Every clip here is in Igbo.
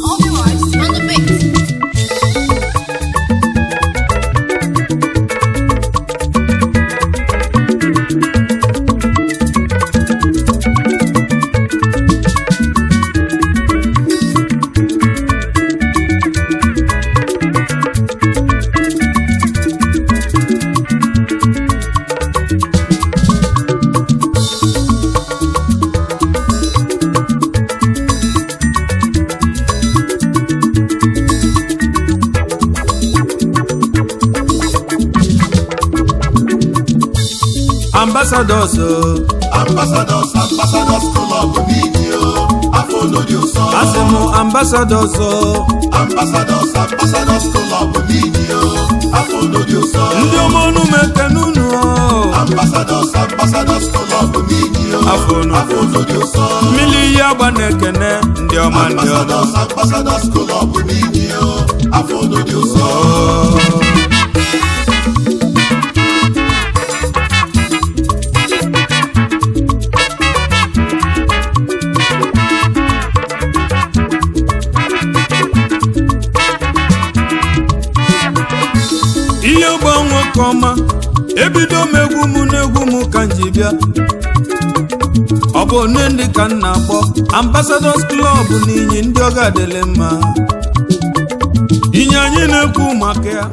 All the rights on the mix. Ambassadors o. Ambassadors, Ambassadors Club n'inyi o, afọ unu dị ụsọ. Asị m ambassadors o. Ambassadors, Ambassadors Club n'inyi o, afọ unu dị ụsọ. Ndị ọma, ọnụ m ekene unu o. Ambassadors, Ambassadors Club n'inyi o, Afọ unu dị afọ unu dị ụsọ. Mmiri iyi agba na-ekene ndị ọma, ndị ọma. Ambassadors, Ambassadors Club n'inyi o, afọ unu dị ụsọ. Ihe gba nwoke ọma, ebido m egwu m n'egwu m ka m ji bịa. Ọ bụ one ndị ka m na-akpọ Ambassadors Club n'inyi, ndị ọ ga-adịlị mma. Inye anyị na-ekwu maka ya.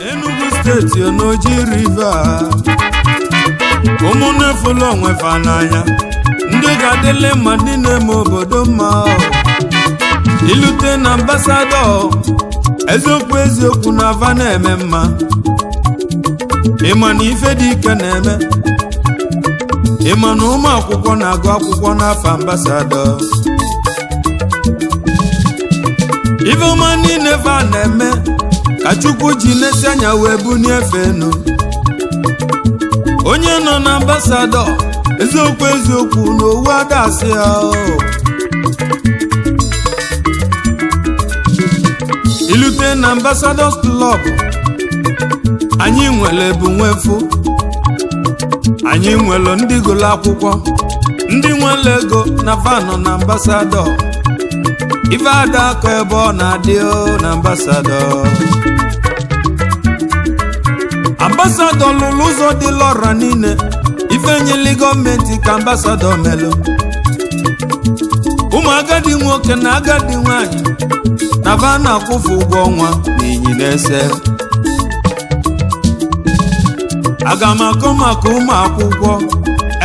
Enugu Steeti, n'Oji River, ụmụnne fụlụ onwe fa n'anya, ndị ga-adịlị mma, ndị na-eme obodo mma o. Ilute na ambassador, eziokwu eziokwu, na ava na-eme mma. Ịma na ife dị ike na-eme, ịma na ụmụ akwụkwọ na-agụ akwụkwọ n'afọ ambassador. Ife ọma niile fa na-eme ka Chukwu ji nesi anya wee bunie efe enu. Onye nọ na ambassador, eziokwu eziokwu, na owu adasị ya o. Ilute na Ambassadors Club, anyị nwere ebu nwefu, anyị nwere ndị gụrụ akwụkwọ, ndị nwere ego na vanọ na ambassador. Ife ada akọ ebe ọ na-adị o na ambassador. Ambassador lụrụ ụzọ dị lọra niile. Ife nyeli gọọmenti ka ambassador melụ. Ụmụ agadi nwoke na agadi nwanyị na va na-akwụfu ụgwọ ọnwa n'inyi na-ese. Aga m akọ maka ụmụ akwụkwọ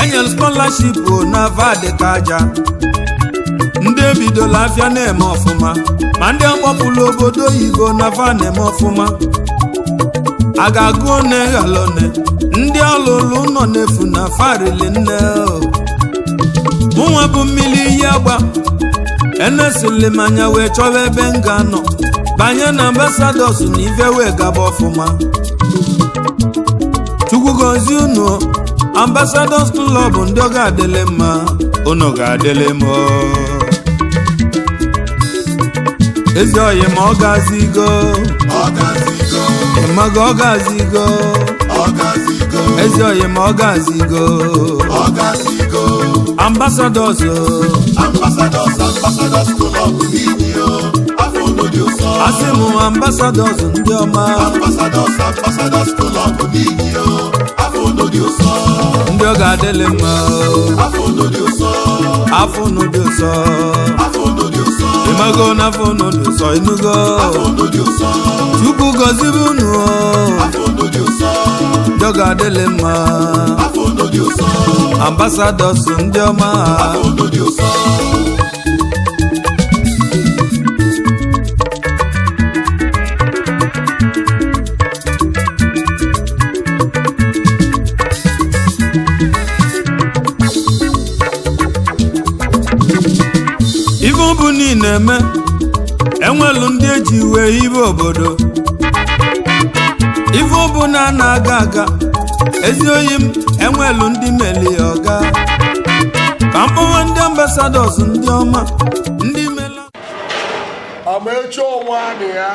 enyere scholarship na va dịka aja, ndị ebidola afịa na-eme ọfụma, ma ndị akpọpụrụ obodo oyibo na va na-eme ọfụma. A ga-agụ one ghala one, ndị ọlụlụ nọ n'efu na farili nne o. Mụnwa bụ mmiri iyi agba enesili m anya wee chọwa ebe m ga-anọ banye na Ambassadors na ife wee gaba ọfụma. Chukwu gozie unu, Ambassadors Club, ndị ọ ga-adịlị mma, unu ga-adịlị m o. Ezi oyi ma ọ gazigo. Ọ gazigo. Ịmaga ọ gazigo. Ọ gazigo. Ezi oyi ma ọ gazigo. Ọ gazigo. Ambassadors o. Ambassadors, Ambassadors Club n'inyi o, afọ unu dị ụsọ. Asị m ambassadors ndị ọma. Ambassadors, Ambassadors Club n'inyi o, afọ unu dị ụsọ. Ndị ọ ga-adịlị mma o. Afọ unu dị ụsọ. Afọ unu dị ụsọ. Afọ unu dị ụsọ. Ịmago na afọ unu dị ụsọ, ịnụgo? Afọ unu dị ụsọ. Chukwu gọzibe unu o. Afọ unu dị ụsọ. Ndị ọ ga-adịlị mma. Afọ unu dị ụsọ. Ambassadors ndị ọma. Afọ unu dị ụsọ. Ife ọ bụ niile eme, enwelu ndị eji wee ibe obodo. Ife ọbụla na-aga aga, ezi oyi m, enwelu ndị meli ya ọga. Ka mkpọwa ndị ambassadors, ndị ọma, ndị mela. Amaechi ọnwa anị ya.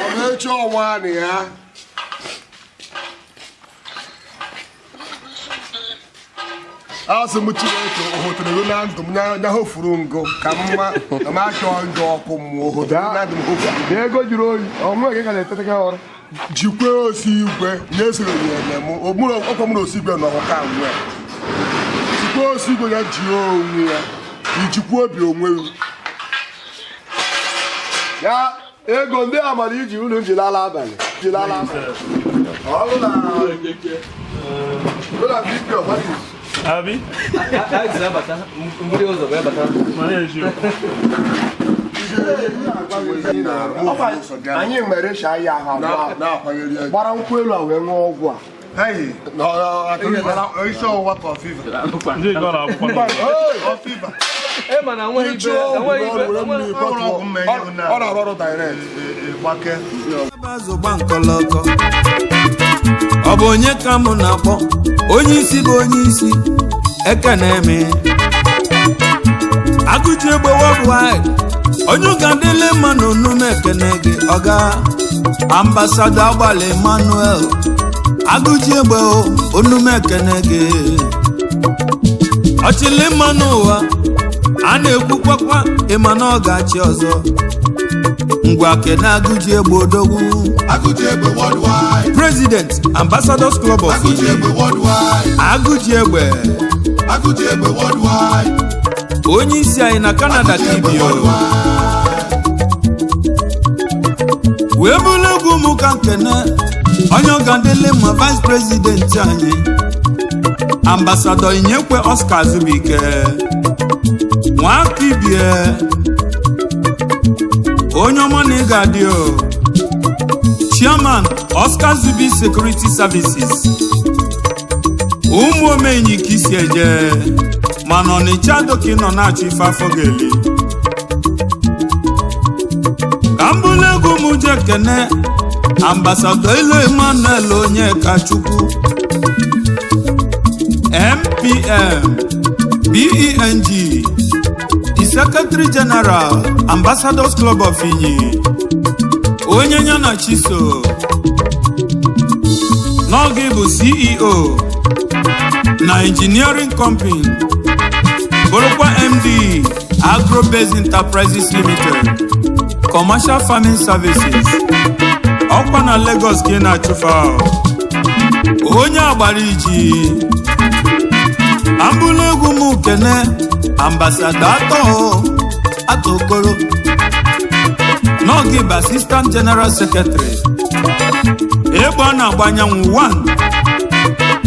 Amaechi ọnwa anị ya. Asị m Chineke ohotere gị na ndụ m nya hofuru ngụ ka mma na m achọ njọ ọkụ mmụọ ohotere na ndụ m hofuru. Na ego juru oyi, ọnwụ gị ka na-etete gị ọrụ. Jikwe osi igwe na-esoro ya eme m ọkwa m na osi igwe nọ ka nwe. Jikwe osi igwe ya ji onwe ya ijikwa obi onwe ya. Ego ndị amara iji unu ji lala abalị. Ji lala abalị. Ọrụ na ụlọ BP ọgbadis. Abi? Anyị mere ịsha ya ahụ abụọ. Gbara nkwụ elu a wee ṅụọ ọgwụ a. Isi ọwụwa ka ọfiva. Ọfiva. Ọ na-arụ ọrụ direct. Gbake. Azụ gba nkọlọkọ. Ọ bụ onye ka mụ na-akpọ? Onye isi bụ onye isi, ekene m Agụji Egbe Worldwide, onye ụga dịle mma na onume. Ekene gị, ọga ambassador Agbalị Emmanuel Agụji Egbe o, onume ekene gị. Ọchịlị mma n'ụwa a na-ekwukwakwa, ịma na ọ ga-achị ọzọ. Ngwa kene Agụji Egbe odogwu. Agụji Egbe Worldwide. President, Ambassadors Club of Agụji Egbe Worldwide. Agụji Egbe. Agụji Egbe Worldwide. Onye isi anyị na Canada. Agụji Egbe Kibio Worldwide. Wee bụrụ egwu m ka nkene onye ọgadịle ma vice president anyị, ambassador Inyekwe Oscar Azubike Nwakibie, onye ọma na ị ga-adị o. Chairman, Oscar Zubi Security Services, ụmụ omenyi ka isi eje, mana Ọnịcha doka ị nọ na-achọ ife afọ ga-eli. Ka m bụrụ egwu m je kene ambassador Ilo Emmanuel Onyeka Chukwu, MPM BENG, the Secretary General, Ambassadors Club of Inyi, onye ya na Chiso n'oge bụ CEO na Engineering Company, bụrụkwa MD, Agrobase Enterprises Limited, Commercial Farming Services. Ọkwa na Lagos ka ị na-achụfa. Onye agbara iji ambụlụ egwu m kene ambassador Atọ Atokoro n'oge bụ Assistant General Secretary, egbe ọ na-agba anyanwụ 1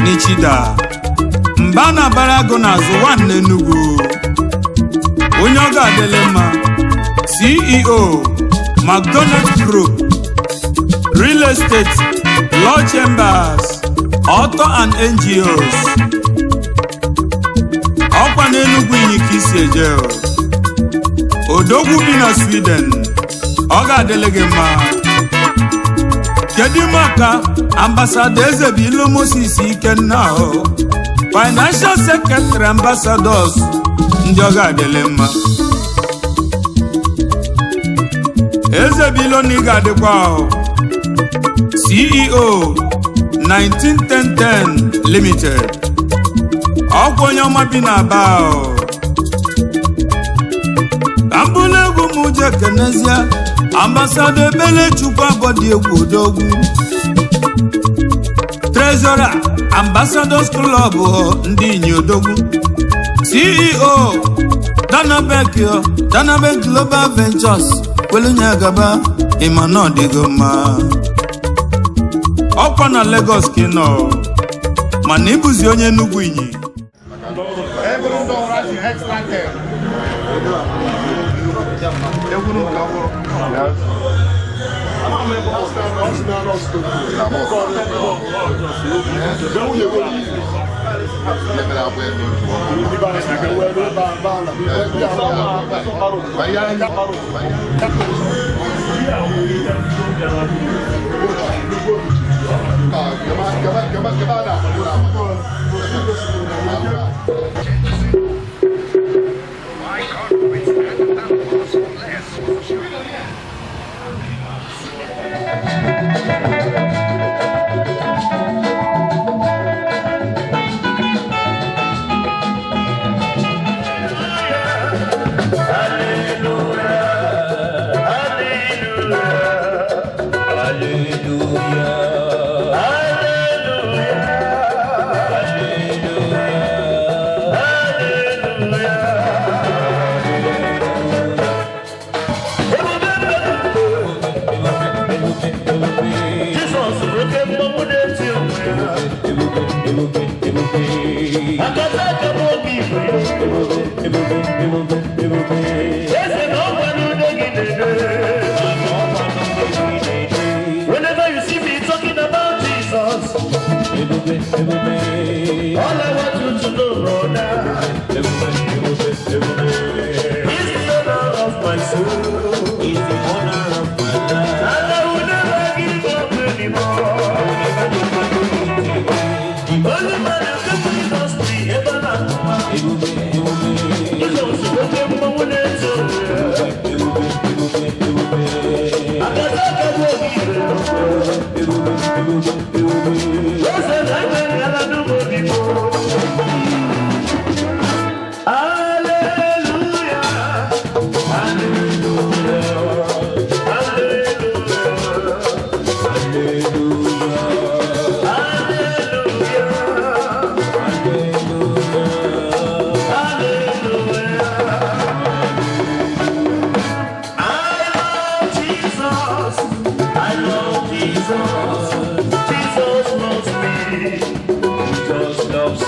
n'Ichida mba na-abara agụ n'azụ 1 n'Enugu, onye ọ ga-adịlị mma, CEO, McDonald Group Real Estate, Law Chambers, Auto and NGOs. Ọkwa n'Enugwu Inyi ka isi eje o. Odogwu bi na Sweden, ọ ga-adịlị gị mma. Kedu maka ambassador Ezebilo Moses Ikenna o, Financial Secretary, Ambassadors, ndị ọ ga-adịlị mma? Ezebilo na ị ga-adịkwa o. CEO, 1910 Limited, ọkwa onye ọma bi na Aba o. Ka m bụrụ egwu m je kenezie ambassador Ebelechukwu Abọdị Egwu Odogwu, Treasurer, Ambassadors Club ndị Inyi Odogwu, CEO, Danabek Danabek Global Ventures. Kwelenye gaba, ịma na ọ dịgo mma. Ọkwa na Lagos ka ị nọ, mana ịbụzi onye Enugu Inyi. Eburu ndị ọhụrụ asị extra ten. Eburu nke ọhụrụ. Whenever you see me talking about Jesus, all I want you to know, brother, he's the owner of my soul. He's the owner of my life. And I will never give up anymore. The only man who can bring us to heaven and Jesus, Hallelujah, hallelujah, hallelujah, hallelujah. I love Jesus. I love Jesus. Jesus loves me. Jesus loves me.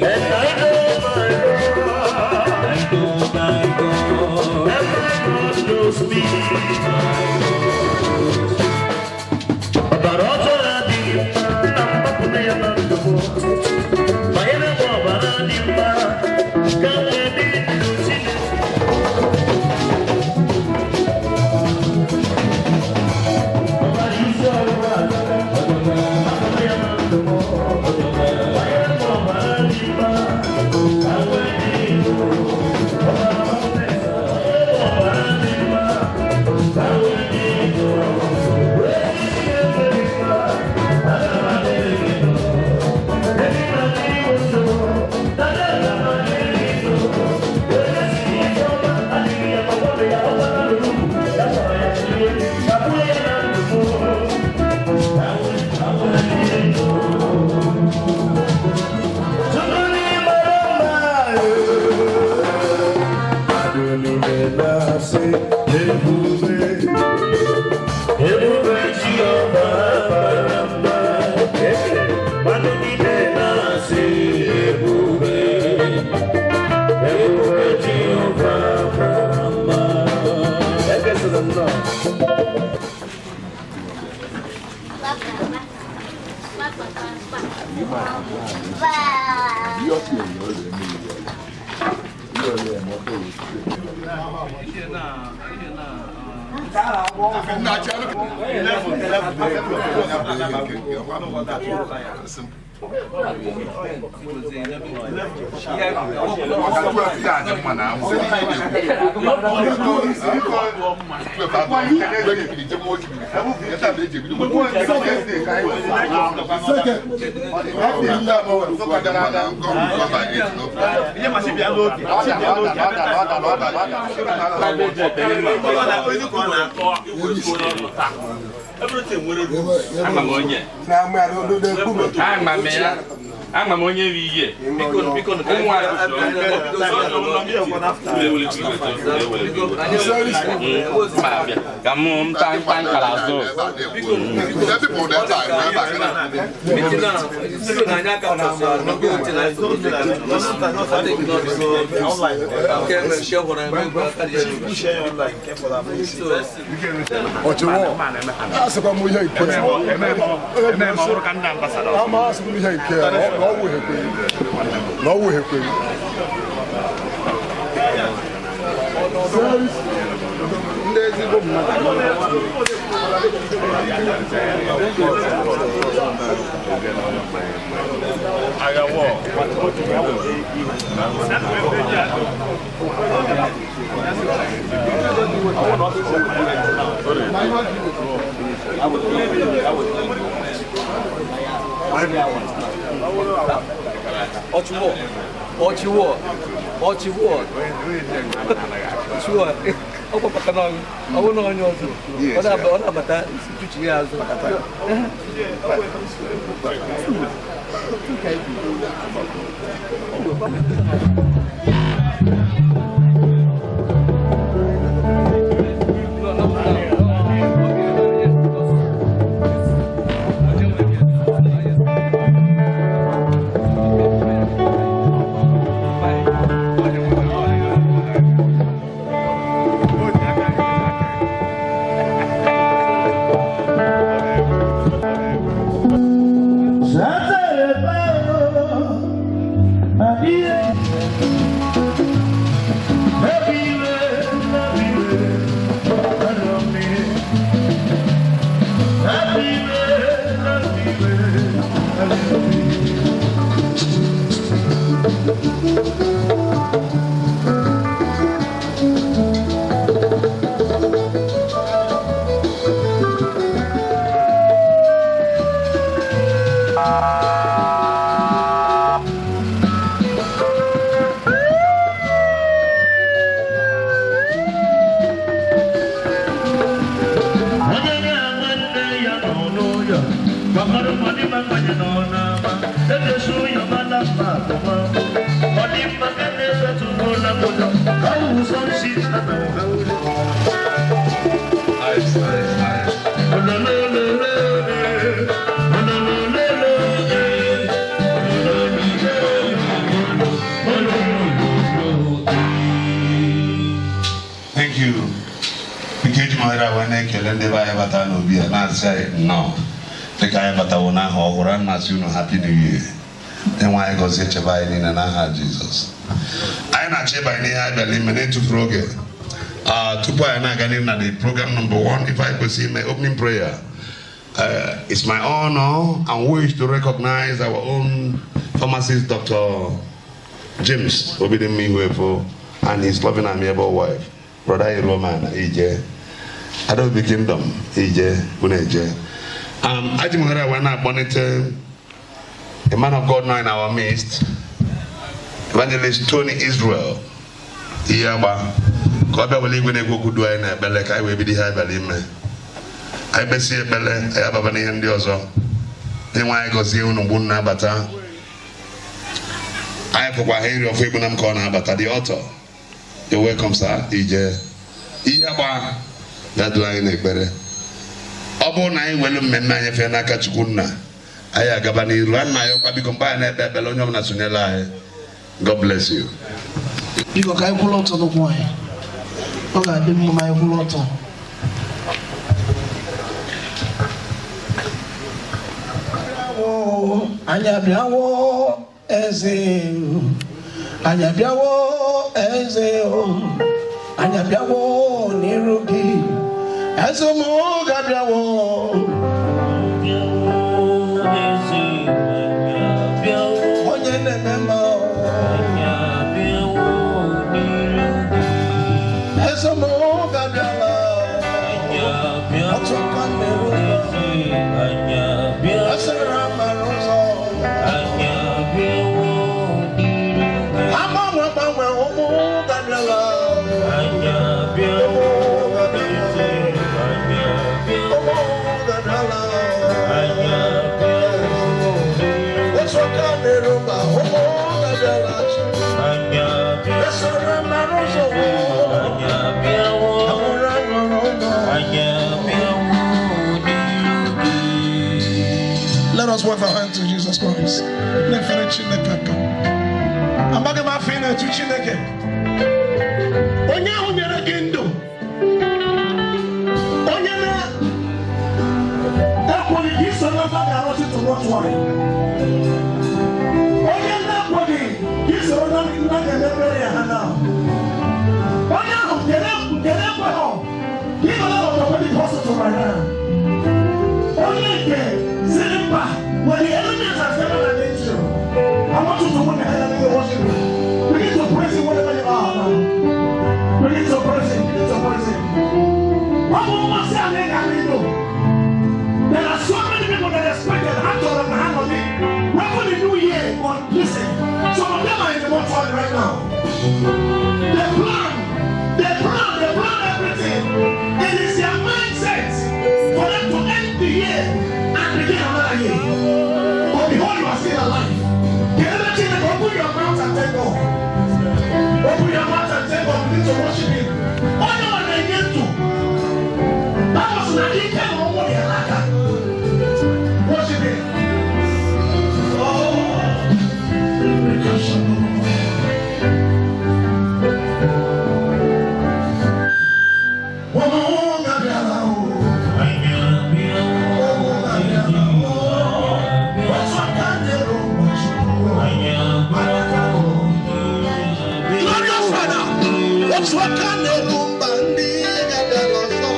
And I know my God. I know my God. And my God knows me. Ọbara ọjọọ adịghị mma, nna m gbapụta ya na ndụ m. Banyere m ọbara dị mma, ka m wee dị ndụ Chineke. Ama m onye bụ ihe ka m nta nta nkara azụ. Ọchịwọ asịkwa m ihe nke ama asịkwa m ihe nke Na ọwụ hekwere. Ndị ezigbo mmadụ. Ọchịwọ, ọchịwọ, ọchịwọ, ọchịwọ, ọ kpọpụta n'ọnụ, ọ bụrụ na onye ọzọ, ọ na-abata tuchi ya azụ. Thank you. Nke eji mahara wee na-ekele ndị be anyị bata n'obi a na-asị anyị nnọọ dịka anyị batawo n'aha ọhụrụ a na-asị unu happy new year. Enwe anyị gọzie chebe anyị niile n'aha Jizọs. Anyị na-achọ ịbanye n'ihe anyị bịara ime na-etufuru oge. Tupu anyị na-aga n'ihu na the program number one, if I kwesịrị ime opening prayer. It's my honor and wish to recognize our own pharmacist, Dr. James Obidimma Ihuefo, and his loving amiable wife, Brother Iruoma Ije, Adaobi Kingdom Ije, Uneje. Aji Muhara wee na-akpọlite a man of God now in our midst, Evangelist Tony Israel Iyagba, ka ọ bịa were igwe na-ekwu okwu du anyị na ekpele ka anyị wee bido ihe anyị bịara ime. Anyị kpesị ekpele, anyị ababa n'ihe ndị ọzọ. Onyenwe anyị gọzie unu mgbe unu na-abata. Anyị fụkwa Henry Ofoegbunam ka ọ na-abata, the author. You're welcome, sir. Ije. Iyagba ga-adụ anyị n'ekpere. Ọ bụrụ na anyị welu mmemme anyị fee n'aka Chukwu nna, anyị agaba n'iru. A na ayọkwa biko mgbe anyị na-ekpe ekpere onye ọbụla sonyela anyị. God bless you. Biko ka anyị kwụrụ ọtọ n'ụkwụ anyị. Ọ ga-adị mma ma anyị kwụrụ ọtọ. Anyị abịawo eze, anyị abịawo eze, anyị abịawo n'iru gị, eze ụmụ ga-abịawo. Onye na-eme mma, eze ụmụ ga-abịala. Ọtụkwa mmiri ụzọ, asịrị amara ụzọ. Agbanwe agbanwe ụmụ ga-abịala. Ụmụ ga-abịala. Ụmụ ga-abịala. Otu aka na-eruba ụmụ ga-abịala. Esoro mara ụzọ. Amụrụ aṅụrụ ụlọ. Let us wave our hand to Jesus Christ. Na-efere Chineke aka. Amaghị m afọ ị na-etu Chineke. Onye ahụ nyere gị ndụ. Onye na-ekweghị ka iso na mba ga-arụsị tụrụ otu nwanyị. right now. Onye nke siri mba, when the enemies are standing against you, I want you to put your hand and worship him. Begin to praise him wherever you are now. Begin to praise him. Begin to praise him. Ọ bụ mmasị anyị ga n'ihu. There are so many people that expected ha chọrọ na ha nọ ní welcome the new year, but listen, some of them are in the mortuary right now. They plan, they plan, they plan everything. It is their mindset for them to end the year and begin another year. But behold, you are still alive. Can you imagine? Open your mouth and thank God. Open your mouth and thank God. Begin to worship him. Onye ọ na-enye ndụ. Bible sị na ike na ọnwụ dị ya n'aka. Worship him. Oh. Glorious Father, otu aka na-eru mba ndị ga-abịa ọzọ.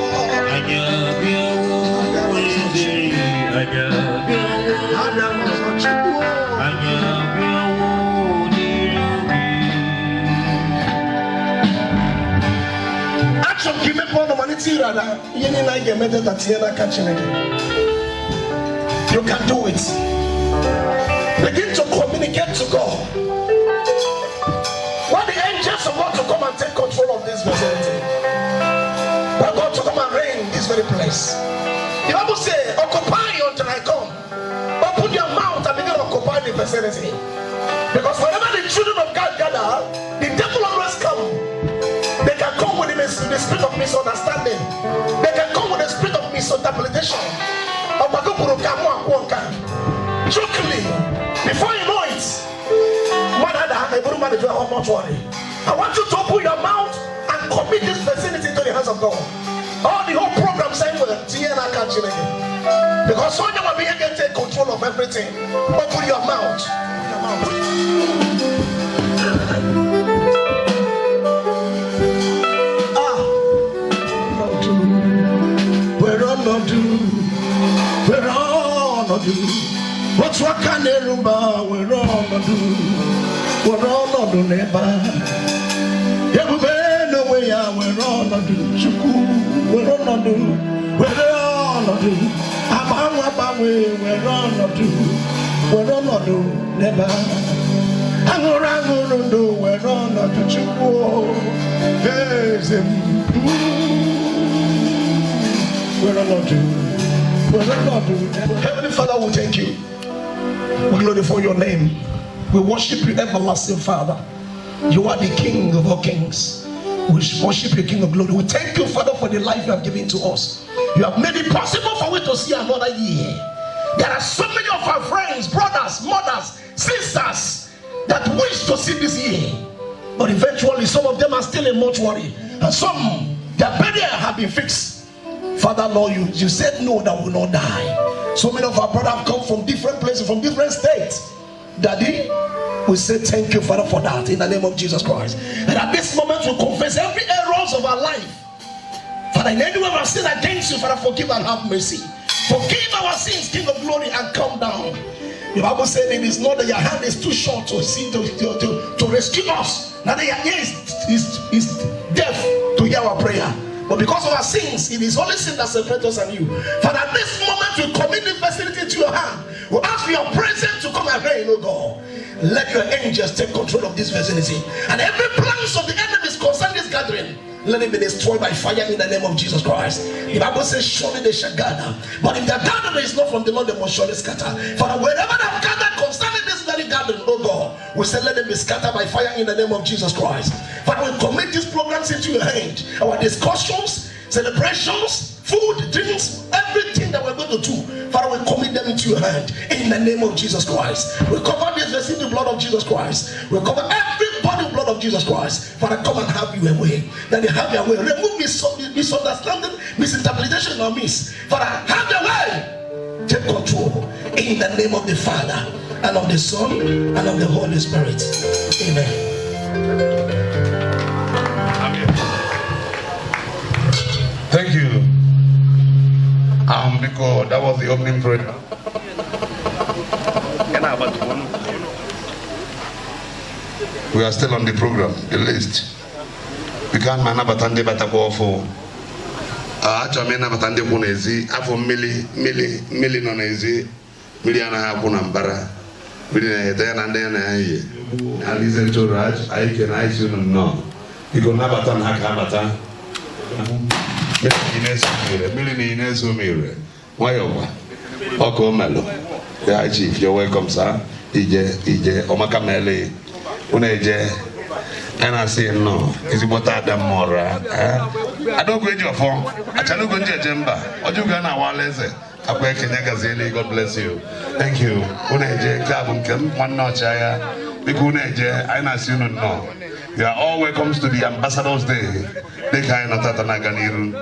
Abịa ọzọ, Chukwu. Achọrọ m ka imepe ọnụ malite ịrada ihe niile anyị ga-eme teta tinye n'aka Chineke. You can do it. Begin to communicate to God. Want the angels of God to come and take control of this vicinity. Want God to come and reign in this very place. The Bible says, "Occupy until I come." Open your mouth and begin to occupy the vicinity. Because whenever the children of God gather, the devil always come. They can come with the spirit of misunderstanding. They can come with the spirit of misinterpretation. Jokingly, before you know it, I want you to open your mouth and commit this vicinity into the hands of God. All the whole program saying, well, because only one being can take control of everything. Open your mouth. Your mouth. Ah, where ọnọdụ, were ọnọdụ, otu aka na-eru mba, were ọnọdụ, were ọnọdụ n'ebe a. Ebube n'onwe ya, were ọnọdụ, Chukwu, were ọnọdụ, were ọnọdụ, agbanwe agbanwe, were ọnọdụ, were ọnọdụ n'ebe a. Aṅụrụ aṅụrụ ndụ, were ọnọdụ, Chukwu, eze m. Were ọnọdụ, were ọnọdụ. Heavenly Father, we thank you. We glorify your name. We worship you, everlasting Father. You are the King of all kings. We worship you, King of glory. We thank you, Father, for the life you have given to us. You have made it possible for us to see another year. There are so many of our friends, brothers, mothers, sisters that wish to see this year. But eventually, some of them are still in mortuary. And some, their burial have been fixed. Father, Lord, you said no, that will not die. So many of our brothers have come from different places, from different states. Daddy, we say thank you, Father, for that in the name of Jesus Christ. And at this moment, we confess every errors of our life. Father, in any way we have sinned against you, Father, forgive and have mercy. Forgive our sins, King of glory, and come down. The Bible said it is not that your hand is too short to see to rescue us. Not that your ear is deaf to hear our prayer. But because of our sins, it is only sin that separates us and you. Father, at this moment, we commit the facility to your hand. We ask for your presence to come and reign, O God. Let your angels take control of this vicinity. And every plans of the enemies concerning this gathering, let it be destroyed by fire in the name of Jesus Christ. The Bible says, surely they shall gather. But if their gathering is not from the Lord, they must surely scatter. Father, wherever they have gathered concerning this very gathering, oh God, we say, let them be scattered by fire in the name of Jesus Christ. Father, we commit these programs into your hand. Our discussions, celebrations, food, drinks, everything that we're going to do, Father, we commit them into your hand in the name of Jesus Christ. We cover this vessel in the blood of Jesus Christ. We cover everybody in the blood of Jesus Christ. Father, come and have your way. That they have your way. Remove misunderstanding, misinterpretation, or miss. Father, have your way. Take control in the name of the Father and of the Son and of the Holy Spirit. Amen. Thank you. Because that was the opening prayer. We are still on the program, the list. We can't manabata ndị batakwa ọfụ. Achọrọ m ịnabata ndị kwụ n'ezi afọ mmiri mmiri mmiri nọ n'ezi mmiri anaghị akwụ na mbara mmiri na-eheta ya na ndị ya na ya yi. Alize Ntoraj, anyị kene anyị si unu nnọọ. Biko nabata na ha ka abata. Mmiri na ị na-eso m ire. Nwayọọ kwa. Ọka o melụ. Ya chief, you're welcome, sir. Ije ije ọmaka mele. Unu eje. Anyị na-asị nnọọ ezigbote ada mmụọra. Adaogu eji ọfọ. Achalugo ndị eje mba. Ọjọọ a na-awala eze. Akwa ekenye gaziele. God bless you. Thank you. Unu eje nke a bụ nke m nwanne ọchịagha. Biko unu eje anyị na-asị unu nnọọ. You are all welcome to the Ambassadors Day. Dịka anyị nọ tata na-aga n'iru.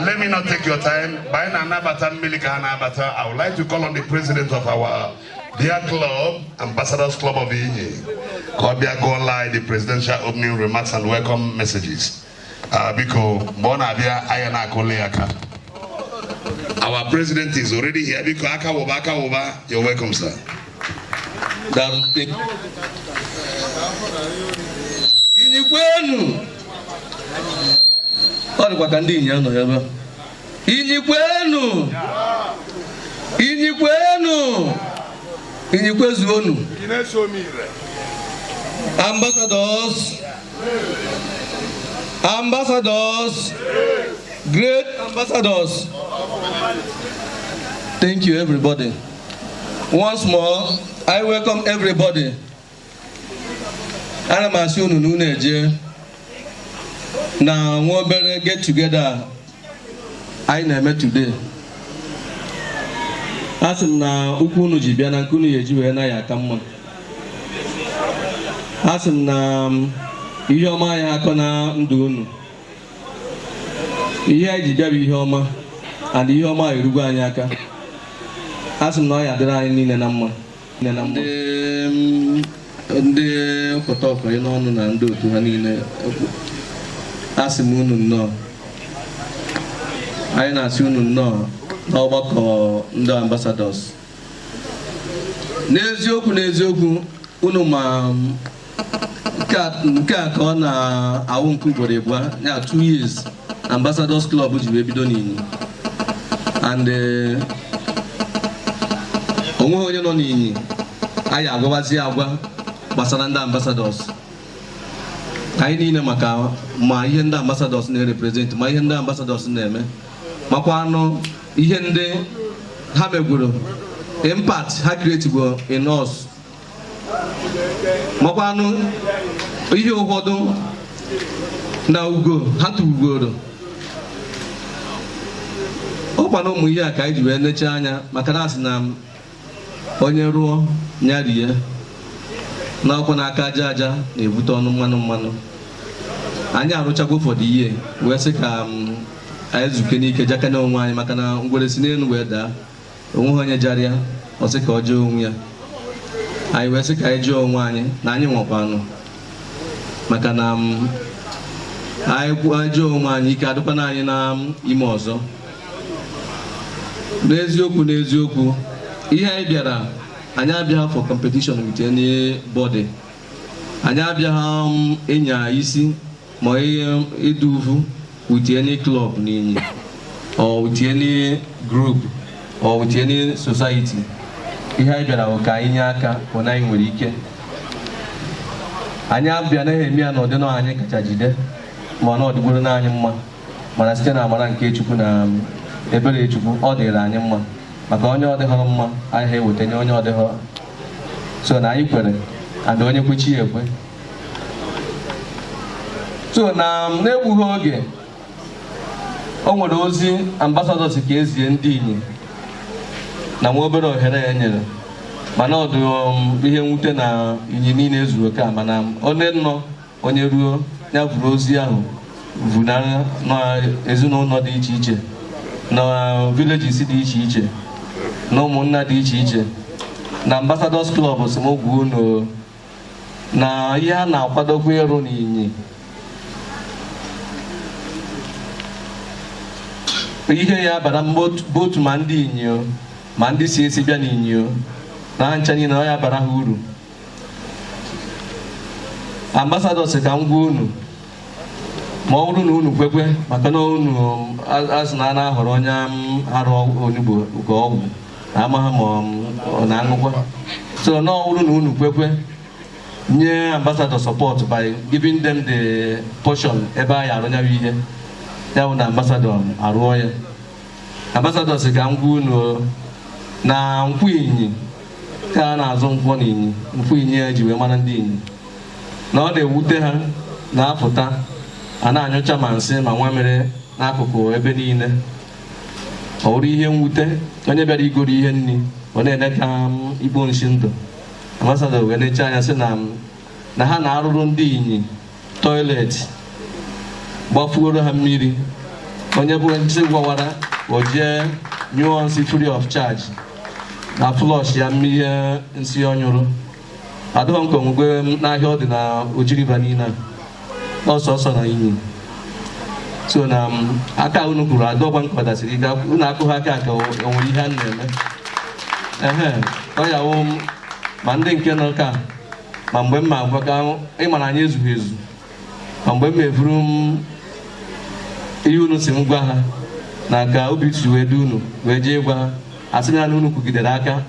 Let me not take your time. By na-anabata mmiri ka ha na-abata, I would like to call on the president of our dear club, Ambassadors Club of Inyi, ka ọ bịa gụọla anyị the presidential opening remarks and welcome messages. Biko, mgbe ọ na-abịa, anyị na-akụli ya aka. Our president is already here. Biko, aka wụba, aka wụba. You're welcome, sir. Inyikwenu! Ọ dịkwa ka ndị ịnyịnya nọ ebe a. Inyikwenu! Inyikwenu! Inyikwezuonu! Ambassadors! Ambassadors! Great ambassadors! Thank you, everybody. Once more, I welcome everybody. Ana m asị unu na unu eje na nwa obere get together anyị na-eme today. A sị m na ụkwụ unu ji bịa na nke unu ya eji wee na ya aka mma. A sị m na ihe ọma anyị akọ na ndụ unu. Ihe anyị ji bịa bụ ihe ọma, and ihe ọma erugo anyị aka. A sị m na ọ ya dịrị anyị niile na mma. Ndị kọtọkọrị n'ọnụ na ndị otu ha niile, asị m unu nnọọ. Anyị na-asị unu nnọọ n'ọgbakọ ndị ambassadors. N'eziokwu n'eziokwu, unu ma nke a ka ọ na-awụ nke ugboro abụọ, ya 2 years Ambassadors Club ji wee bido n'Inyi. And onweghị onye nọ n'Inyi anyị agwabazi agwa gbasara ndị ambassadors. Anyị niile maka ma ihe ndị ambassadors na-represent, ma ihe ndị ambassadors na-eme, makwa anụ ihe ndị ha megwuru, impact ha create go in us, makwa anụ ihe ụfọdụ na ugo ha tugoro. Ọkwa na ụmụ ihe a ka anyị ji wee neche anya, maka na asị na onye rụọ ya rie, n'ọkwa n'aka aja aja na-ebute ọnụ mmanụ mmanụ. Anyị arụchago ụfọdụ ihe wee sị ka anyị zuke n'ike jakana onwe anyị, maka na ngwere si n'elu wee daa, onweghị onye jara ya, ọ sị ka ọ jụọ onwe ya. Anyị wee sị ka anyị jụọ onwe anyị na anyị nwekwanụ, maka na anyị jụọ onwe anyị ike adịkwana anyị na ime ọzọ. N'eziokwu n'eziokwu, ihe anyị bịara, anyị abịaghị for competition with anybody. Anyị abịaghị ịnya isi ma ihe iduvu with any club n'Inyi, or with any group, or with any society. Ihe anyị bịara bụ ka anyị nye aka bụ na anyị nwere ike. Anyị abịa naghị eme ya n'ụdị na anyị kacha jide, ma na ọdịgboro na anyị mma, mana site na amara nke Chukwu na ebere Chukwu, ọ dịrị anyị mma. Maka onye ọ dịghọrọ mma, anyị ha eweta nye onye ọ dịghọ. So na anyị kwere, and onye kwechi ya ekwe. So na n'egbughị oge, o nwere ozi ambassadors ka ezie ndị Inyi na nwa obere ohere ya nyere, mana ọ dị ihe mwute na Inyi niile ezuru oke a, mana onye nọ onye ruo ya vuru ozi ahụ vunara na ezinụlọ dị iche iche, na villages dị iche iche, na ụmụnna dị iche iche, na Ambassadors Club si m gwa unu na ihe a na-akwadokwa ịrụ n'Inyi. Ihe ya bara botu ma ndị inyo ma ndị si esi bịa n'inyo na ncha niile, ọ ya bara ha uru. Ambassador sị ka m gwa unu, ma ọ bụrụ na unu kwekwe, maka na unu azụ na a na-ahọrọ onye arụ onugbo ka ọgwụ na amaghị ma ọ na-aṅụkwa. So na ọ bụrụ na unu kwekwe nye ambassador support by giving them the portion ebe a ya arụnyawa ihe ya bụ na ambassador arụọ ya. Ambassador sị ka m gwa unu na nkwụ inyi ka a na-azụ nkwọ na inyi, nkwụ inyi ya ji wee mara ndị inyi, na ọ na-ewute ha na-apụta a na-anyụcha ma nsị ma nwa mere n'akụkụ ebe niile. Ọ bụrụ ihe mwute, onye bịara igoro ihe nri ọ na-ene ka ikpo nshi ndụ. Ambassador wee neche anya sị na ha na-arụrụ ndị inyi toilet, gbafuoro ha mmiri, onye bụ nsị gwawara o jee nyụọ nsị free of charge na flush ya mmiri nsị ọ nyụrụ. Adịghị nke onwugwe n'ahịa ọ dị na Oji River niile a, ọsọsọ na inyi. So na aka unu kwuru adọgba nkwadasịrị ike unu akụghị aka ka o nwere ihe a na-eme ehe ọ ya wụ ma ndị nke nọ ka ma mgbe m ma agwa ka ịmara anyị ezughị ezu, ma mgbe m evuru m ihe unu si m gwa ha na ka obi si wee dị unu wee jee gwa ha, asị na unu kwugidere aka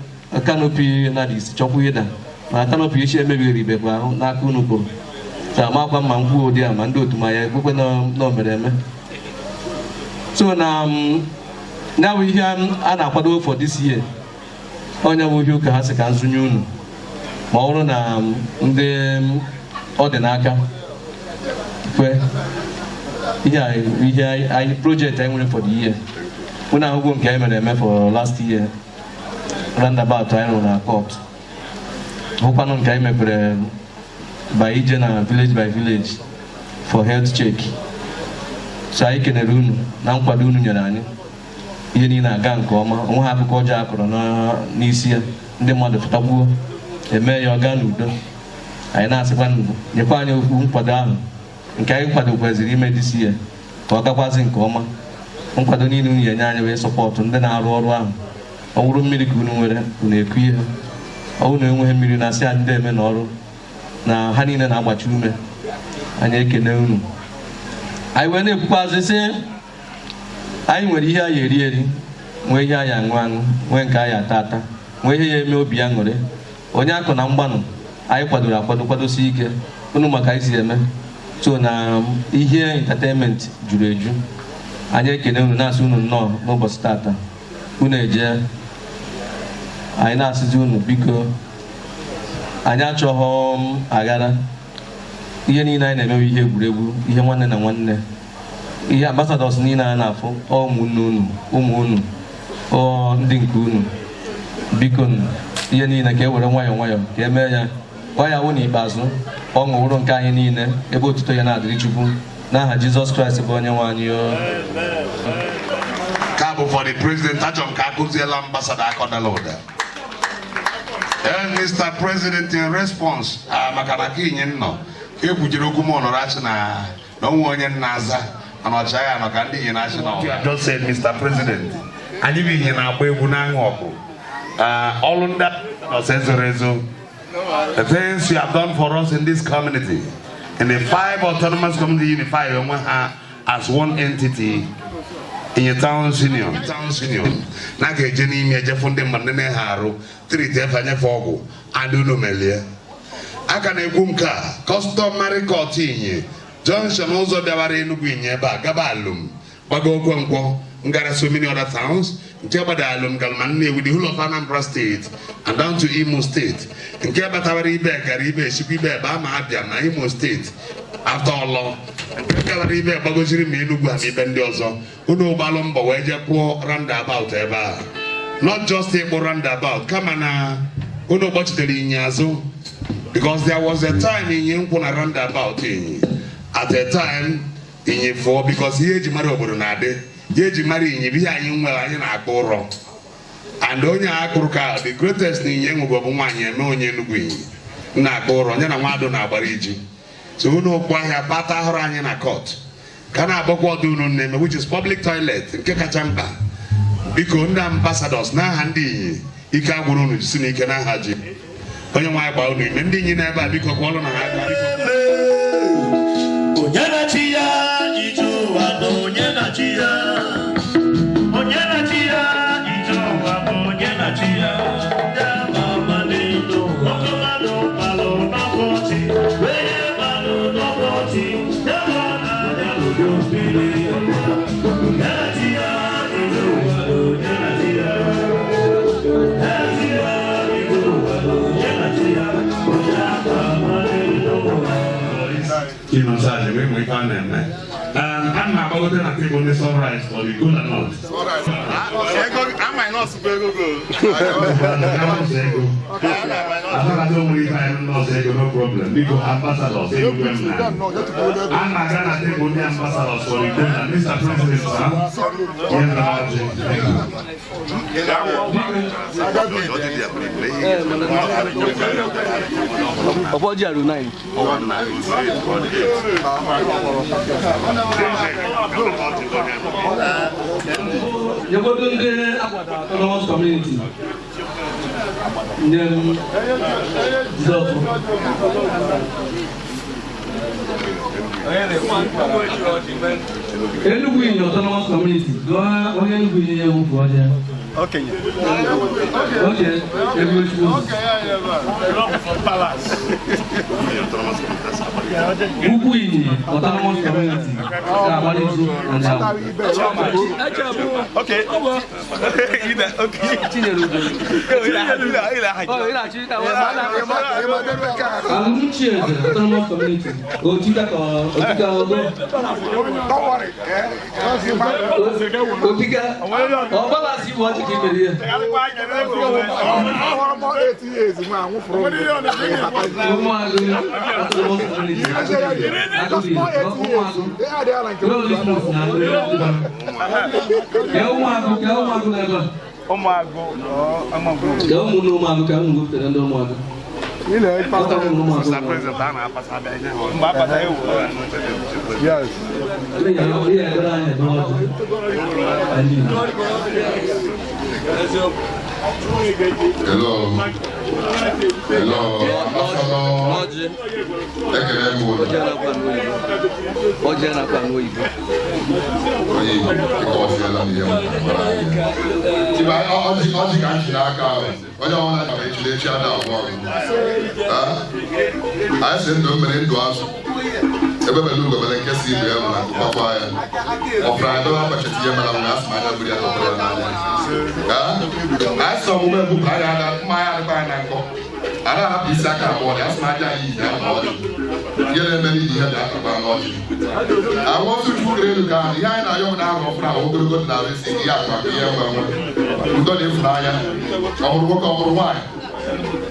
canopy na dị isi chọkwa ịda, mana canopy echi emebighị ibekwa ahụ n'aka unu kwuru ka amakwa ma m kwuo ụdị a ma ndị otu ma ya ekwekwe na o mere eme. So na ya bụ ihe a na-akwado for this year. Onye bụ ihe ụka ha sị ka nzunye unu, ma ọ bụrụ na ndị ọ dị n'aka kwe ihe a, ihe anyị project anyị nwere for the year. Unu ahụgwo nke anyị mere eme for last year, roundabout anyị rụrụ na court, hụkwanụ nke anyị mepere by ije na village by village for health check. So anyị kenere unu na nkwado unu nyere anyị, ihe niile aga nke ọma, onwe ha akụkọ ọjọọ akọrọ n'isi ya, ndị mmadụ pụtakwuo eme ya ọ gaa n'udo. Anyị na-asịkwa nyekwa anyị okwu nkwado ahụ nke anyị kwadokwaziri ime disi ya ka ọ gakwazi nke ọma. Nkwado niile unu ga-enye anyị wee support ndị na-arụ ọrụ ahụ. Ọ bụrụ mmiri ka unu nwere, unu eku ihe. Ọ bụrụ na enweghị mmiri, na-asị anyị ndị eme n'ọrụ na ha niile na-agbachi ume. Anyị ekene unu. Anyị wee na-ekwukwazi sị anyị nwere ihe anyị eri eri, nwee ihe anyị aṅụ aṅụ, nwee nke anyị ata ata, nwee ihe ya eme obi ya ṅụrị. Onye akụ na mgbanụ anyị kwadoro akwado, kwadosi ike unu maka anyị si eme. So na ihe entertainment juru eju. Anyị ekene unu, na-asị unu nnọọ n'ụbọchị tata. Unu eje, anyị na-asịzi unu biko, anyị achọghọ aghara. Ihe niile anyị na-emewe ihe egwuregwu, ihe nwanne na nwanne, ihe ambassadors niile a na-afụ ọ ụmụnne unu, ụmụ unu, ọ ndị nke unu. Biko, ihe niile ka e were nwayọọ nwayọọ ka e mee ya ka ọ ya wụ n'ikpeazụ ọṅụ wụrụ nke anyị niile, ebe otuto ya na-adịrị Chukwu n'aha Jizọs Kraịst bụ onye nwe anyị o. Ka bụ for the president, achọrọ m ka akụziela ambassador akọdala ụda. Ee, Mr. President, in response, maka na ka inye nnọ ka ekwujere okwu m ọnọrọ achị na na onwe onye nna aza mana ọchịagha nọ ka ndị inye na-achị na ọ just said. Mr. President, anyị bụ inye na-agba egwu na-aṅụ ọgụ. Ọrụ ndị nọọsụ ezoro ezo, the things you have done for us in this community, in the five autonomous community unified onwe ha as one entity in your towns union, towns union na ga-eje n'ime ejefu ndị mmadụ nene ha arụ treat efe nyefe ọgwụ and unu melie aka na-ekwu nke a. Customary court inye junction ụzọ bịawara Enugu inye ebe a gaba alum gbago Okwenkwọ ngara so many other towns nke gbada alum galma Nnewi, the whole of Anambra State and down to Imo State, nke batawara ibe gara ibe eshikwa ibe ebe ama abịa na Imo State after ọlọ nke gawara ibe gbagoziri ma Enugu ha ma ibe ndị ọzọ. Unu gbalụ mbọ wee jee kpụọ roundabout ebe a, not just ịkpụ roundabout, kama na unu gbachitere inye azụ, because there was a time inye nkwụ na roundabout inyi at a time inyi fụọ, because ihe eji mara obodo na-adị, ihe eji mara inyi bụ ihe anyị nwere, anyị na-akpụ ụrọ and onye a akụrụ ka the greatest na inyi enwego bụ nwaanyị eme onye Enugu inyi na-akpụ ụrọ ya na nwadụ na-agbara iji. So unu ụkpụ ahịa bata ahụrụ anyị na court Ka na-agbakwa ọdụ unu na-eme, which is public toilet, nke kacha mkpa. Biko, ndị ambassadors, n'aha ndị Inyi, ike agwụrụ unu, jisi n'ike n'aha ji onye nwaanyị gbaa unu ime. Ndị Inyi n'ebe a, biko kwọọlụ na ha aka, biko. Onye na-achị ya ije ụwa bụ onye na-achị ya. Onye na-achị ya ije ụwa bụ onye na-achị ya. Ya ma ama n'elu ụwa. Ọkụ mmadụ kpalụ n'ọkọchị. Wee gbalụ n'ọkọchị. Ya bụ na ya lụrụ mmiri. Onye na-achị ya ije ụwa bụ onye na-achị ya. Onye na-achị ya ije ụwa bụ onye na-achị ya. Onye aka ama n'elu ụwa. Ịnọsaji wee nwee ife a na-eme. A na-agbagote na tebụl ndị Sunrise for the kola nut. Ego asakata onwe ife anyị nọọsụ ego, no problem. Biko, ambassadors, enugwe m na a na-aga na tebụl ndị ambassadors for the kola. Mr. President, sir, ihe na ọjị. Thank you. Ọ̀pọ̀ jí àrùn náà. Nyegodo ndị Agbada Autonomous Community. Nye m Jizọs. Enugu Inyi Autonomous Community. Gụọ onye Enugu Inyi ya ewufu ọjọọ. Okenye. Oke, Ebube Chukwu. Ugwu Inyi Autonomous Community. Ga-agbalizu na Okay. Chinyere Ugo. Alụmchi Eze Autonomous Community. Otika ka Otika Ogo. Otika. Ọbala si iwu ọchị ka imere ihe. Ụmụagụ Autonomous Community. Ụmụagụ. Kee ụmụagụ, kee ụmụagụ n'ebe a. Ụmụagụ. Kee ụmụnne ụmụagụ ka unu gụpụtara ndị ụmụagụ. Kpọta ụmụ ụmụagụ. Mr. President, a na-apasa abịa nye ha. Mgbe apasa ewu. Yes. Ihe ekpere anyị ebe ọjị. Anyị. Hello. Hello. Ambassador. Ekele m unu. Ọjị a na-akwa n'oyibo. Onye Igbo, ịkọwasịala m ihe m gwara anyị. Tiba ọjị ọjị ka m ji n'aka ahụ. Onye ọbụla chọrọ echiri echi ada abụọ. Anyị sị ndụ mmiri, ndụ azụ. Ebe bele ugo bele, nke si ibe ya bụ na nkụkpakwa ya. Ọfụrụ anyị dọba akpachati ihe mara m na asị m anya buru ya tọpụrụ ya n'anya. Anyị sị ọmụmụ ebupụ anyị ada mma anyị adịkwa anyị na nkọ. A na-ahapụ isi aka abụọ dị asị m aja anyị yi ya ma ọ dị. Ihe na-emere iyi ihe dị akakwa n'ọjị. Àwọn otu Chukwu kere elu ka ahụ ihe anyị na-ayọ na ahụ ọfụrụ ahụ ogologo dị narị isi ihe akụ akụ, ihe nwe nwe, udo na ịfụnanya, ọ bụrụ nwoke, ọ bụrụ nwaanyị.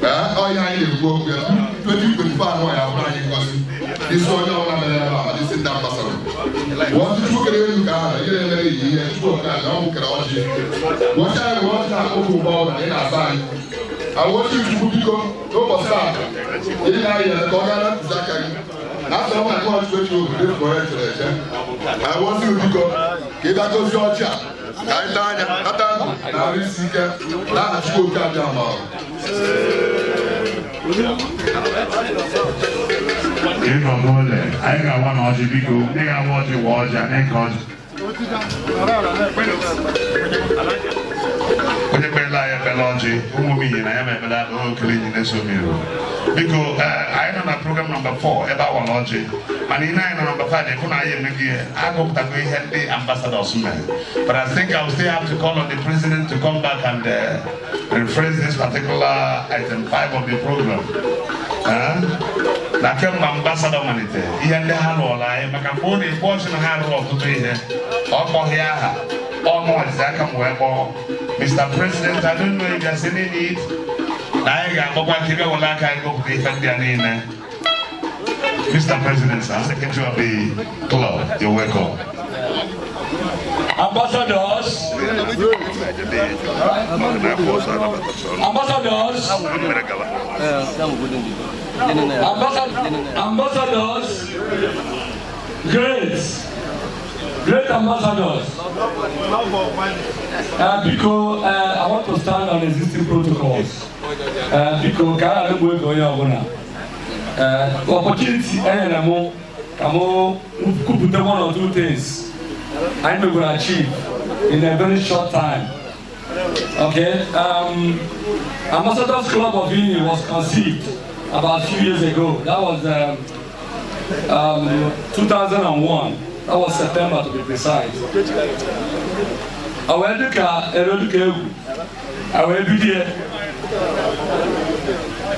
Ee, ọ ihe anyị na-ekwu okwu ya, 2024 anọ ya abụrụ anyị ngozi isi onye ọbụla mere ebe a, isi ndị ambassador. Wọ́n Chukwu kere elu ka ahụ ihe na-emere iyi ihe Chukwu okere anyị ọ bụ kere ọjị. Wọ́n anyị wọ́n na-akpụkpụ ụgbọ ọrụ na ị na-asa anyị. Àwọn otu Chukwu, biko, n'ụbọchị taa ị na-ayị ya ka ọ gaa na ntụziaka gị na asọ m na nke ọchịchị echi obodo efu onye chere eche. Àwọn otu, biko, ka ị bịa gozie ọjị a ka anyị taa anya nata ndụ na arụ isi ike n'aha Chukwu oke abịa ma Ịnọ n'ụlọ, anyị ga-awa na ọjị, biko, ndị ga-awa ọjị wa ọjị, anyị ka ọjị. Onye kpere anyị ekpere ọjị, ụmụ m ihe na ya ma ekpere okele inyi na-eso m iru. Biko, anyị nọ na program nọmba 4 ebe awara ọjị, mana ị na-anyị nọ nọmba 5 ịfụ na anyị emeghị ihe agụpụtago ihe ndị ambassadors mere. But I think I will still have to call on the president to come back and rephrase this particular item 5 of the program. Na kemgbe ambassador malitere ihe ndị ha lụọla anyị, maka mgbe ọ na-ekwu ọchị na ha rụrụ ọtụtụ ihe, ọ kpọghị aha ọnụ ọdịzi aka m wee kpọọ. Mr. President, I don't know if there's any need na anyị ga-akpọkwa ka ebe were aka anyị gụpụta ife ndị a niile. Mr. President, sir, secretary of the club, you're welcome. Ambassadors, ambassadors, ambassadors, ambassadors, great. Great ambassadors, biko, I want to stand on existing protocols. Biko, ka a ghara igbu ego onye ọbụla. Opportunity enyere mụ ka mụ kwupụta one or two things anyị megoro achieve in a very short time. Okay, Ambassadors Club of Inyi was conceived about a few years ago. That was 2001. That was September, to be precise. Àwọn dịka ero dịka egwu, àwọn ebido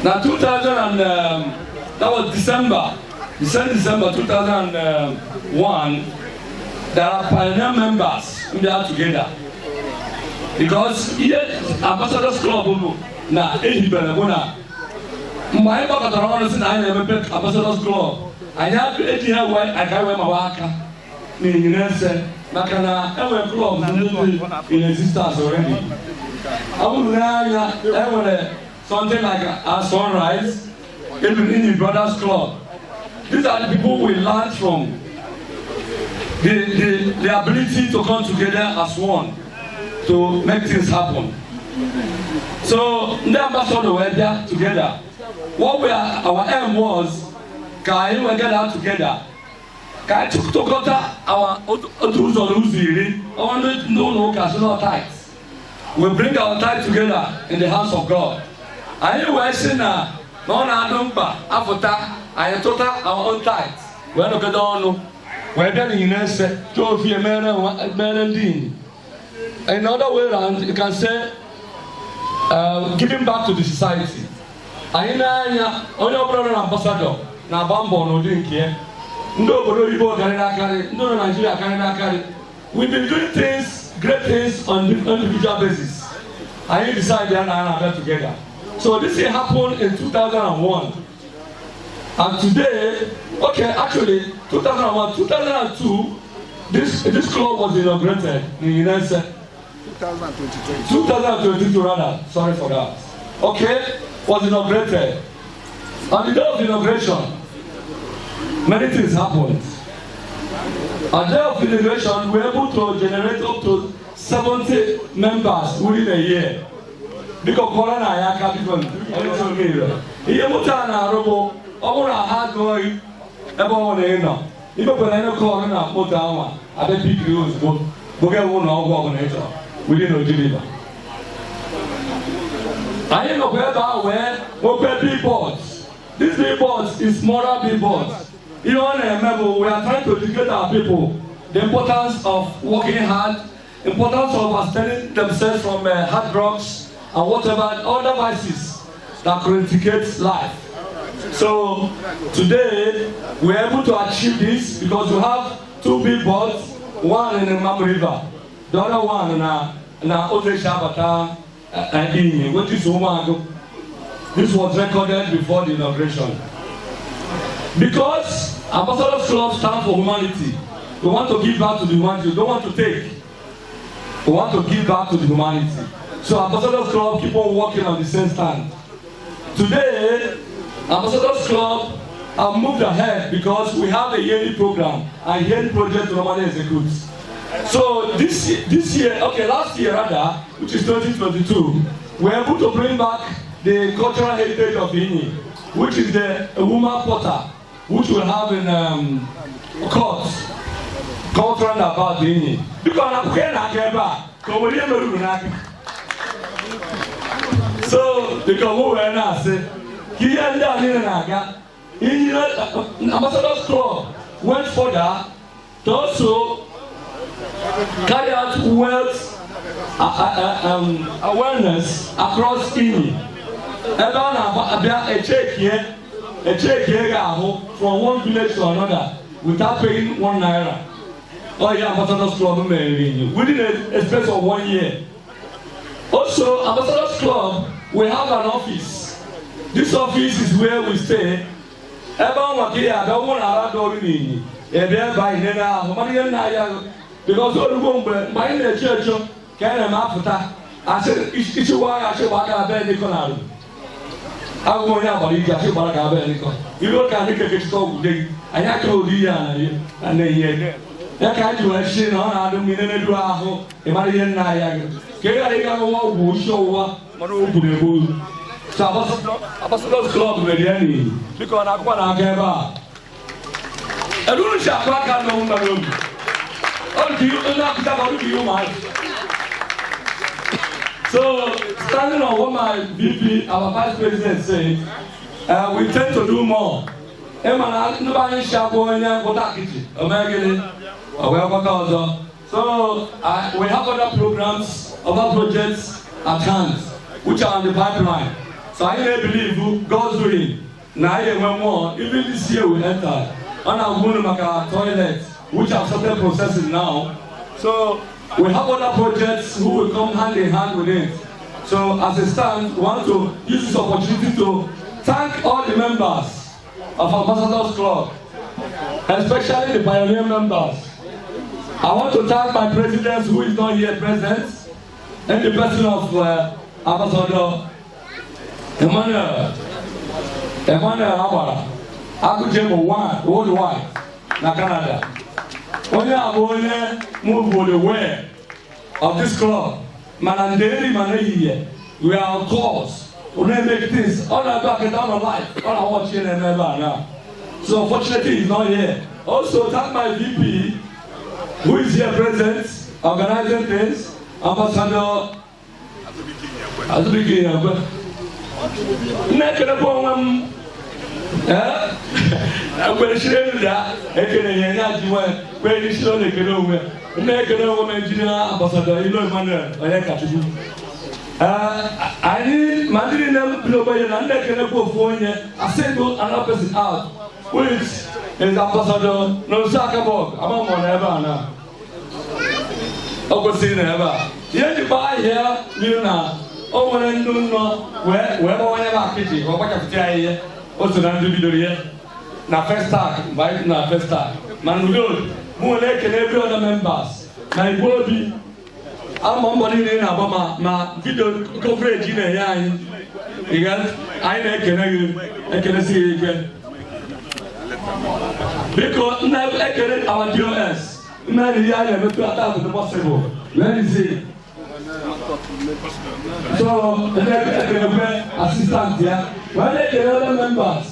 na 2000 and that was December, December 2001. There are pioneer members we are together because ihe Ambassadors Club bụ na ehibere bụ na mgbe anyị gbakọtara ọnụ si na anyị na-emepe Ambassadors Club, anyị ejighị wee aka wee mawa aka n'Inyi Ese, maka na enwere club ndị dị in existence already. Ọ bụrụ n'anya, enwere something like a Sunrise, even Inyi Brothers Club. These are the people we learn from, the ability to come together as one to make things happen. So ndị ambassador were there together. What we are, our aim was ka anyị wee gather together, ka anyị tụkọta our otu ụzọ na ụzọ iri ọnwa ndị ụlọ ụka si na tithes. We bring our tithe together in the house of God. Anyị wee sị na ọ na-adụ mkpa afụta anyị tụta our own tithe wee nọgide ọnụ wee bịa n'Inyi Ese chọọ ofu mere ndị Inyi. In other way round, you can say giving back to the society. Anyị na-anya onye ọbụla nọ na ambassador na-agba mbọ n'ụdị nke ya. Ndị obodo oyibo karịrị akarị, ndị nọ Naijiria karịrị akarị. We've been doing things, great things on the individual basis. Anyị decide ya na anyị na-abịa together. So this thing happened in 2001. And today, okay, actually, 2001, 2002, this club was inaugurated in Inese. 2022. 2022 rather, sorry for that. Okay, was inaugurated. On the day of inauguration, many things happened. On the day of inauguration, we were able to generate up to 70 members within a year. Biko kọrọ na ya aka, biko onye isi omeiwe. Ihe moto a na-arụ bụ ọ bụrụ na ha agụghị ebe ọ bụla ị nọ, imekwara ihe kọọrọ na moto ahụ abịa pikiri ozugbo gboge ewu na ọgwụ ọbụla ị chọrọ within Oji River. Anyị nọkwa ebe ahụ wee nwekwa billboards. This billboards is moral billboards. Ihe ọ na-eme bụ we are trying to educate our people the importance of working hard, importance of abstaining themselves from hard drugs and whatever other vices that complicate life. So today we are able to achieve this because we have two billboards, one in the Mamu River, the other one na Oze Shabata Inyi, which is Umuagu. This was recorded before the inauguration. Because Ambassadors Club stand for humanity, we want to give back to the humanity. We don't want to take. We want to give back to the humanity. So Ambassadors Club keep on working on the same stand. Today, Ambassadors Club have moved ahead because we have a yearly program and yearly project to normally execute. So this year, okay, last year rather, which is 2022, we were able to bring back the cultural heritage of Inyi, which is the woman potter, which we have in court, court roundabout Inyi. Because I'm going to go back. So, because we were not say, ihe ndị a niile na-aga, Inyi Ambassadors Club went further to also carry out wealth awareness across Inyi. Ebe ọ na-abịa echekie ga-ahụ from one village to another without paying ₦1. Ọ ihe Ambassadors Club mere Inyi within a space of one year. Also, Ambassadors Club, we have an office. This office is where we stay. Ebe ọ maka ihe abịa nwụrụ ara dị ọrụ n'Inyi ebe ebe anyị nene ahụ mara ihe nna ya, because olugo mgbe anyị na-eche echo ka anyị na-eme apụta asị ichịwa agha achịgba aka abịa ndịkọ na arụ agụghị onye agbara ike achị gbara ka abịa ndịkọ iru ka anyị kekechita ọgwụ de gị anyị achọghị ụdị ihe a na na-eyi. Ya ka anyị ji wee shi na ọ na-adụ m ihe na-edu ahụ ịmara ihe nna ahịa gị ka ị ghara ịga ṅụwa ọgwụ isi ọwụwa mana ogwu na-egbu ozu. So Ambassadors Club mere ya n'iyi biko ọ na-akwụkwọ na-aga ebe a eruru si akụ aka n'ọnwụ mmadụ obi So, standing on what my VP, our vice president said, we tend to do more. So, we have other programs, other projects at hand, which are on the pipeline. So, I believe God's doing. Now, more, even this year we enter on our toilet, which have started processing now. So we have other projects who will come hand in hand with it. So as it stands, we want to use this opportunity to thank all the members of Ambassadors Club, especially the pioneer members. I want to thank my president, who is not here present, and the person of Ambassador Emmanuel Awara, Agujemo 1 worldwide, na Canada. Onye abụ onye move the way of this club. Mana nderi mana ehihie, we are on course. We don't make things. All I do, I get down on life. All I watch here and never now. So unfortunately, he's not here. Also, thank my VP, who is here present, organizing things, Ambassador Azubike Nyekwe. Nnekelekwa onwe m. Ambassador Ilo Emmanuel Onyekachukwu. Anyị ma ndị niile bi n'ogbenye na ndị ekelekwa ofu onye asịndụ another person out, which is Ambassador Nonso Akabok. Ama m na ebe a na o kwesịrị na ebe a ihe njikwa ahịa n'ihu na o nwere ndị nnọ wee gbawanye m akịjị wee gbachapụta ya ihe o so na ndị bidoro ihe na first tag mgbe anyị na first tag mana udo mụ nwere ekele every other members na igwe obi ama mbọ niile na-agba ma vidio coverage ị na-enye anyị anyị na-ekele gị ekelesi gị ike biko nna ekele our DOS nna ihe anyị na-emetụ ata atụ possible where is he? So ndị ekelekwe assistant ya wee na-ekele other members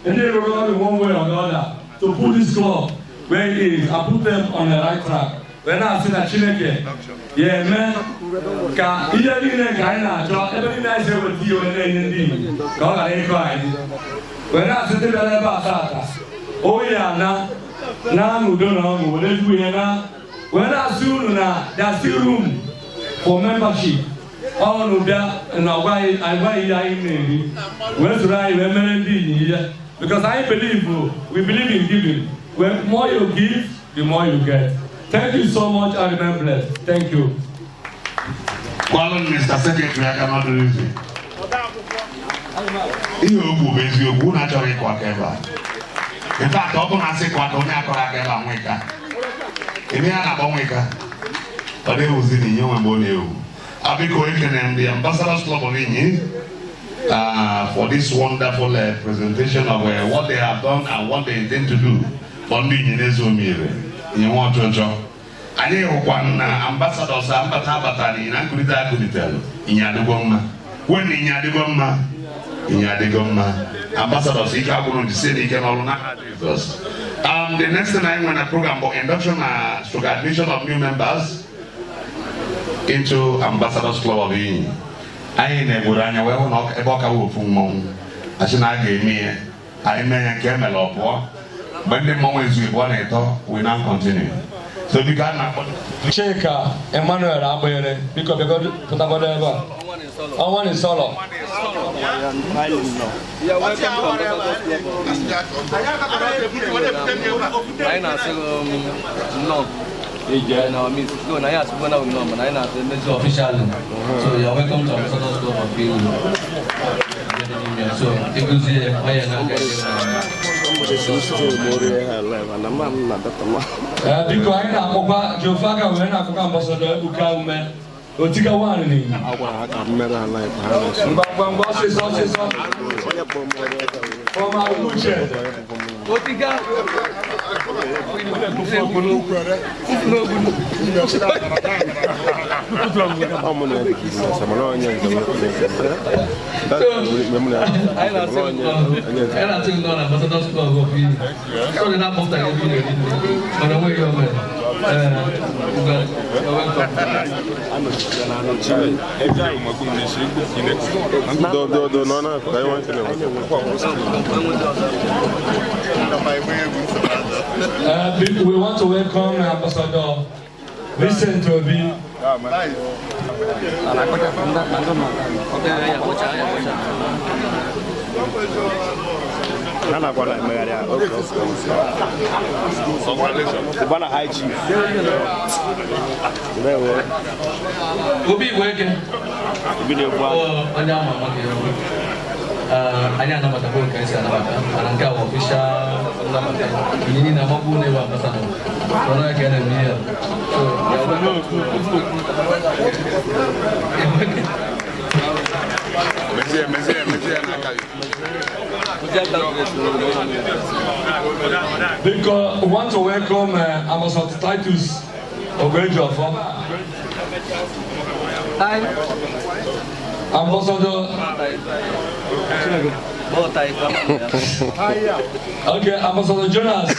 and they were all in one way or the other to put this club where it is and put them on the right track. We're not saying that Chineke, yeah, man, ka ihe niile nke anyị na-achọ ebe niile anyị si eweta ihe onye na-enye ndị Igbo ka ọ ghara ịkọ anyị. We're not sitting there ebe a tata. Oyi ana na n'udo na ọṅụ were ezigbo ihe na wee na-asị unu na there still room for membership. Ọnụ bịa na ọgwaghị ihe anyị na-eri wee soro anyị wee mere ndị ịnyịnya ihe. Because I believe, we believe in giving. The more you give, the more you get. Thank you so much, I remain blessed. Thank you. Kwalo Mr. Secretary, I cannot do this. Ihe okwu bụ eziokwu, unu achọrọ ịkụ aka ebe a. In fact, ọ bụ na asị ịkụ aka onye akọrọ aka ebe a nweka. Ebe a na-akpọ nweka, ọ dịghịzi na inye nwe mgbe ọ na-ewu. Abiko ekene m the Ambassadors Club of Inyi for this wonderful presentation of what they have done and what they intend to do for ndị Inyi na-ezo omire inye nwa ọchọchọ. Anyị hụkwa na ambassadors ambata abata na na nkulite akụlitelu Inyi adịgo mma. When Inyi adịgo mma, Inyi adịgo mma. Ambassadors ike agwụrụ jisie n'ike n'ọrụ n'aha Jizọs. The next thing anyị nwere na program bụ induction na stroke admission of new members into Ambassadors Club of Inyi. Anyị na-egboro anya wee hụ na ebe ọ ka bụ ofu mmọnwụ asị na a ga-eme ihe anyị mee ya nke emere ọ pụọ mgbe ndị mmọnwụ ezughị pụọ na ịtọ we now continue. So biko a na-akpọ Chika Emmanuel Agbere biko bịagodo pụtagodo ebe a. Ọnwa Nsọlọ. Anyị na-asị nnọọ. No, na ya asịgbo na nnọọ mana anyị na-asị emezi officially. So you're welcome to Ambassadors Club of Inyi. So iguzie onye na-aga. Biko anyị na-akpọkwa Jehova wee na-akpọkwa Ambassador Ebuka Ume Otika one n'Inyi. Ngwa ngwa ngwa ọsịsọ ọsịsọ. Ọma Uche. Otika. I not think no Ambassadors Club of you. So they not moved but away your man. We want to welcome Ambassador Vincent Obi. Obi Igweke. Onye ama ama anyị anabatakwa nke esi anabata mana nke a bụ official nnabata ihe na agbapụ na-ewe ambassador ọrụ ya ka a na-eme ihe. Because we want to welcome Ambassador Titus Oguejiofor. Hi. Ambassador. Okay, Ambassador Jonas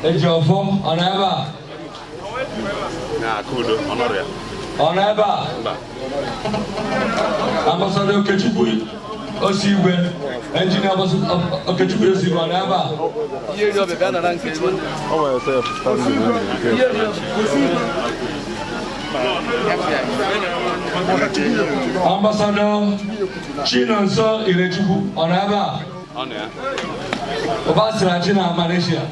Ejiofor Oneba. Oneba. Ambassador Okechukwu Osigwe, Engineer Okechukwu Osigwe Oneba. Ambassador Chinonso Irechukwu Oneba. Obasirachi na Malaysia.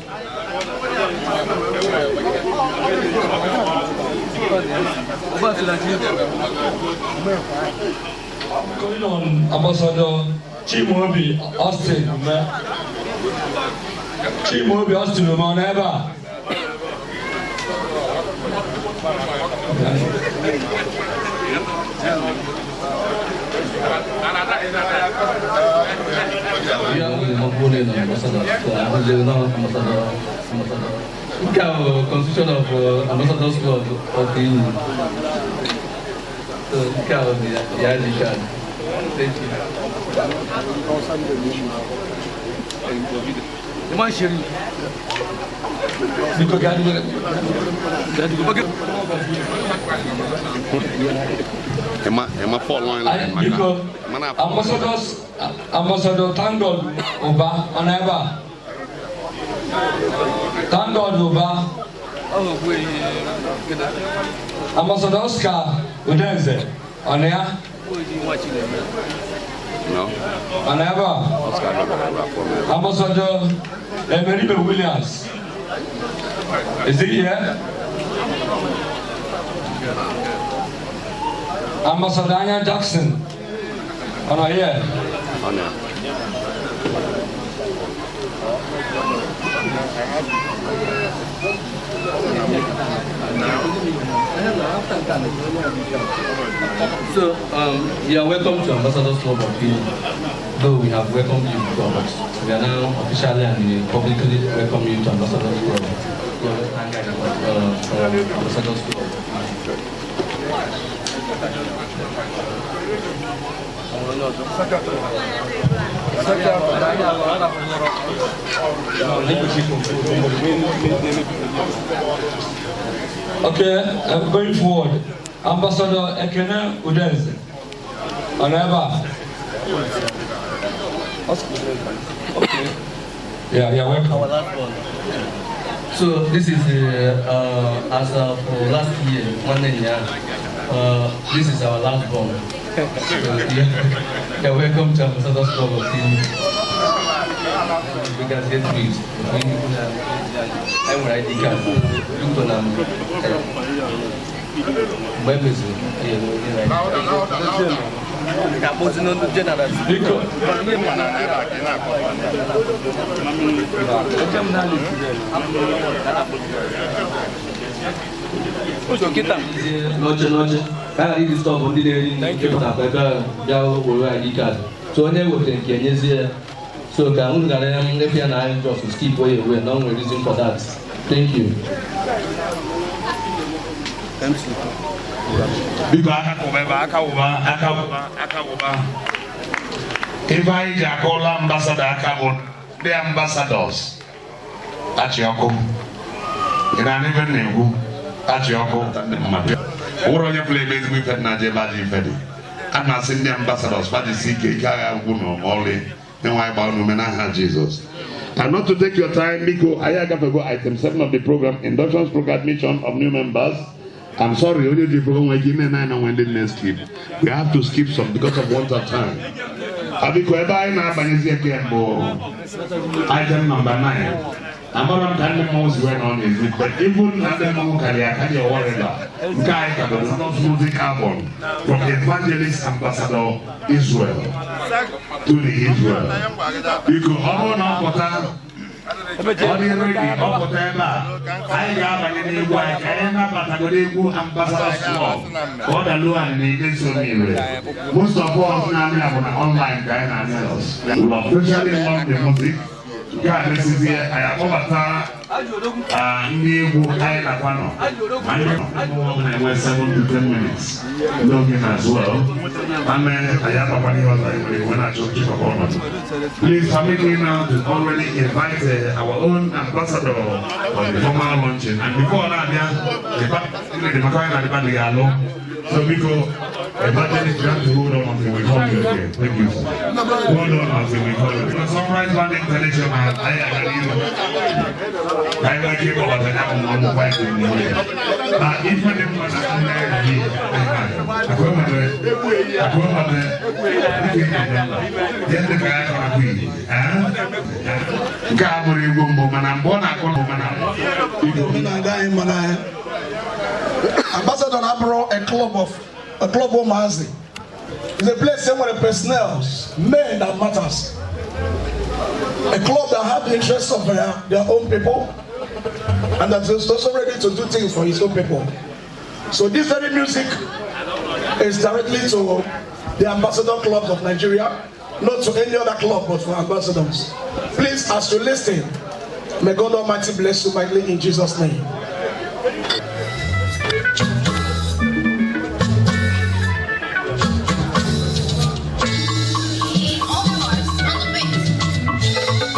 Calling on Ambassador Chimaobi Austin Ume. Chimaobi Austin Ume Oneba. Constitution of Ambassadors Club of the EU. So, the ID card. Thank you. Ambassador Thank God Uba Oneba. Thank God Uba. Ambassador Oscar Udenze Onea. No. Oneba. Ambassador Emeribe Williams. Is he here? Ambassador Anya Jackson. Ono here. Ono. So, you are welcome to Ambassadors Club of Guinea. Though we have welcomed you before, but we are now officially and publicly welcome you to Ambassadors Club. Ambassadors Club. Okay, going forward, Ambassador Ekene Udenze. Oneba. Okay. Yeah, yeah, welcome. Our last one. So this is as of last year, 1 year. This is our last one. So, yeah, yeah, welcome to Ambassadors Club of Guinea. We can get it. I'm ID card. Look on Thank you. So onye wetara nke enyezie. So ka unu ghara efe ya na anyị just skip way away, no nwere reason for that. Thank you. Biko, aka kwụba ebe, aka wụba, aka wụba, aka wụba. Ife anyị ji akụla ambassador aka bụ ndị ambassadors achị ọkụ. Ị na-anụ ife m na-ekwu? Achị ọkụ ndị mmadụ nwere onye pụrụ ebe ezigbo ife dị na aja ebe ajọ ife dị. A na-asị ndị ambassadors fajisi ike, ike agha agwụ na ọlị enwe anyị gbaa ume n'aha Jizọs. And not to take your time, biko, anyị agafego item 7 of the program, induction stroke admission of new members. I'm sorry, onye ji program nwere ike ime nine and ndị nne skip. We have to skip some because of want of time. Abiko, ebe anyị na-abanyezi eke bụ item number 9. Amara m ka ndị mmọnwụ si wee nọ n'ezi, but even na ndị mmọnwụ karịa akarị ọwarịla nke anyị ka bụ Love Music album from Evangelist Ambassador Israel to the Israel. Biko, ọ bụrụ na ọ pụta, ọ dị ready, ọ pụta ebe a, anyị ga-abanye n'egwu anyị ka anyị nabatagoro egwu Ambassadors Club ka ọ daluo anyị na-ege nso n'ire. Most of us na-amị bụ na online ka anyị na-amị. We officially love the music. Nke a mesizie, anyị akpọbata ndị egwu anyị nakwa nọ ma ndị ọbụla enwe 7 to 10 minutes n'oge na as well. Ame anyị agbakwana ihe ọzọ anyị nwere iwe na-achọ nchịkọta ọnọdụ. Please permit me now to already invite our own ambassador on the formal launching. And before na-abịa, the maka anyị na the band ga-alụ. So biko, Evangelist, you have to hold on until we call you again. Thank you, sir. Hold on until we call you. Sunrise Band International, I agree. I like you about the name of the white in the way. If nke a bụrụ igbo mbụ, mana mgbe ọ na-akụ mana Omenala anyị mara anyị. Ambassador na-abụrụ a club of a club ụmụazị. It's a place where the personnel, men that matters. A club that have the interests of their own people and that is also ready to do things for his own people. So this very music is directly to the Ambassador Clubs of Nigeria, not to any other club but for ambassadors. Please, as you listen, may God Almighty bless you mightily in Jesus' name. All the hearts on the beat.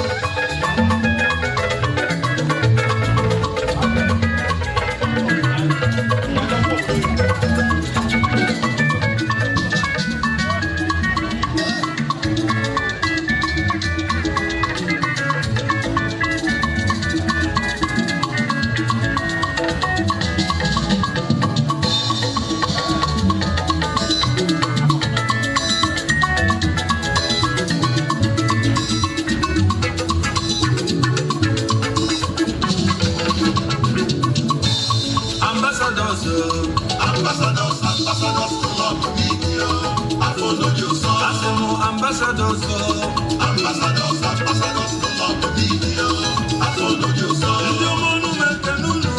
Ambassadors, Ambassadors, ambassadors, club video. Afọ n'obi ụsọ. Asị m ambassadors, Ambassadors, ambassadors, club video. Afọ n'obi ụsọ. Ndị ọma ọnụ m ekene unu.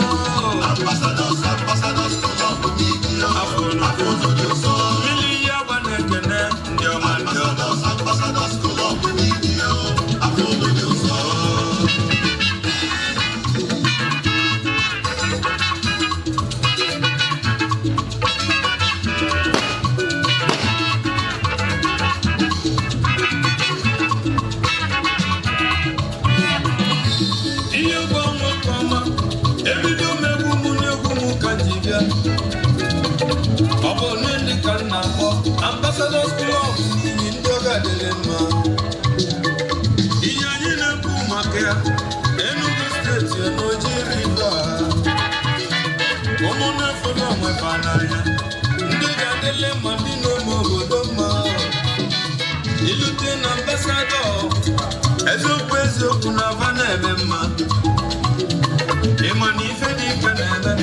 Ambassadors, ambassadors, club video. Afọ n'obi ụsọ. Mmiri ihe agba na-ekene ndị ọma ndị ọma. Ambassadors, ambassadors, club video. Afọ n'obi ụsọ. Ihe bụ nwoke ọma, ebido m egwu m n'egwu m ka ji bịa. Ọ bụ onye ndị ka m na-akpọ Ambassadors Club n'ihi ndị ọga dịrị mma. Ihe anyị na-ekwu maka ya, Enugu Steeti na Oji River. Ụmụ na-efere onwe fa n'anya, ndị ga-adịlị mma, ndị na-eme obodo mma. Ilute na ambassador, eziokwu eziokwu na ava na-eme mma. Ịma na ife dị ike na-eme.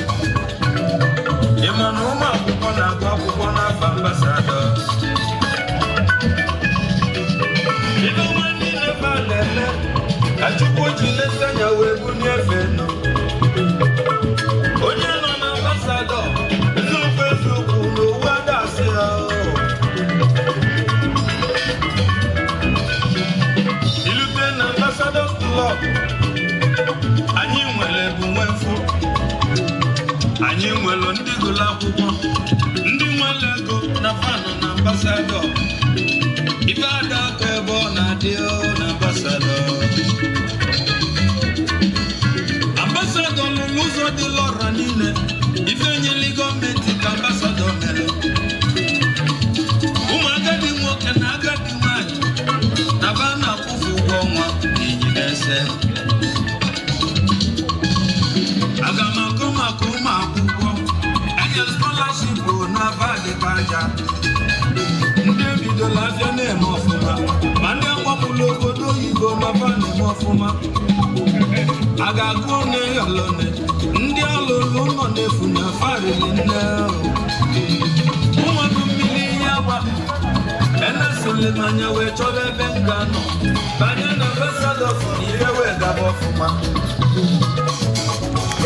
Ịma na ụmụ akwụkwọ na-agụ akwụkwọ n'afọ ambassador. Ibe ọma niile fa na-eme ka Chukwu ji leta anya wee bunie efe nụ. Onye nọ na ambassador, eziokwu eziokwu na owu ada asị ya o. Ilute Ambassador ife ada aka ebe ọ na-adị o na ambassador. Ambassador lụrụ ụzọ dị lọra niile ife nyeli gọọmenti ka ambassador mere. Ụmụ agadi nwoke na agadi nwanyị na ba na-akwụfe ụgwọ ọnwa iji na-ese. Aga m akọ maka ụmụ akwụkwọ enyere scholarship na badịka aja, ndị ebidola afịa na-eme ọfụma, ma ndị agbapụla obodo oyibo na ba na-eme ọfụma. A ga-agụ one alone ndị alụlụ nọ n'efu na farili nne ụmụaka mmiri ihe agba enesolemanya wee chọrọ ebe m ga-anọ banye na ambassador na ihe wee gaba ọfụma.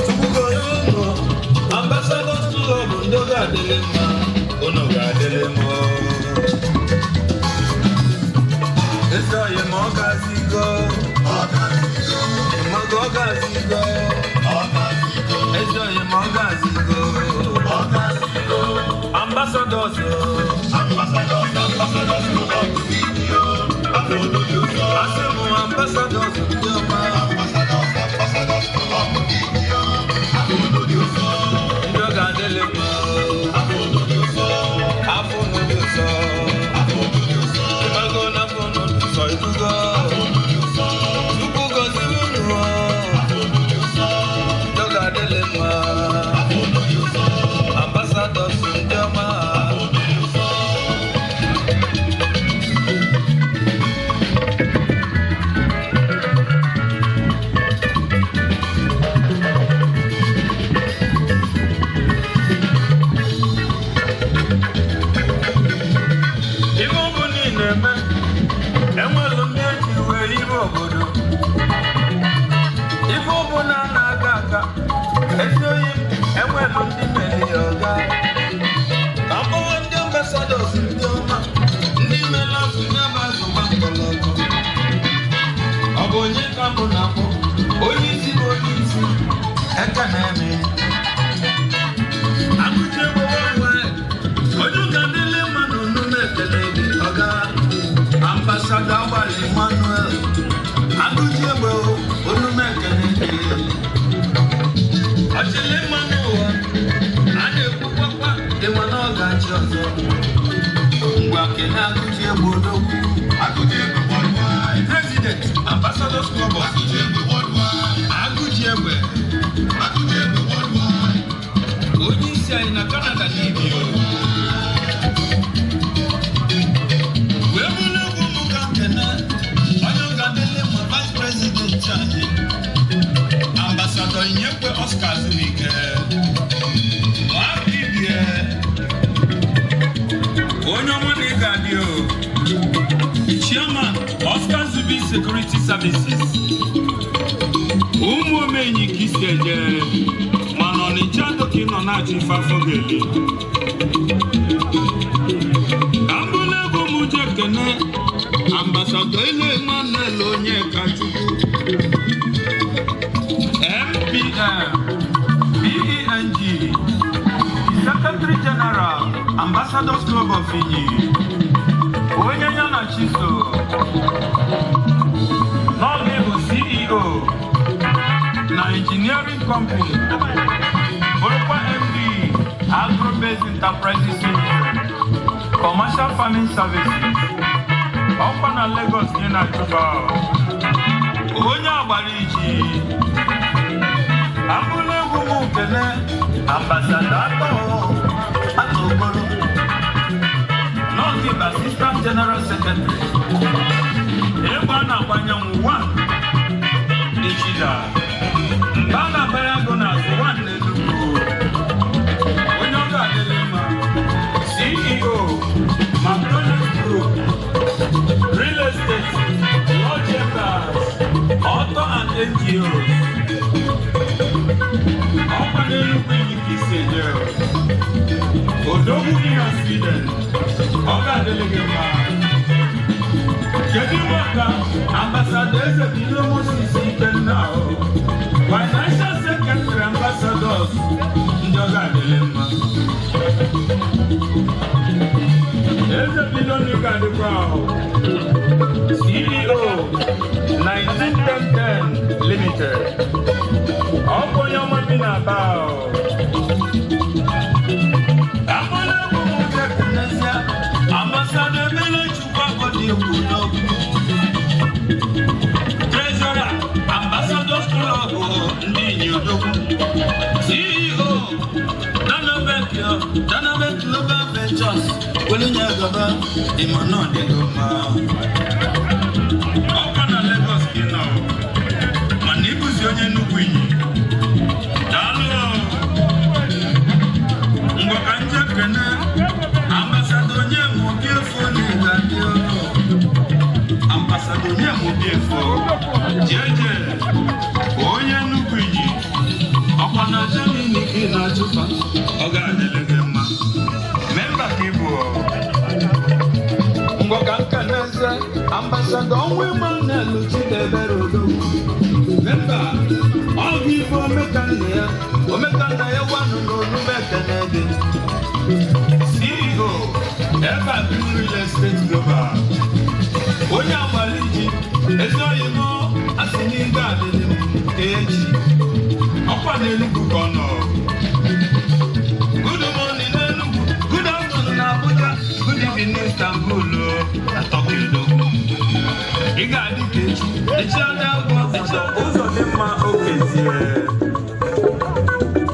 Tukwugoyo Ambassadors Club, ndị ọ ga-adịlị mma, unu ga-adịlị mma. Ezi oyi ma ọ gazigo, ịmaga ọ gazigo, ezi oyi ma ọ gazigo. Ambassadors, asị m ambassadors ndị ọma, ndị ọ ga-adịlị mma. Afọ unu dị ụsọ, ịmago na afọ unu dị ụsọ ibugo. Chukwu gọzie unu, ndị ọ ga-adịlị mma. Ambassadors ndị ọma. Ife ọ bụ niile eme, enwelu ndị eji wee ibe obodo. Ife ọ bụ na na-aga aga, ezi oyi m, enwelu ndị meli ya ọga. Ka mkpọrọ ndị ambassadors ndị ọma, ndị mela azụ ya bụ azụ gba mgbọlọgwụ. Ọ bụ onye ka mụ na-akpọ, onye isi bụ onye isi, eke na-eme. Akụchi egbe worldwide, onye ụka dịlị mma na unu na-ekele gị ọga. Ambassador Agbali Emmanuel, Agụji egbe olu na-ekele gị. Ọchịlị mma n'ụwa, a na-ekwukwakwa ịma na ọ ga-achị ọzọ. Ngwa kene Agụji egbe odogwu. President, Ambassadors Club of Agụji egbe. Onye isi anyị na Canada na-ebi o. Wee bụrụ egwu m ka kene onye ga-adịlị ma vice president anyị, Ambassador Inyekwe Oscar Zubike nwakibie, onye ọma na ị ga-adị o. Chairman, Oscar Zubi Security Services, ụmụ omenyi ka isi eje, mana Ọnịcha dọka ị nọ na-achọ ife afọ ga-eli. Ka m bụrụ egwu m je kene Ambassador Ile Emmanuel Onyekachukwu, MPM BENG, Secretary General, Ambassadors Club of Inyi, onye ya na Chiso n'oge bụ CEO na Engineering Company, bụrụkwa MD, Agrobase Enterprises Limited, Commercial Farming Services, ọkwa na Lagos dị na Juba. Onye agbara iji abụla egwu m kele Ambassador Atọ Atọgboro n'oge Assistant General Secretary, egbe a na-agbanyenwu 1 Ichida mgbe a na-abara agụ n'azụ 1 n'Enugu, onye ọ ga-adịrị mma, CEO, McDonald's Group, Real Estate, Law Chambers, Auto and NGOs. Ọkwa n'Enugwu iyi ka isi eje. Odogwu gị na Sweden, ọ ga-adịrị gị mma. Kedu maka Ambassador Ezebilo Moses Ikenna o, Financial Secretary, Ambassadors, ndị ọ ga-adịrị mma. Eze Ebe Global Ventures welunye gaba ịma na ọ dịgo mma. Ọkwa na Lagos gị nọ, mana ịbụzi onye nnukwu inyi. Daalụ. Ngwa ka nje kene ambassador onye mobi efo na ịga dị. Ambassador onye mobi efo jeje, onye nnukwu inyi, ọkwa na Germany ka ị na-achụfa. Ọ ga-adịrị gị mma. Member ka ị bụ. Ngwa ka nka na-eze ambassador ọnwa Emmanuel Chidebere Odogwu, member ọ bụ ife omekanna ya, omekanna ya gwanụ n'onume ekene gị. CEO Evergreen Real Estate Global, onye agbara iji ezi oyi mụ asị n'ige adịrị m echi. Ọkwa n'Enugwu ka ọ nọ. Good morning n'Enugwu, good afternoon na Abuja, good evening Istanbul o, na Turkey. Odogwu, ị ga-adị ka echi, echi adị agwọ echi. Ụzọ dị mma okezie,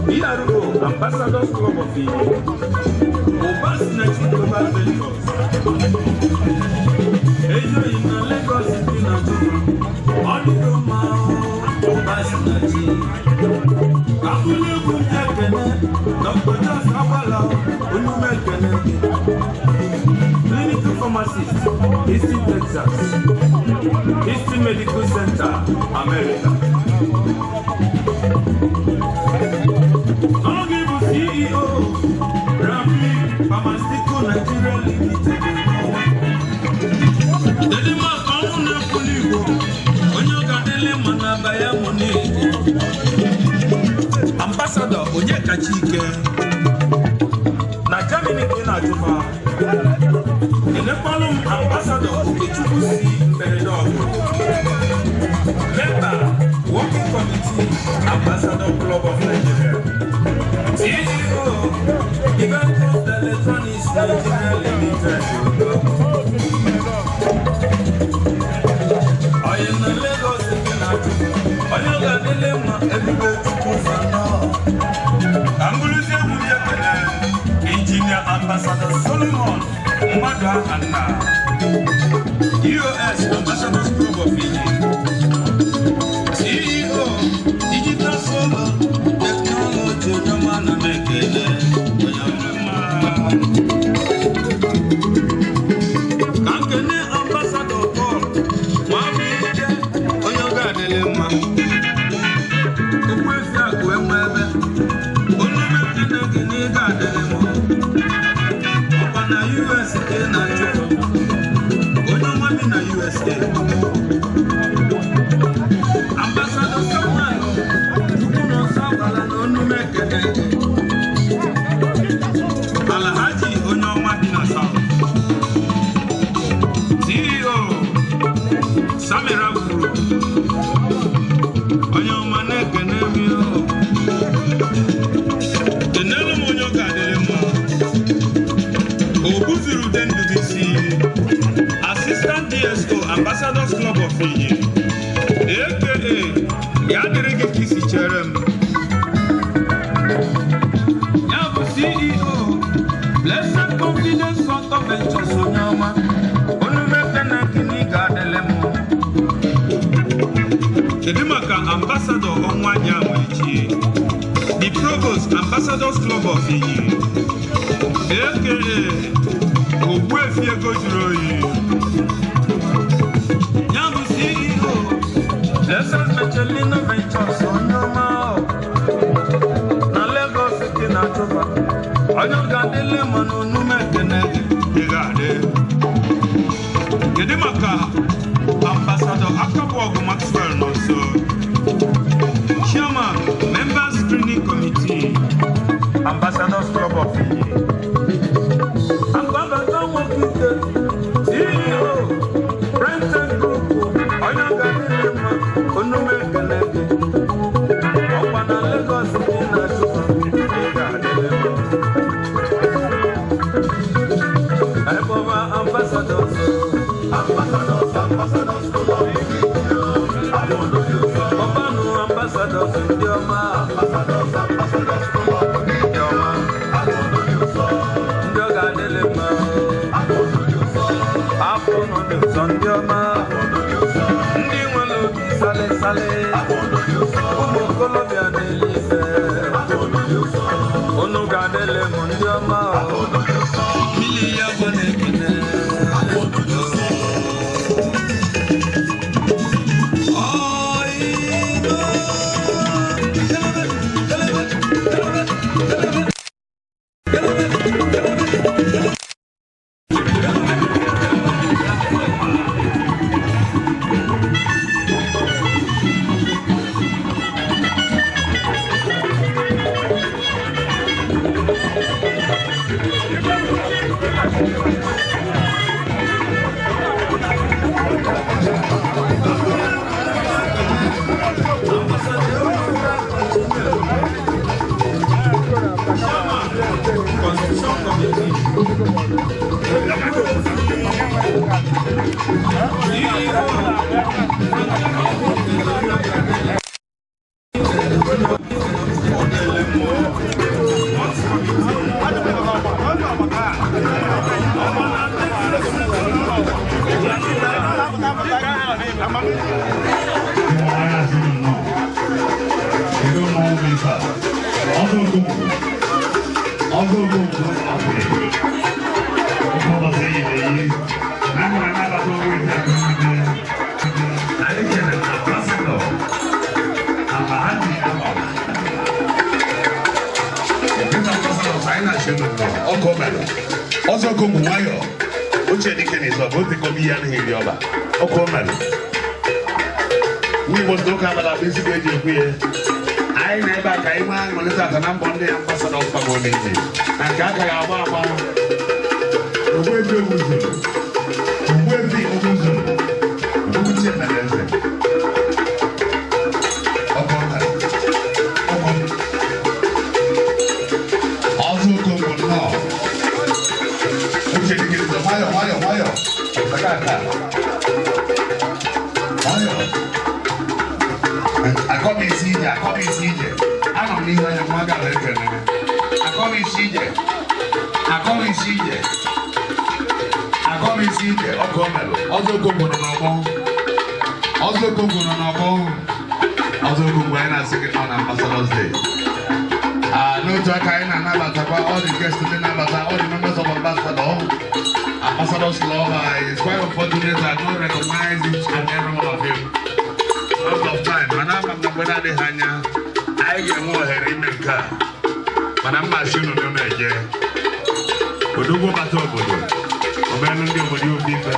PRO Ambassadors Club of Iyi, Ụba Sinachi Global Ventures, Ezoyi na Lagos dị na Chukwu, ọ dịgo mma. Ụba Sinachi abụla egwu ndị ekene. Dr. Charles Agbala, onume ekene gị. Clinical pharmacist, Eastern Texas, Eastern Medical Center, America. Ọ bụ CEO Ramli Pharmaceutical Nigeria Limited. Dedi maka ọnwụ na-ekwuli Igbo, onye ọ ga-adịlị mma na Bayern Munich. Ambassador Onyekachi Ike, na Germany ka ị na-achụfa. Enekwalụ m Ambassador Okechukwu si mberede ọgụ, member Working Committee, Ambassador Club of Nigeria, CEO Juventus Electronics Nigeria Limited. Onye na Lagos nke na-achụ, onye ọ ga-adịle mma. Ebube Chukwu zanọ ka mbụrụzi egwu ya. Ekele Injinia Ambassador Solomon Mmadụ Ahanna, EOS Ambassadors Club of Egypt, CEO Digital Solar Technology. Onye na m ekele onye ọma mma. Ka nkene Ambassador Paul Nwabụike, onye ọ ga-adịlị mma. Okpuefi akụ enwe ebe olume ekene gị na ị ga-adịlị m. Ọkwa na US ka ị na-achụkọ, onye ọma bi na USA. Ambassador Samuel Chukwu na ọsọ agbala na onume ekene gị. Alhaji onye ọma bi na South, CEO Samira Group, onye ọma na-ekene m yo. Kenelu m onye ọ ga-adịrị mma. Obuzuru Ude Ndubisi, Assistant DSO, Ambassadors Club of Iyi, aka ya dịrị gị ka isi chere m. Ya bụ CEO Blessed Confidence Auto Ventures, onye ọma, onumekene gị na ị ga-adịlị m. Kedu maka Ambassador ọnwa anya Amechi, the Provost, Ambassadors Club of Iyi, aka Ogbuefi ego juru oyi? Ya bụ CEO Blessed Michelino Ventures, onye ọma na Lagos dị na Chụba, onye ọ ga-adịle ma na onume ekene gị, ị ga-adị. Kedu maka Ambassador Akabọgụ Maxwell Nọnso, Chairman, Members Screening Committee, Ambassadors Club of Iyi, Agbabata nwoke ike, CEO Brenton Group, onye ọ ga-adịle mma, onume ekene gị. Ọkwa na Lagos dị na Chukwu, ị ga-adịle mma. Ebova ambassadors, ambassadors. ụzọ ndị ọma, ndị nwere obi sale sale, ụmụ okolobịa na-eli ife, unu ga-adịle m ndị ọma, mmiri ya gwa na-ekene. Anyị na-ebe a ka anyị nwee aṅụrị tata na mbọ ndị ambassador gbago n'ije na nke aka ga-agba agba. Ogbuefi Ogbuzuru, Ogbuefi Ogbuzuru, Ogbuchi Emeleze, ọkọ ọzọ Okonkwo nnọọ. Uche dike nzọ, nwayọ nwayọ nwayọ, aka aka nwayọ. Akọbisi ije, akọbisi ije, anọ m n'ihu anya nwa gara ekene. Akọbisi ije, akọbisi ije, akọbisi ije, ọkụ omelụ. Ọzọ Okonkwo nọ n'ọgbọ, ọzọ Okonkwo nọ n'ọgbọ, ọzọ Okonkwo anyị na-asị gị nọ na Ambassadors Day. N'otu aka anyị na-anabatakwa all the guests ndị na-abata, all the members of Ambassador, Ambassadors Club. It's quite unfortunate I don't recognize each and every one of you. Out of time, mana ama m na mgbe na-adịghị anya anyị ga-enwe ohere ime nke a, mana mma asị unu na eje odogwu bata obodo omenụ ndị obodo obi ife.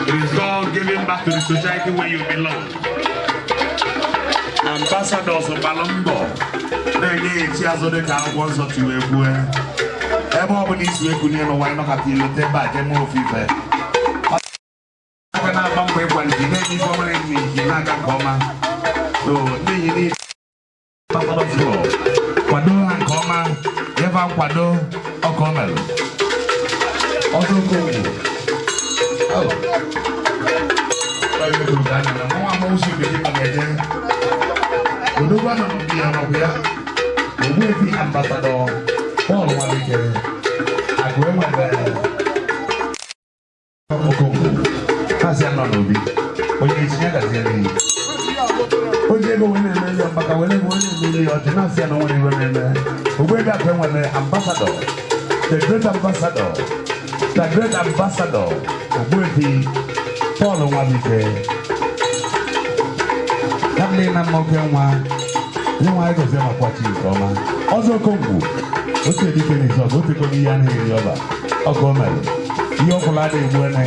It is called giving back to the society where you belong. Ambassadors gbalụ mbọ na-enye ya echi azụ dị ka akwụkwọ nsọ si wee kwue. Ebe ọ bụla isi wee kunye n'ụwa ịnọkọta ilote ebe a jee mee ofu ife aka na-agba mbọ ịkwalite na-enye ife ọma na-enye iji na-aga nke ọma. So n'ihi niile Ambassadors Club kwado ha nke ọma, nyeba nkwado ọkụ omelụ. Ọzọ Okonkwo odogwu anọ n'obi ya nọbụ ya. Ogbuefi Ambassador Paul Nwabike akụ enwebe Okonkwo kasị anọ n'obi onye isi ya gaziere ya. Onye ego wee na-eme ya maka were ego wee na-emeli ya ọchị na-asị ya na onwere iwe na-eme. Ogbuefi akụ enwebe Ambassador, the great ambassador, the great ambassador Ogbuefi Paul Nwabike kabili na mma oke nwa nye nwa anyị gozie ma kwachi nke ọma. Ọzọ Okonkwo otu edike n'izu ọgụ otu ego ihe anaghị eri ọba ọgụ omelụ ihe ọkwụla adịghị egbu ene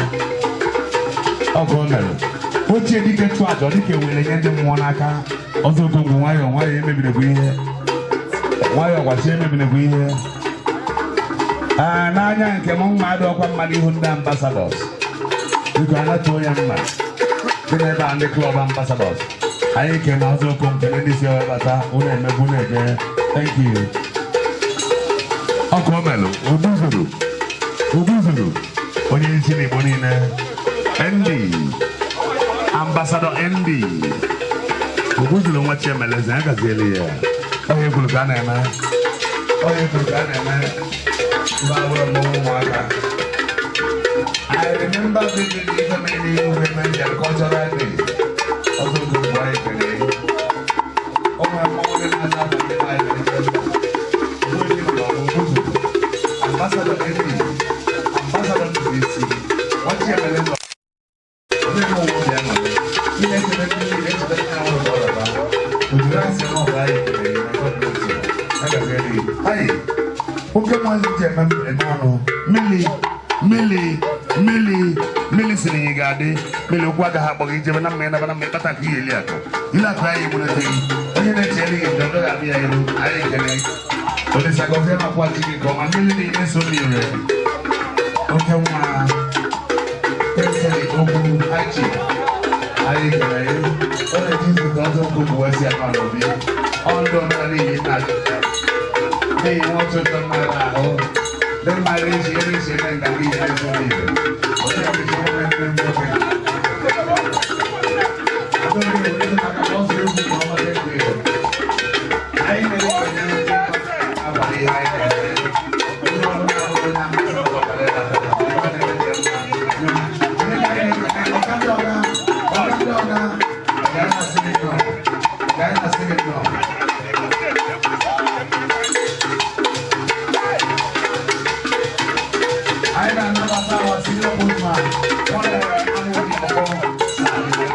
ọgụ omelụ ochie dike chụọ aja ọ dịka ewere nye ndị mmụọ n'aka. Ọzọ Okonkwo nwayọọ nwayọọ emebinekwa ihe, nwayọọ gwachi emebinekwa ihe. N'anya nke m mma adị ọkwa mma n'ihu ndị ambassadors, biko anatuo ya mma dị n'ebe a ndị klọb ambassadors. Anyị kene ọzọ Okonkwo ndị si ewebata unu emegbu na-eje. Thank you. Ọkụ omelụ Ogbuzuru, Ogbuzuru onye isi n'Igbo niile, ND Ambassador ND Ogbuzuru nwa Chiemeleze ya gaziele ya. Onye kwuru ka a na-eme, onye kwuru ka a na-eme mba abụrụ mmọnwụ ụmụaka. I remember Chamber visit ife mere n'ihu eme njem cultural day. Ọzọ Okonkwo, anyị kere. O nwere mmọnwụ ndị na-aza afa ndị be anyị na-eje mba. Ogbuefi nọ n'ọgbọ ụtụtụ. Ambassador MP, Ambassador Ndubuisi, nwachi emele nọ. Onye nwe ụwa obi aṅụrị. Ihe echebe ndị niile echebe ndị na-anwụrụ ka ọ rọba. Ojiri asị na ọba anyị kere na God bless you. Agaziere gị. Ayi, oke nwaanyị ji eme eme ọnụ. Mmiri, mmiri, mmiri, mmiri siri ya ga-adị. Mmiri okwu agaghị akpọ gị ijebe na mma ịnaba na mma ịkpata akụ ihe eli akụ. Ile akụ anyị egbuleteghị. Onye na-eche gị njọ, njọ ga-abịa ya ilu. Anyị kele. Olisa gọzie ma kwa chi gị nke ọma. Mmiri na ime so n'ire. Oke nwa. Pesịrị okwu achi. Anyị kele ya. Ọ na-eji nzukọ ọzọ okwu bụ esi ama n'obi. Ọ ndụ omenala iyi na-adị. N'ihi nwa ọtụtụ mmadụ ahụ. Ndị mmadụ eji ere esi eme nganga ihe na-eso n'ire. Onye ọbụla nwe nne m nwoke. Adọghị were maka na ọ zụrụ egwu nke ọma dị ndụ. Anyị na-ekele ndị abalị ihe anyị na-eme. Onye ọbụla abụghị onye amasị ọbara ya batara. Ebe a na-eme dị mma. Onye ka anyị na-ekele? Ọka ndị ọga, ọka ndị ọga. Ga anyị na-asị gị nnọọ. Ga anyị na-asị gị nnọọ. Anyị na-anabata our senior postman, Colonel Amobi Ọkọ.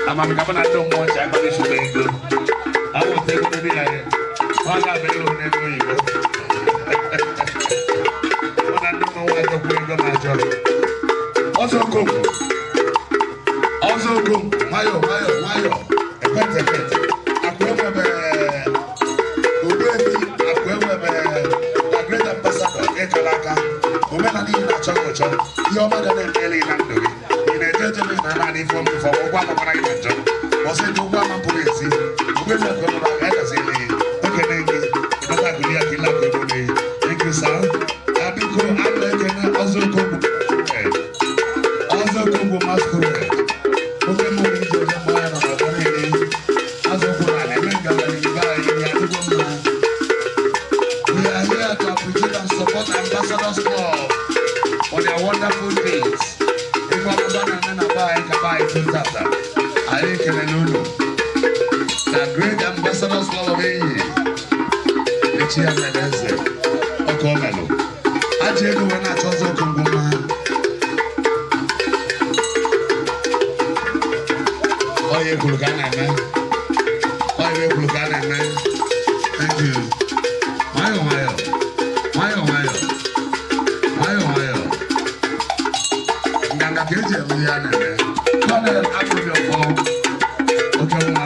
Amamikapa na ndị mmụọ nche akpata nsogbu ego. Awụta ego n'ebe ya ya. Ọ ga-abịa ịlụ n'ego oyibo. Ọ na ndị mmọnwụ achọkwa ego ma achọ. Ọzọ Okonkwo. Ọzọ Okonkwo. Nwayọọ nwayọọ nwayọọ. Epete epete. Akụ enwebe Ogbuefi akụ enwebe na Great Ambassador ịkara aka. Omenala ihe na-achọ gị ụchọ. Ihe ọma ga na-emeli gị na ndụ gị. Ị na-eje eje ma ị na-ana ifọm ifọm ụgwọ amakwara gị na njọ. Ọsọ ego ụgwọ ama pụrụ ezi. Ogbuefi akụ enwebe aka agaziela gị. Ekene gị. Ịbata akụli akụ ile akụ ego gị. Thank you, sir. Biko, a na-ekene Ọzọ Okonkwo. Ọzọ Okonkwo masquerade. Oke mmụọ iji oje mmụọ ya nọ n'ọgbọ niile. Azụ ụkwụ na eme nganga n'ibe anyị ya adịgo mma. We are here to appreciate and support Ambassadors Club for their wonderful deeds. Ife ọmụba na-eme na be anyị ka be anyị too tata. Anyị ekelele unu. Na Great Ambassadors Club of Enyi. Echi ya mere eze. Ọkụ omelụ. Ajọ ego wee na-achọ Ọzọ Okonkwo mma. Ọ ya ekwuru ka a na-eme. Ọ ya ekwuru ka a na-eme. Thank you. Nwayọọ nwayọọ. Nwayọọ nwayọọ. Nwayọọ nwayọọ. Nganga ka eji eme ihe a na-eme. Colonel Amobi Ọfọ. Oke nwa.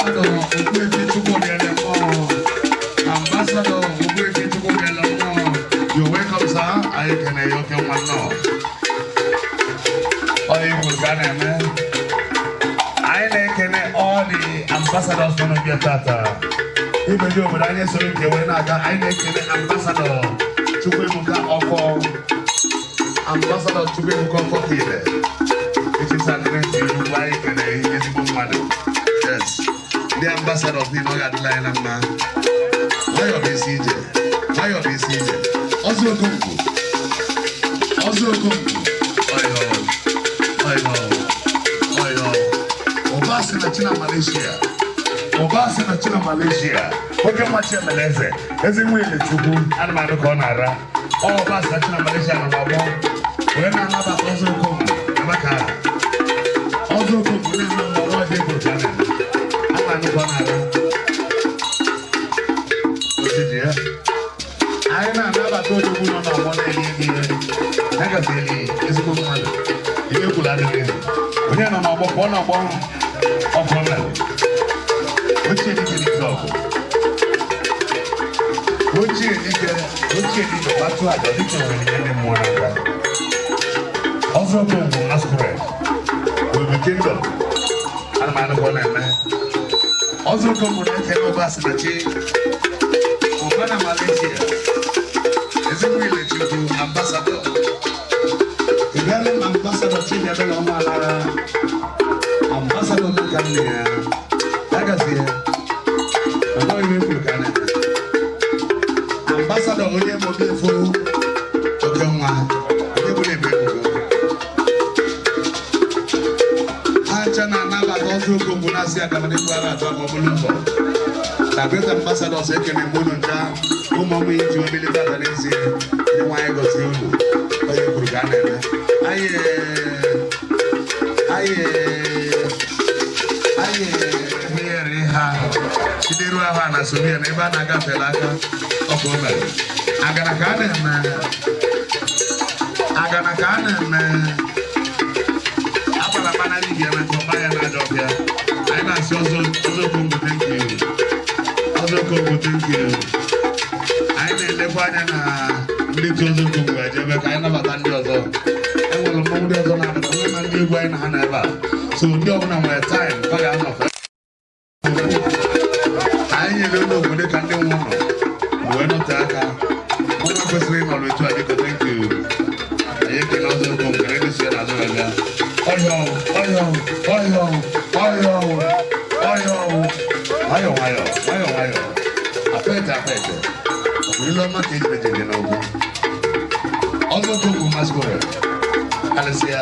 Ambassador Ogbuefi Chukwubiele Mmụọ. Ambassador Ogbuefi Chukwubiele Mmụọ. You're welcome, sir. Anyị kene ya oke nwa nnọọ. Ọ ya ekwuru ka a na-eme. Anyị na-ekene all the ambassadors nọ n'obi tata. Ibeji obodo anyị soro nke wee na-aga. Anyị na-ekene Ambassador Chukwuebuka Ọfọ. Ambassador Chukwuebuka Ọfọ Kibe. Echisa Greti Ugwu anyị kene ezigbo mmadụ. Yes. Ndị ambassadors niile ọ ga-adịla anyị na mma. Nwayọọ bụ isi ije. Nwayọọ bụ isi ije. Ọzọ Okonkwo. Ọzọ Okonkwo. Ọyọ. Ọyọ. Ọyọ. Ụba sị na chi na Malaysia. Ụba sị na chi na Malaysia. Oke nwa chi emele eze. Ezi nwa Ilechukwu anụmanụ ka ọ na-ara. Ọ ụba sị na chi na Malaysia nọ n'ọgbọ. Wee na-anabata Ọzọ Okonkwo. Abaka. Ọzọ Okonkwo na-eme mmọnwụ ọjọọ ekwuru ka a na-eme. Anụmanụ ka ọ na-ara. Osiji ya. Anyị na-anabata odogwu nọ n'ọgbọ na-eli ego ihe. Ya gazieli ezigbo mmadụ. Ihe ekwuru adịghị ezi. Onye nọ n'ọgbọ pụọ n'ọgbọ ọkụ mere. Ochie dike n'ike ọgụ. Ochie dike ochie dike gbatụ aja dike nwere ihe ndị mmụọ n'aka. Ọzọ Okonkwo masquerade. Obi Kingdom. Anụmanụ ka ọ na-eme. Ọzọ Okonkwo na-ekele ụba sị na chi. Ebe na Malaysia. Ezigbo Ilechukwu ambassador. Ebele m ambassador Chidiebere Ọnwalara. Ambassador n'aka nne ya. Ya gazie. Ọ nweghị ihe kwuru ka a na-eme. Ambassador onye mobi efu oke nwa onye bụ na-eme ebubo. Acha na-anabata ọzọ okongwu na-asị agamnihu ara atọ ma ọ bụrụ ụzọ. Na great ambassadors ekene m unu ncha ụmụ ọmụ iji obili tata n'ezie ndị nwaanyị gọzie unu onye kwuru ka a na-eme. Anyị anyị anyị mmiri ha chideru ahụ a na Soria na ebe a na-agafela aka ọkụ o mere. Agana ka a na-eme. Agana ka a na-eme. Agbara mana dibịa na nke ọba ya na-aja ọbịa. Anyị na-asị ọzọ ọzọ Okongwu thank you. Ọzọ Okongwu thank you. Anyị na-elekwa anya na ndị tu ọzọ Okongwu ejebe ka anyị nabata ndị ọzọ. E nwere mmọnwụ ndị ọzọ na-abata nwee ma ndị egwu anyị na ha nọ ebe a. So ndị ọbụla nwere time ọ ga-anọfe. Anyị nyere ụlọ obodo ka ndị nwe ụlọ wee nọte aka. Onye kwesịrị ịnọrọ etu a biko thank you. Anyị ekele ọzọ Okongwu kere ndị si ya n'azụ wee bịa. Ọyọ ọyọ ọyọ ọyọ ọyọ nwayọ nwayọ nwayọ nwayọ apete apete ọbụrụla ọma ka ejire jeje n'ogwu ọzọ Okongwu masquerade karịsịa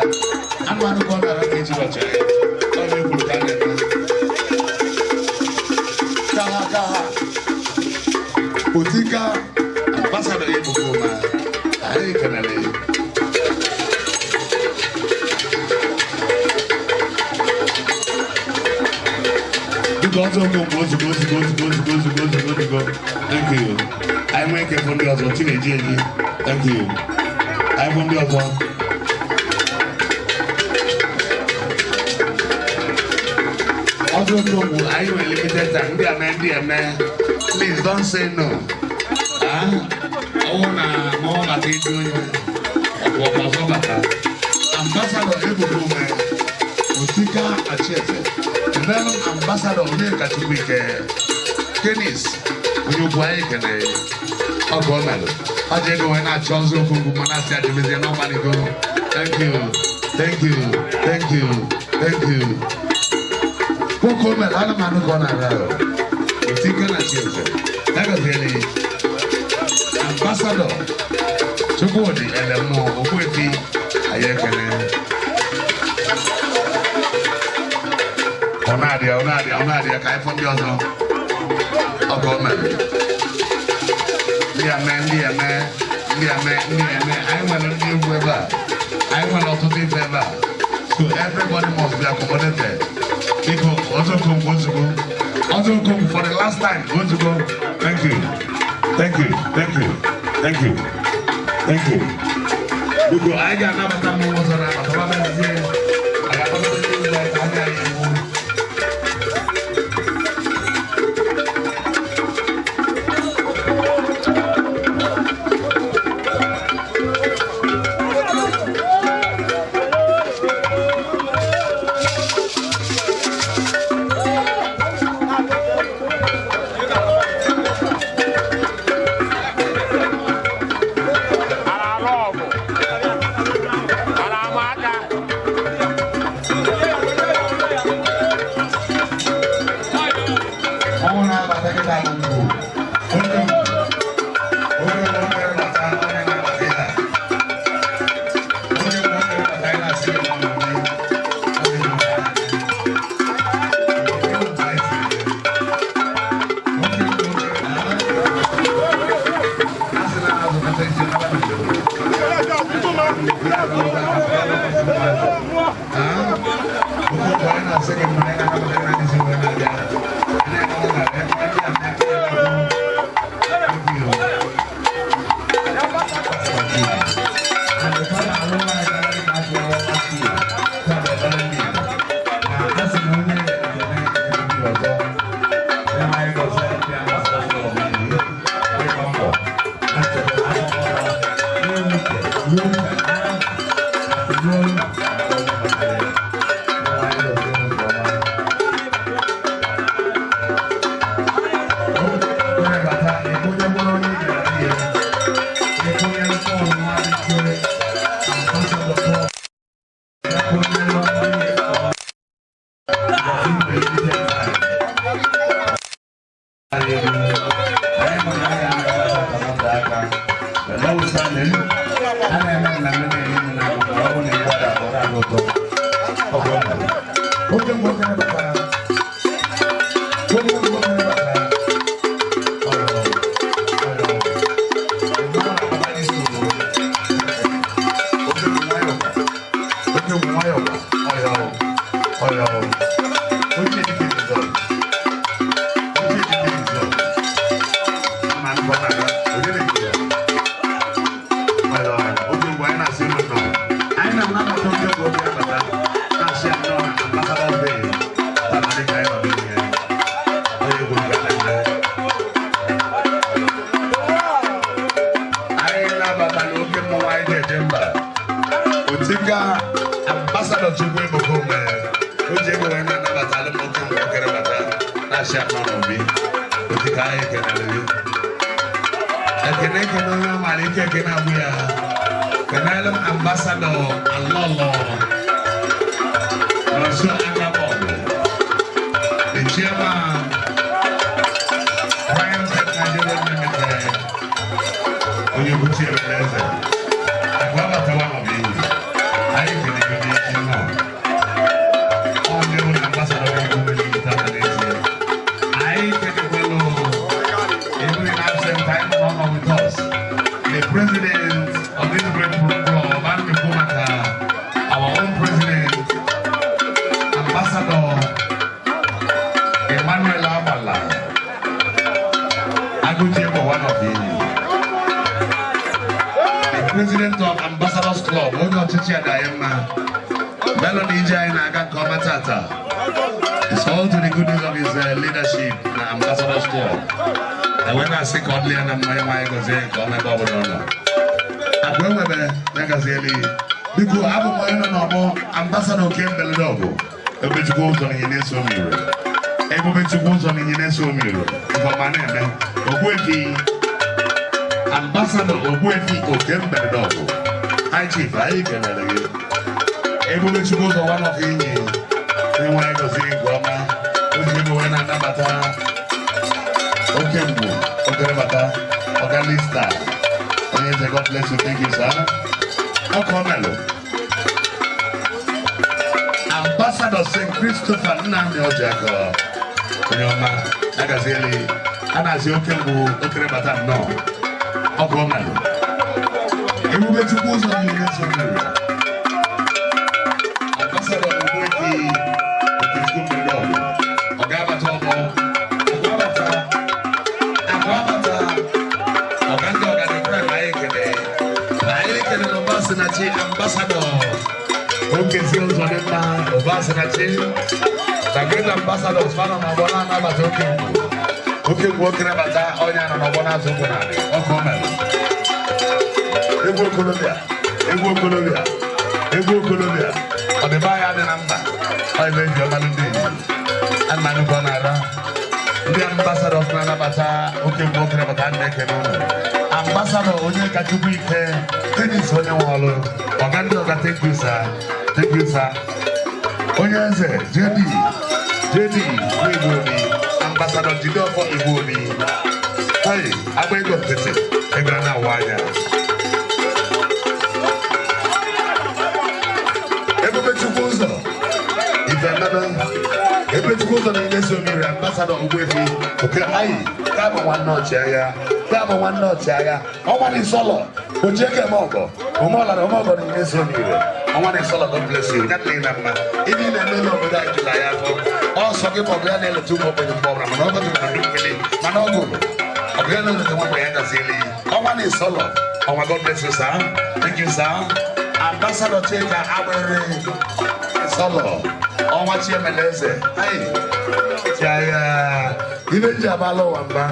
anụ anụ ka ọ na-ara ka ejiri ọcha ya ọ bụ ekwuru ka a na-eme kaha kaha potika ambassador Ebuka Uma anyị kenere ya. Biko ọzọ Okongwu ozugbo ozugbo ozugbo ozugbo ozugbo ozugbo ozugbo. Thank you. Anyị nwee ike fụ ndị ọzọ chi na-eji eji. Thank you. Anyị fụ ndị ọzọ. Ọzọ Okongwu anyị nwere limited time ndị eme ndị eme. Please don't say no. Ah, ọwụ na mụọ bata ịjụ onye ọkụ ọkụ ọzọ bata. Ambassador Ebuka Ume Otika Achieze. Ebelu ambassador Onyeka Chukwuike Kenis onye ukwu anyị kenere ọgụ o melụ. Ọ ji ego wee na-achọ ọzọ Okongwu mana asị adịbezie n'ọgbanigo. Thank you, thank you, thank you, thank you. Nwoke o melụ anụmanụ ka ọ na-ara ahụ. Otika na Chieze. Ya gaziere ambassador Chukwudi Elemmụọ Ogbuefi anyị ekene. Ọ na-arịa ọ na-arịa ọ na-arịa ka anyị fụ ndị ọzọ ọgọ o mere. Ndị eme ndị eme ndị eme ndị eme anyị nwere ndị egwu ebe a anyị nwere ọtụtụ ife ebe a so everybody must be accommodated. Biko ọzọ Okongwu ozugbo ọzọ Okongwu for the last time ozugbo. Thank you thank you thank you thank you thank you. Biko anyị ga-anabata mmọnwụ ọzọ na-abata ma mezie anyị akpọta ndị egwu anyị ka anyị anyị egwu. Ọnwụ na-abata kịta bụ ngwu. Onye ngwu. Onye ngwu onye bata onye na-abata kịta. Onye ngwu onye bata anyị na-asị gị nọ n'obi. Onye ngwu onye ngwu anyị si eme. Onye ngwu onye a sị na azụkọta isi naba n'obodo. Ah, okwu anyị na-asị gị mma anyị na-anabata na ndị si wee na-abịa. Anyị nabatara oke mmọnwụ anyị ji eje mba. Otinga Ambassador Chukwuebuka Umeh, o ji ego wee na-anabata alụmoke mgbe okere bata na-achị anọ n'obi. Otinga, anyị ekenere gị. Ekene ekene onye ọ maara ike ekene agbụ ya. Kenelu m Ambassador Alolo Nonso Agabọgụ, the chairman, Prime Tech Nigeria Limited, onye buchi ebeleze. Agwa batawa n'obi enyi. Anyị kene gị n'isi nnọọ. Ọ ndị bụ na ambassador ga-ekwu mmiri tata n'ezie. Anyị kenekwelu, even in absent time, nọ nọ with us, the president of this great club, and the maka our own president, Ambassador Emmanuel Abala Agujiebo, one of the president of Ambassadors Club, onye ọchịchị adaghị mma. Melody ije anyị na-aga nke ọma tata. It's all to the goodness of his leadership na Ambassadors Club. Enwe na-asị ka ọ dịrị ya na mma, onye nwaanyị gọzie nke ọma ebe ọ bụla ọ nọ. Akụ enwebe ya gaziela. Biko, abụ m onye nọ n'ọgbọ, Ambassador Oke Mberede Ọgụ Ebubechukwu ụzọ na ihe na-eso omiro. Ebubechukwu ụzọ na ihe na-eso omiro nke ọma na-eme. Ogbuefi, Ambassador Ogbuefi Oke Mberede Ọgụ, High Chief, anyị kelere gị. Ebubechukwu ụzọ one of Inyi, onye nwaanyị gọzie nke ọma. O ji ego wee na-anabata oke mgbu okere bata. Ọgalista, onye eze, God bless you. Thank you, sir. Ọkọ melụ. Ambassador St. Christopher Nnamdi Ojiako, onye ọma agazieli. A na-asị oke mgbu okere bata nnọọ. Ọkọ melụ. Ebube Chukwu ụzọ niile so mmiri. Ambassador Ogbuefi Okechukwu Mberede Ọgụ, ọ ga-abata ọgbọ. Akụ abata, akụ abata. Ọga ndị ọga dị prime, anyị ekele. Anyị ekele na Ọbasinachi, Ambassador Okezie ụzọ dị mma Ọbasinachi, the great ambassadors fanọ n'ọgbọ na-anabata oke mgbu. Oke mgbu okere bata, onye nọ n'ọgbọ na-azụ ụkwụ n'ala. Ọkụ o mere. Egwu okolobịa, egwu okolobịa, egwu okolobịa. Ọdịba ya dị na mba. Ọ ebe eji ọmalụ ndị enyi. Ana m ka ọ na-ara. Ndị ambassadors na-anabata oke mgbe okere bata na-ekene ụlọ. Ambassador onye kachukwu ike tenis, onye nwe ọlụ. Ọga ndị ọga, thank you, sir. Thank you, sir. Onye eze JD JD Igwe Obi, Ambassador Jideofor Igwe Obi. Hey, agba ego nkịtị, ego a na-awa anya. Ebubechukwu ụzọ ife emebe. Ebubechukwu ụzọ na ilesi omiri, Ambassador Ogbuefi Oke ayi ka bụ nwanne ọchịagha, ka bụ nwanne ọchịagha. Ọnwa na isọlọ ojieke eme ọgọ omeọlara omeọgọ na ilesi omiri. Ọnwa na isọlọ, God bless you. Ya dịrị na mma. Ibe ị na-eme n'obodo anyị jụrụ anyị afọ. Ọsọ gị ma ọ bụ ya na-eleta ụmụ ogbenye mgbe ọbụla, mana ọ gọziri na ndị mmiri, mana ọ gụrụ ọ bụ ya na-eleta nwa ogbenye, ya gaziela iyi. Ọnwa na isọlọ, ọnwa, God bless you, sir. Thank you, sir. Ambassador Chika Agbere Sọlọ, ọnwa Chiemeleze ayi chiagha ibe nji abala ụwa mba,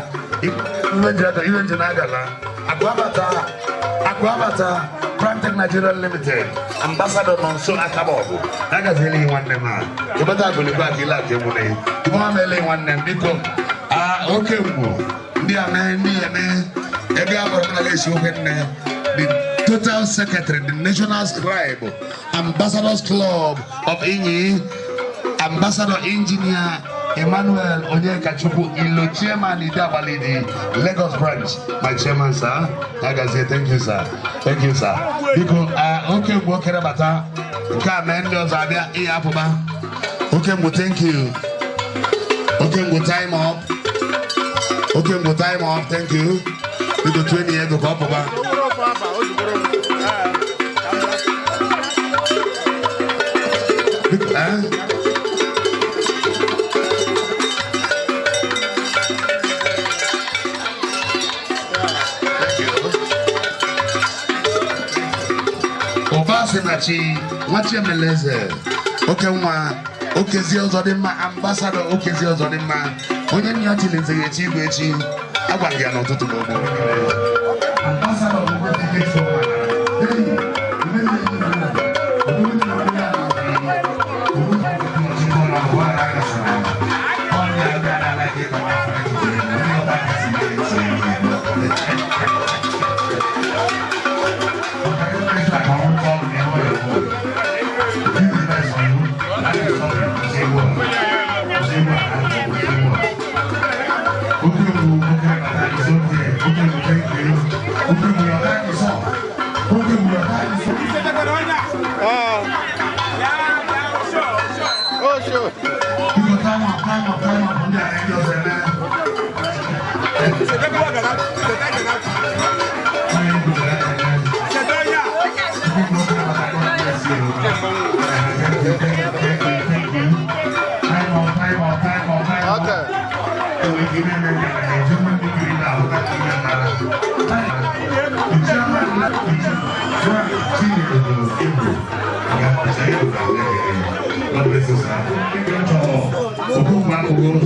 ibe nji aka, ibe nji na-agala. Akụabata, akụabata. Prime Nigeria Limited, Ambassador Nonso Akabọgụ, agaziela ihe nwanne m a ịbata agụlịkwa aka ile aka egbune ibe ọma mele nwanne m. Biko, a oke mgbu ndị a mee, ndị a mee ebe a gwara m na esi okwe nne. The total secretary, the national scribe, Ambassadors Club of Inyi, Ambassador Engineer Emmanuel Onyekachukwu Ilo, chairman, Ide Abalidi Lagos branch. My chairman, sir. Agazie, thank you, sir. Thank you, sir. Biko, oke mgbe okere bata nke a mee, ndị ọzọ abịa ihe apụba. Oke mgbu, thank you. Oke mgbu, time up. Oke mgbu, time up. Thank you. Biko, tụọ enyi ya ego ka ọ pụba. Biko, eh? Thank you. Ụba sị na chi nwa Chiemeleze, oke nwa Okezie ụzọ dị mma, Ambassador Okezie ụzọ dị mma. Onye nna ya chiri nze ga-echi igwe echi. Agwa gị ya n'ụtụtụ ma ọ bụ Ambassador of the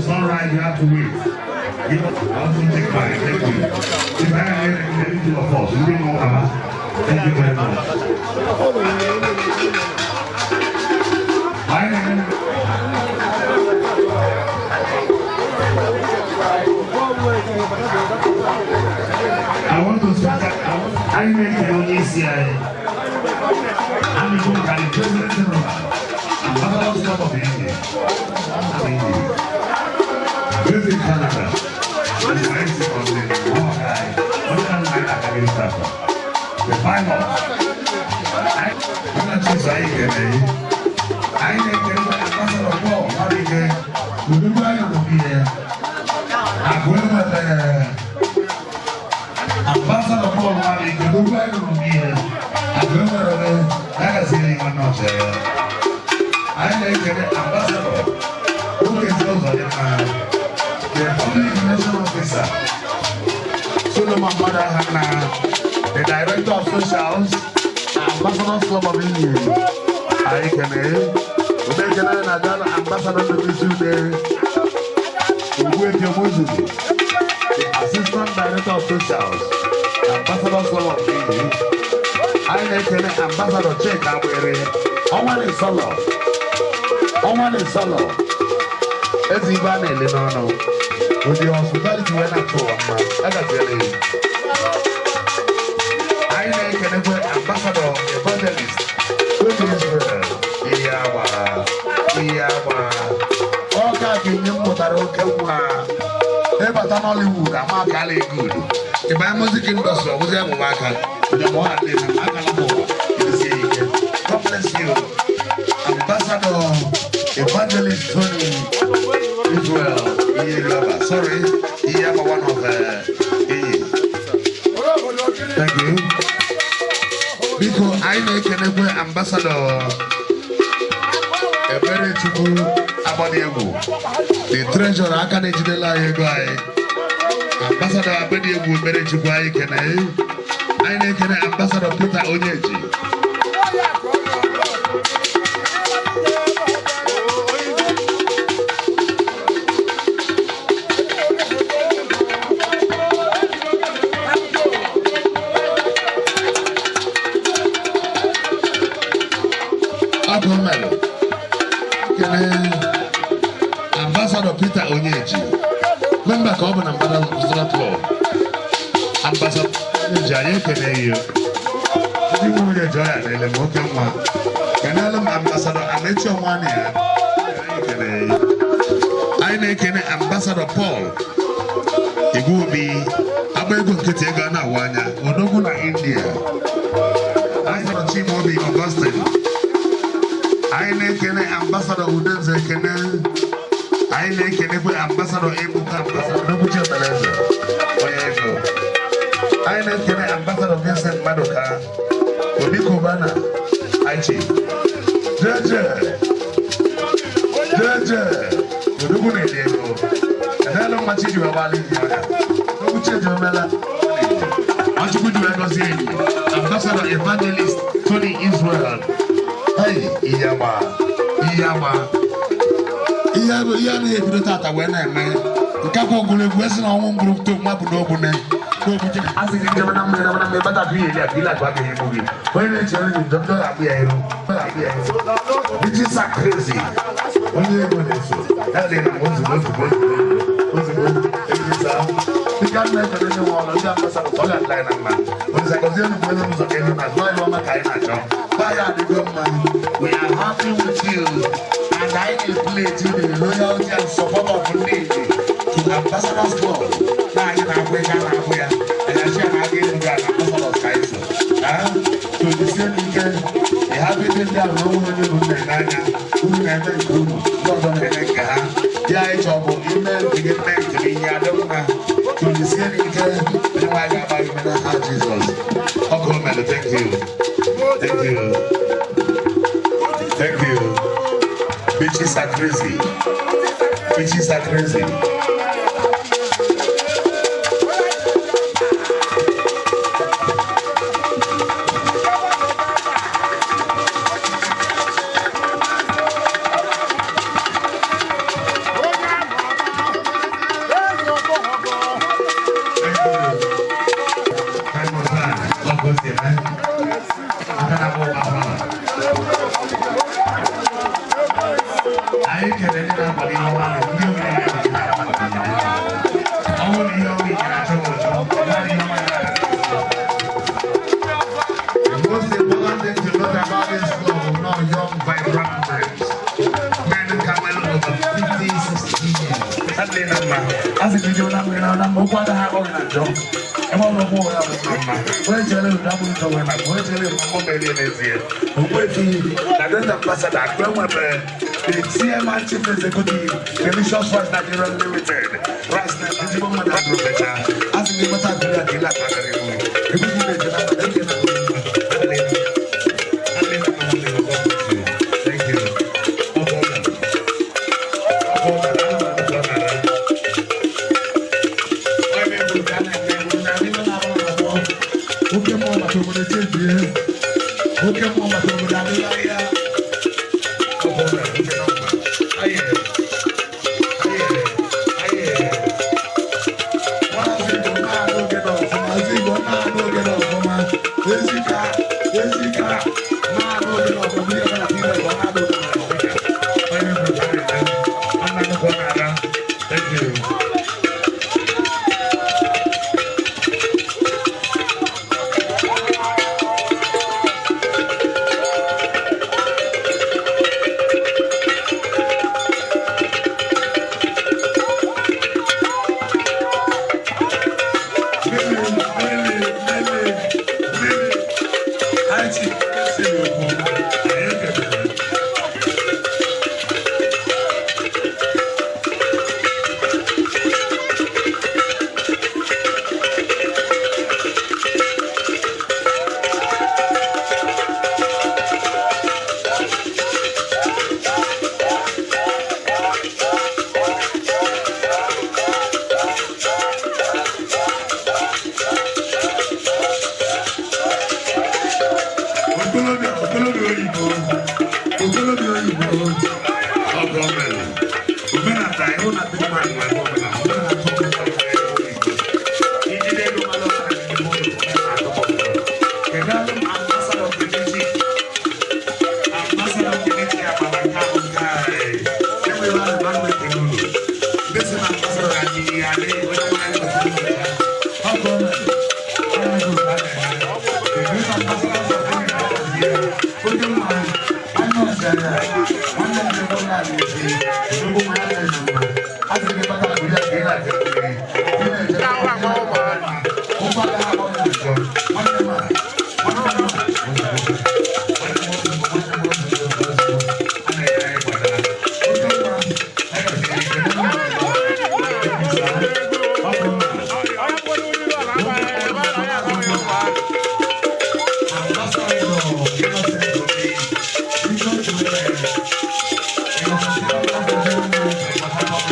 Sunrise, you have to wait. You also take my thank you. If I had any two of us, you don't know about. Thank you very much. I want to start. I make the only CI. I'm the president of Ambassadors Club of India. This is Canada. The final. I Ambassador Paul Ambassador the public relations officer, Solomon Madahana, the director of socials, Ambassador Club of India. I can Ambassador the assistant director of socials, Ambassador Club of India. I can Ambassador Check Oman is solo. Ezibane Lenono. With the hospitality when I told I got the I make an ambassador evangelist to Israel. Iyawa, Iyawa. Oka Kinyumutarokewa. Ebata Nollywood, Amakale good. The music industry was there, Maka. The more I live, God bless you. Ambassador Evangelist Tony Israel. Sorry, he have one of Thank you. Because I make an ambassador a very true Abadiego. The treasurer I can Ambassador Abadiego very true I can I make an ambassador Peter Onyeji. Ambassador Peter Onyeji, member of the Ambassador Club. Ambassador Onyeji, I can hear you. Ambassador Amechi Omania, I can Ambassador Paul Igubi, Abego Ketega Wanya, Odoguna India. I Chimobi Augustine. I na-ekene Ambassador Udenze ekene. Anyị na-ekenekwe Ambassador Ebuka, Ambassador Nobuchi Obeleze, onye ego. Anyị na-ekene Ambassador Vincent Maduka, Obi Kubana, Aichi. Jeje, Jeje, Odogwu na-ede ego. Emeela mmachi ji wee gbalị ndị ọnya. Nobuchi Ejemela, Nwachukwu ji wee gọzie enyi. Ambassador Evangelist Tony Israel. Hey, Iyagba, Iyagba. Ihe anaghị ebido tata wee na-eme. Nke kwa ogologo esi na ọnwụ mgburu to mma bụ n'ogbune. A sị gị njebe na mmiri na mmiri bata bụ ihe a bila gwa gị egbu gị. Onye na-eche nri njọ njọ ga-akpụ ya iru. Ga-akpụ ya iru. Bitches are crazy. Onye ego na-eso. Ya dị na ozugbo ozugbo ozugbo ozugbo ebisa. Dịka nna ekele ndị nwe ọrụ ndị ambassador ọ ga-adịla anyị na mma. Olisa gọzie nnukwu elu ụzọ ka elu na azụ anyị ọma ka anyị na-achọ. Ba ya adịgo mma. We are happy with you. And I dey pledge the loyalty and support of ndị Igbo to Ambassadors Club. Na anyị na-akwụ ego a na-akwụ ya. Anyị achị ya na-aga elu ga na Ambassadors ka anyị so. So jisie n'ike. Ị hapụ ibe ndị ahụ na onwe onye unu na-ene anya. Unu na-eme nke unu, ndị ọzọ na-eme nke ha. Ya anyị chọọ bụ ime nke gị mee nke gị ihe adị mma. So jisie n'ike. Onye nwe anyị ga-agba gị ume n'aha Jizọs. Ọkụ o mere, thank you. Thank you. Thank you. Bitches are crazy. Bitches are crazy. The most important thing to note about this club are not young, vibrant men. Men who can well over 50, 60 years. That's the number. As if you don't have a number, what the hell are you doing? Ebe ọ bụ ya bụ mma. Onye chere ụda bụ njọ nwere maka onye chere ụda mma merie n'ezie. Ogbuefi na Great Ambassador Akụ enwebe the chairman chief executive Delicious Rice Nigeria Limited. Rice na ezigbo mmadụ adụrụ mecha. A sị na ịgbata akụrụ ya ka ile aka gara ihu. Ebe ị na-eje na mmadụ eke na Oke mmụọ maka obodo chebie. Oke mmụọ maka obodo adịla ya. Thank you. Okolobia, okolobia oyibo, okolobia oyibo, ọ gọọmenti, omenala ịhụ na ndị mmadụ nwere omenala, omenala oyibo. Ijide ego mmadụ ọbụla n'ime ụlọ, omenala atọgbọ. Kedu alụ m ambassador of Unity? Ambassador of Unity agbara nke ahụ nke a, enwere ahụ na ndụ ekele ụlọ. Ndị si na ambassador anyị adịghị onye nwere anyị kwesịrị ịnwe ya. Ọ gọọmenti, ọ ya bụ nke a na-eme. The great ambassadors of Unity Thank you.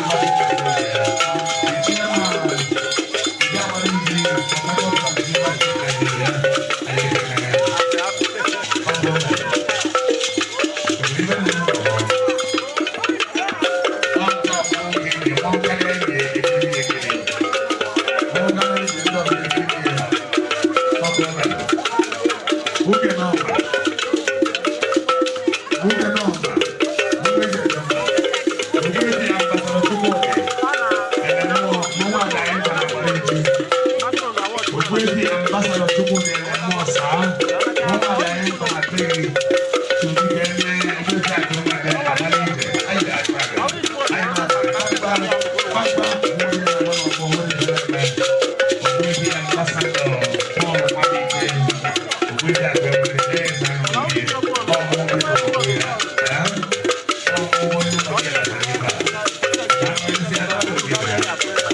Ambassador Chukwudi Musa, mụnwa bịara ịkọmate gị tupu ka eme Ogbuefi Akụnwebe abalị ije. Anyị ga-achụ aja. Anyị na-akpa kpakpa nwunye na-agba n'ọgbọ nwere ihe na-eme. Ogbuefi Ambassador Paul Nwabike, Ogbuefi Akụnwebe eze ahụ obi, ọmụ obi obi ya. Ọmụ onye obi ya na ebe a. Na ndị isi aka obi ya.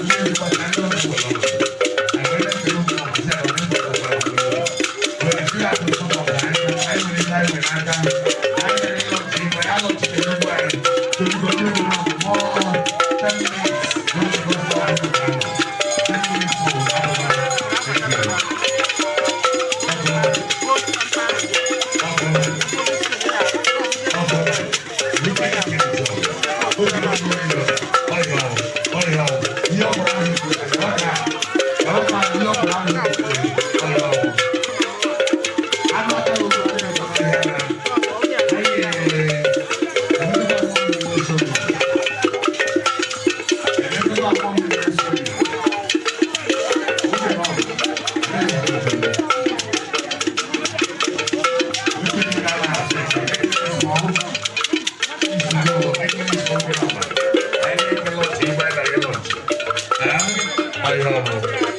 Ndị ezigbo na ndị ọzọ gwara ọrụ.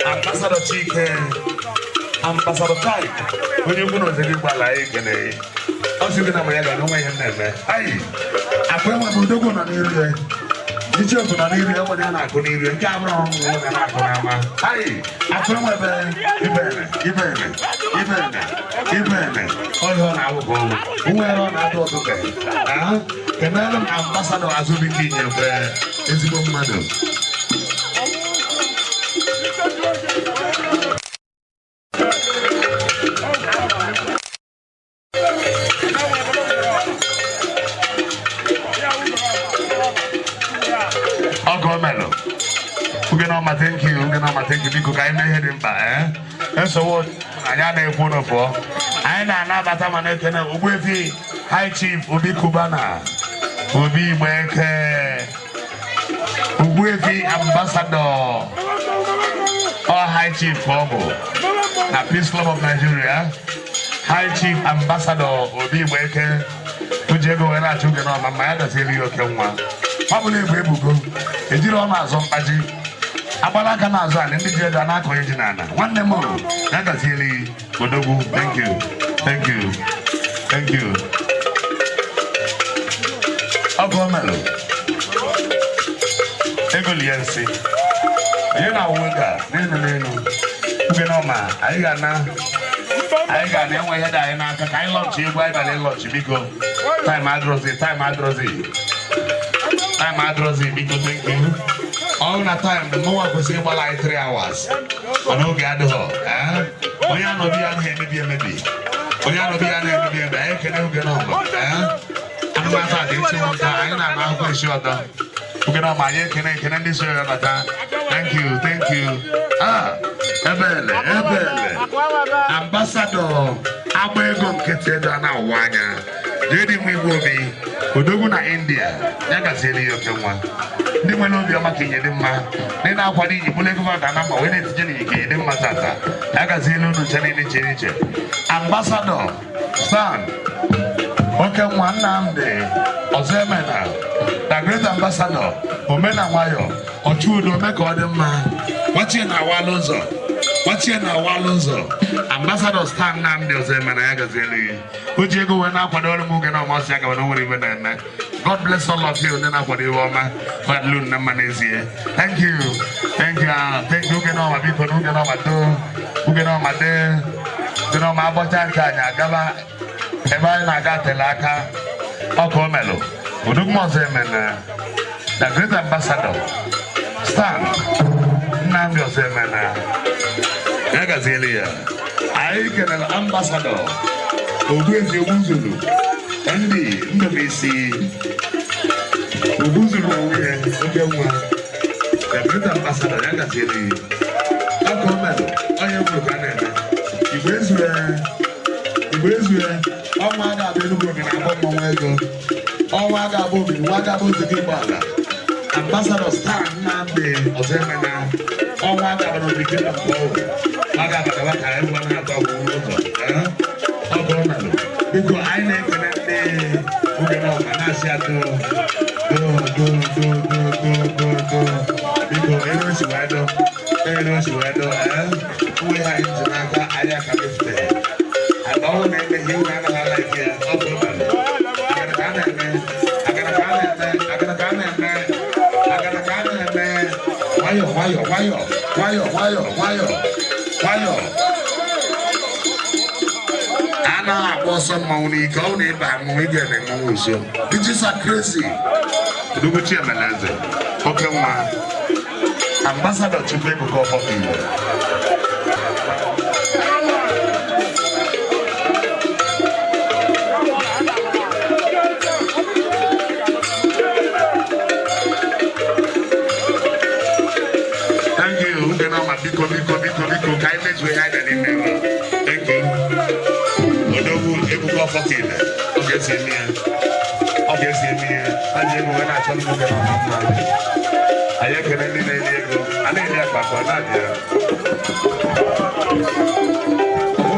Ambassador Chike, Ambassador Kai, onye ukwu na ozegi gbala anyị kene ọ sị gị na mụ ya ga n'onwe ihe m na-eme ayi akụ enwe m odogwu nọ n'iru ya icheoku nọ n'iru ya nwere ya na-akụ n'iru ya nke abụrụ ọrụ nwe na-akụ n'ama ayi akụ enwebe ibene ibene ibene ibene ọhịa ọ na-awụ ka ọwụ nwere ọ na-atụ ụtụ ka kenere m Ambassador Azubike Inyekwe ezigbo mmadụ. Ọgọ melụ oge na ọma, thank you. Oge na ọma, thank you. Biko ka anyị mee ihe dị mkpa. Ee, nsogbu anyị a na-ekwu ụnụ pụọ. Anyị na-anabata ma na-ekene Ogbuefi High Chief Obi Kubana Obi Igbeke, Ogbuefi Ambassador ọ High Chief ọ bụ na Peace Club of Nigeria. High Chief Ambassador Obi Igbeke uji ego were achụ oge n'ọma ma ya gazieli ya oke nwa. Ọ bụla ebu ebugo ejiri ọnụ azụ mkpaji agbala aka n'azụ ala ndị ji ego a na-akọnye ji n'ala. Nwanne m ya gazieli odogwu. Thank you, thank you, thank you. Ọgụ omelụ ego lie nsị onye na-awụ ego a n'elu n'elu oge n'ọma. Anyị ga-ana, anyị ga na-enwe ihe dị anyị n'aka ka anyị lọnchị egwu anyị bịara ịlọnchị. Biko, time adịrọzi, time adịrọzi, time adịrọzi. Biko, thank you. Ọrụ na time mụnwa kwesịrị ịgbala anyị 3 hours, mana oge adịghọ. Onye anọbi ya anaghị emebi emebi, onye anọbi ya anaghị emebi emebi. Anyị ekene oge n'ọma. Anụmatụ a dị ntị nta anyị na-ama akwụkwọ esi ọdọ oge n'ọma. Anyị ekene ekene ndị so ya bata. Thank you, thank you. Ah, ebele ebele Ambassador agba ego nkịtị ego a na-awụ anya jedi nwa igwe obi odogwu na India ya gaziere ya oke nwa. Ndị nwere obiọma ka inye dị mma, ndị na-akwado inyi bụla ego maka na mma wee na-etinye n'inyi ka inye dị mma tata. Ya gaziere unu nche niile iche iche. Ambassador Stan oke nwa Nnamdi Ọzọemena, the great ambassador omena nwayọ ọchụ udo ome ka ọ dị mma. Nwachie na-awala ụzọ, nwachie na-awala ụzọ. Ambassador Stan Nnamdi Ọzọemena, ya gaziere gị. O ji ego wee na-akwado ọrụ m oge na ọmasị ya gaba na o nwere ibe na-eme. God bless all of you ndị na-akwado iwe ọma ọdịlu na mma n'ezie. Thank you, thank you, ah, thank you. Oge na ọma, biko na oge na ọma doo, oge na ọma dee, oge na ọma agbọcha nke anyị agaba ebe anyị na-aga tele aka. Ọka omelụ odogwu Ọzọemena, the great ambassador Stan Nnamdi Ọzọemena, ya gaziele ya. Anyị kelere Ambassador Ogbuefi Ogbuzuru ndị Ndụbụisi Ogbuzuru onwe ya oke nwa, the great ambassador, ya gaziele ya. Ọka omelụ onye kwuru ka a na-eme igwe ezue igwe ezue. Ọnwa a ga-abụ Enugwu obi na-agba mmọnwụ ego. Ọnwa a ga-abụ obi nwa ga-abụ ozugbo igbo ala. Ambassador Stan Nnamdi Ọzọemena, ọnwa a ga-abụ n'obi kingdom ka ọ. Ọ ga-abatawa ka anyị gwa na-atọ ọgwụgwụ ụzọ. Ọ bụ ọnọdụ. Biko anyị na-ekele ndị oge n'ọma na-asị atụ do do do do do do do. Biko ebe o si wee dọ, ebe o si wee dọ, uwe ha anyị ji n'aka anyị aka mefute. Agba ọhụrụ na-eme ihe iwe anaghị ala ike ya, ọ bụ ọnọdụ. Agara ka a na-eme, agara ka a na-eme, agara ka a na-eme, agara ka a na-eme. Nwayọ nwayọ nwayọ nwayọ nwayọ nwayọ nwayọ. A na-agba ọsọ mmanwụ n'ike, ọ na-ịba mmanwụ ị ga-eme mmanwụ nso. Bitches are crazy. Odogwu Chiemelaeze, oke nwa, Ambassador Chukwuebuka Ọfọkigbo. Thank you, Ugenoma, biko biko biko biko ka anyị mezuo ihe anyị bịara ime. Thank you. Odogwu Ebuka Ọfọkigbo, ọ ga-esi eme ya. Ọ ga-esi eme ya. A ji ego wee na-achọ ndị Ugenoma mma. Anyị ekele ndị na-eri ego, a na-eri akpa ka ọ na-abịa.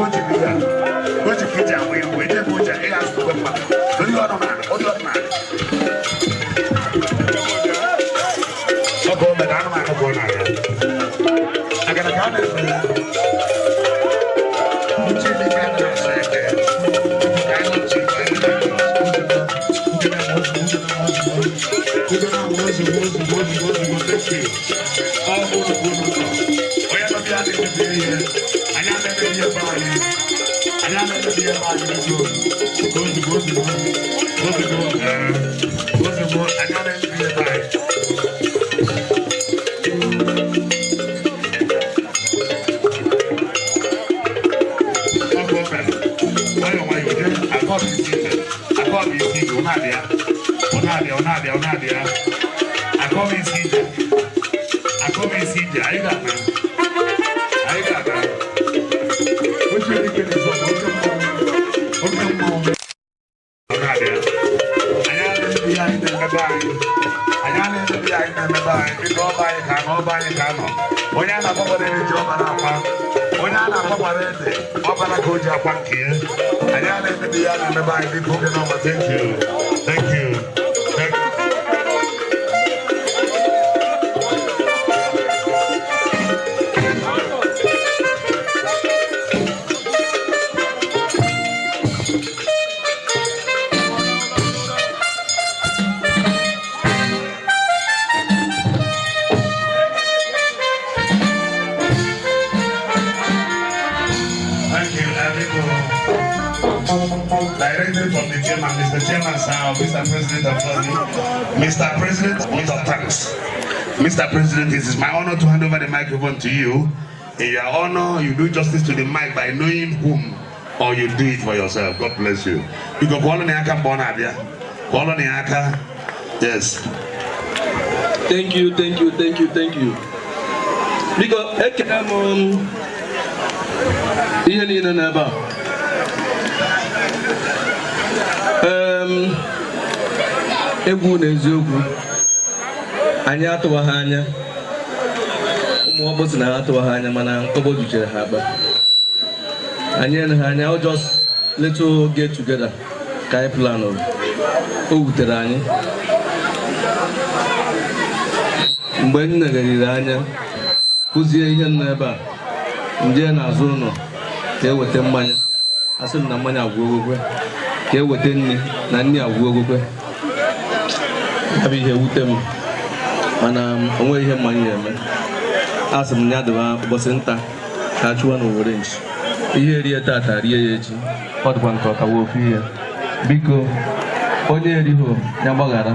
O ji biya, o ji ka iji agba egwu, eje ka o ji ịgha asụsụ mmadụ. Onye ọrụ na-anị, onye ọrụ na-anị. Ọ bụ omeda anụmanụ ka ọ na-aga. Agara ka a na-efe ya. Uche dị ka a na-asa eke. Ka anyị nọchi ka anyị na-eme. Onye a na-akpọkwara eji ọbara akwa, onye a na-akpọkwara ede ọbara ka o ji akwa nke ya. Anyị a na-emebi ya na-emebe anyị biko oge n'ọma. Thank you, thank you, thank you. Thank you, Amigo. Directed from the chairman, Mr. Chairman, sir, Mr. President of Mr. President, Mr. Thanks. Mr. President, it is my honor to hand over the microphone to you. In your honor, you do justice to the mic by knowing whom, or you do it for yourself. God bless you. Because call on the Bonabia. Call on the Aka. Yes. Thank you, thank you, thank you, thank you. Biko, ekele m ihe niile n'ebe a. Egwu na eziokwu, anyị atụwaghị anya. Ụmụ ọgbọ si na ha atụwaghị anya mana ọgbọ juchere ha akpa. Anyị eleghị anya, ọ just little get together ka anyị plan. O wutere anyị. Mgbe m negharịrị anya kụzie ihe m nọ ebe a, nje n'azụ ụlọ ka eweta mmanya, asị m na mmanya agwụ ogwogwe, ka eweta nri na nri agwụ ogwogwe. Ya bụ ihe wute m, mana o nweghị ihe mmanya ya eme. Asị m ya dịba ụbọchị nta ka a chụwa n'Owerre nchi. Ihe rie tata rie ya echi, ọ dịkwa nke ọkawa ofu ihe. Biko, onye erighị ya gbaghara,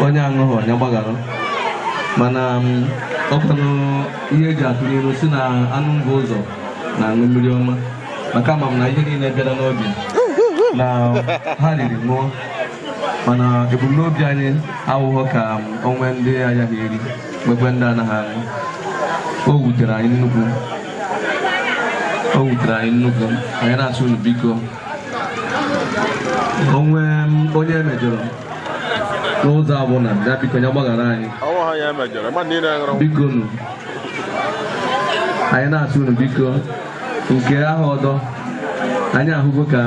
onye aṅụghị ya gbaghara. Mana ọkwanụ ihe eji atụ n'ilu si na anụ mbụ ụzọ na-aṅụ mmiri ọma, maka ama m na ihe niile bịara n'obi na ha riri ṅụọ, mana ebumnobi anyị awụghọ ka onwe ndị agaghị eri nwekwe ndị anaghị aṅụ. O wutere anyị nnukwu, o wutere anyị nnukwu. Anyị na-asị unu biko, onwe onye emejọrọ n'ụzọ abụna ya biko ya gbaghara anyị. Biko nụ, Anyị na-atụ unu biko nke ahụ ọdọ anyị ahụgo ka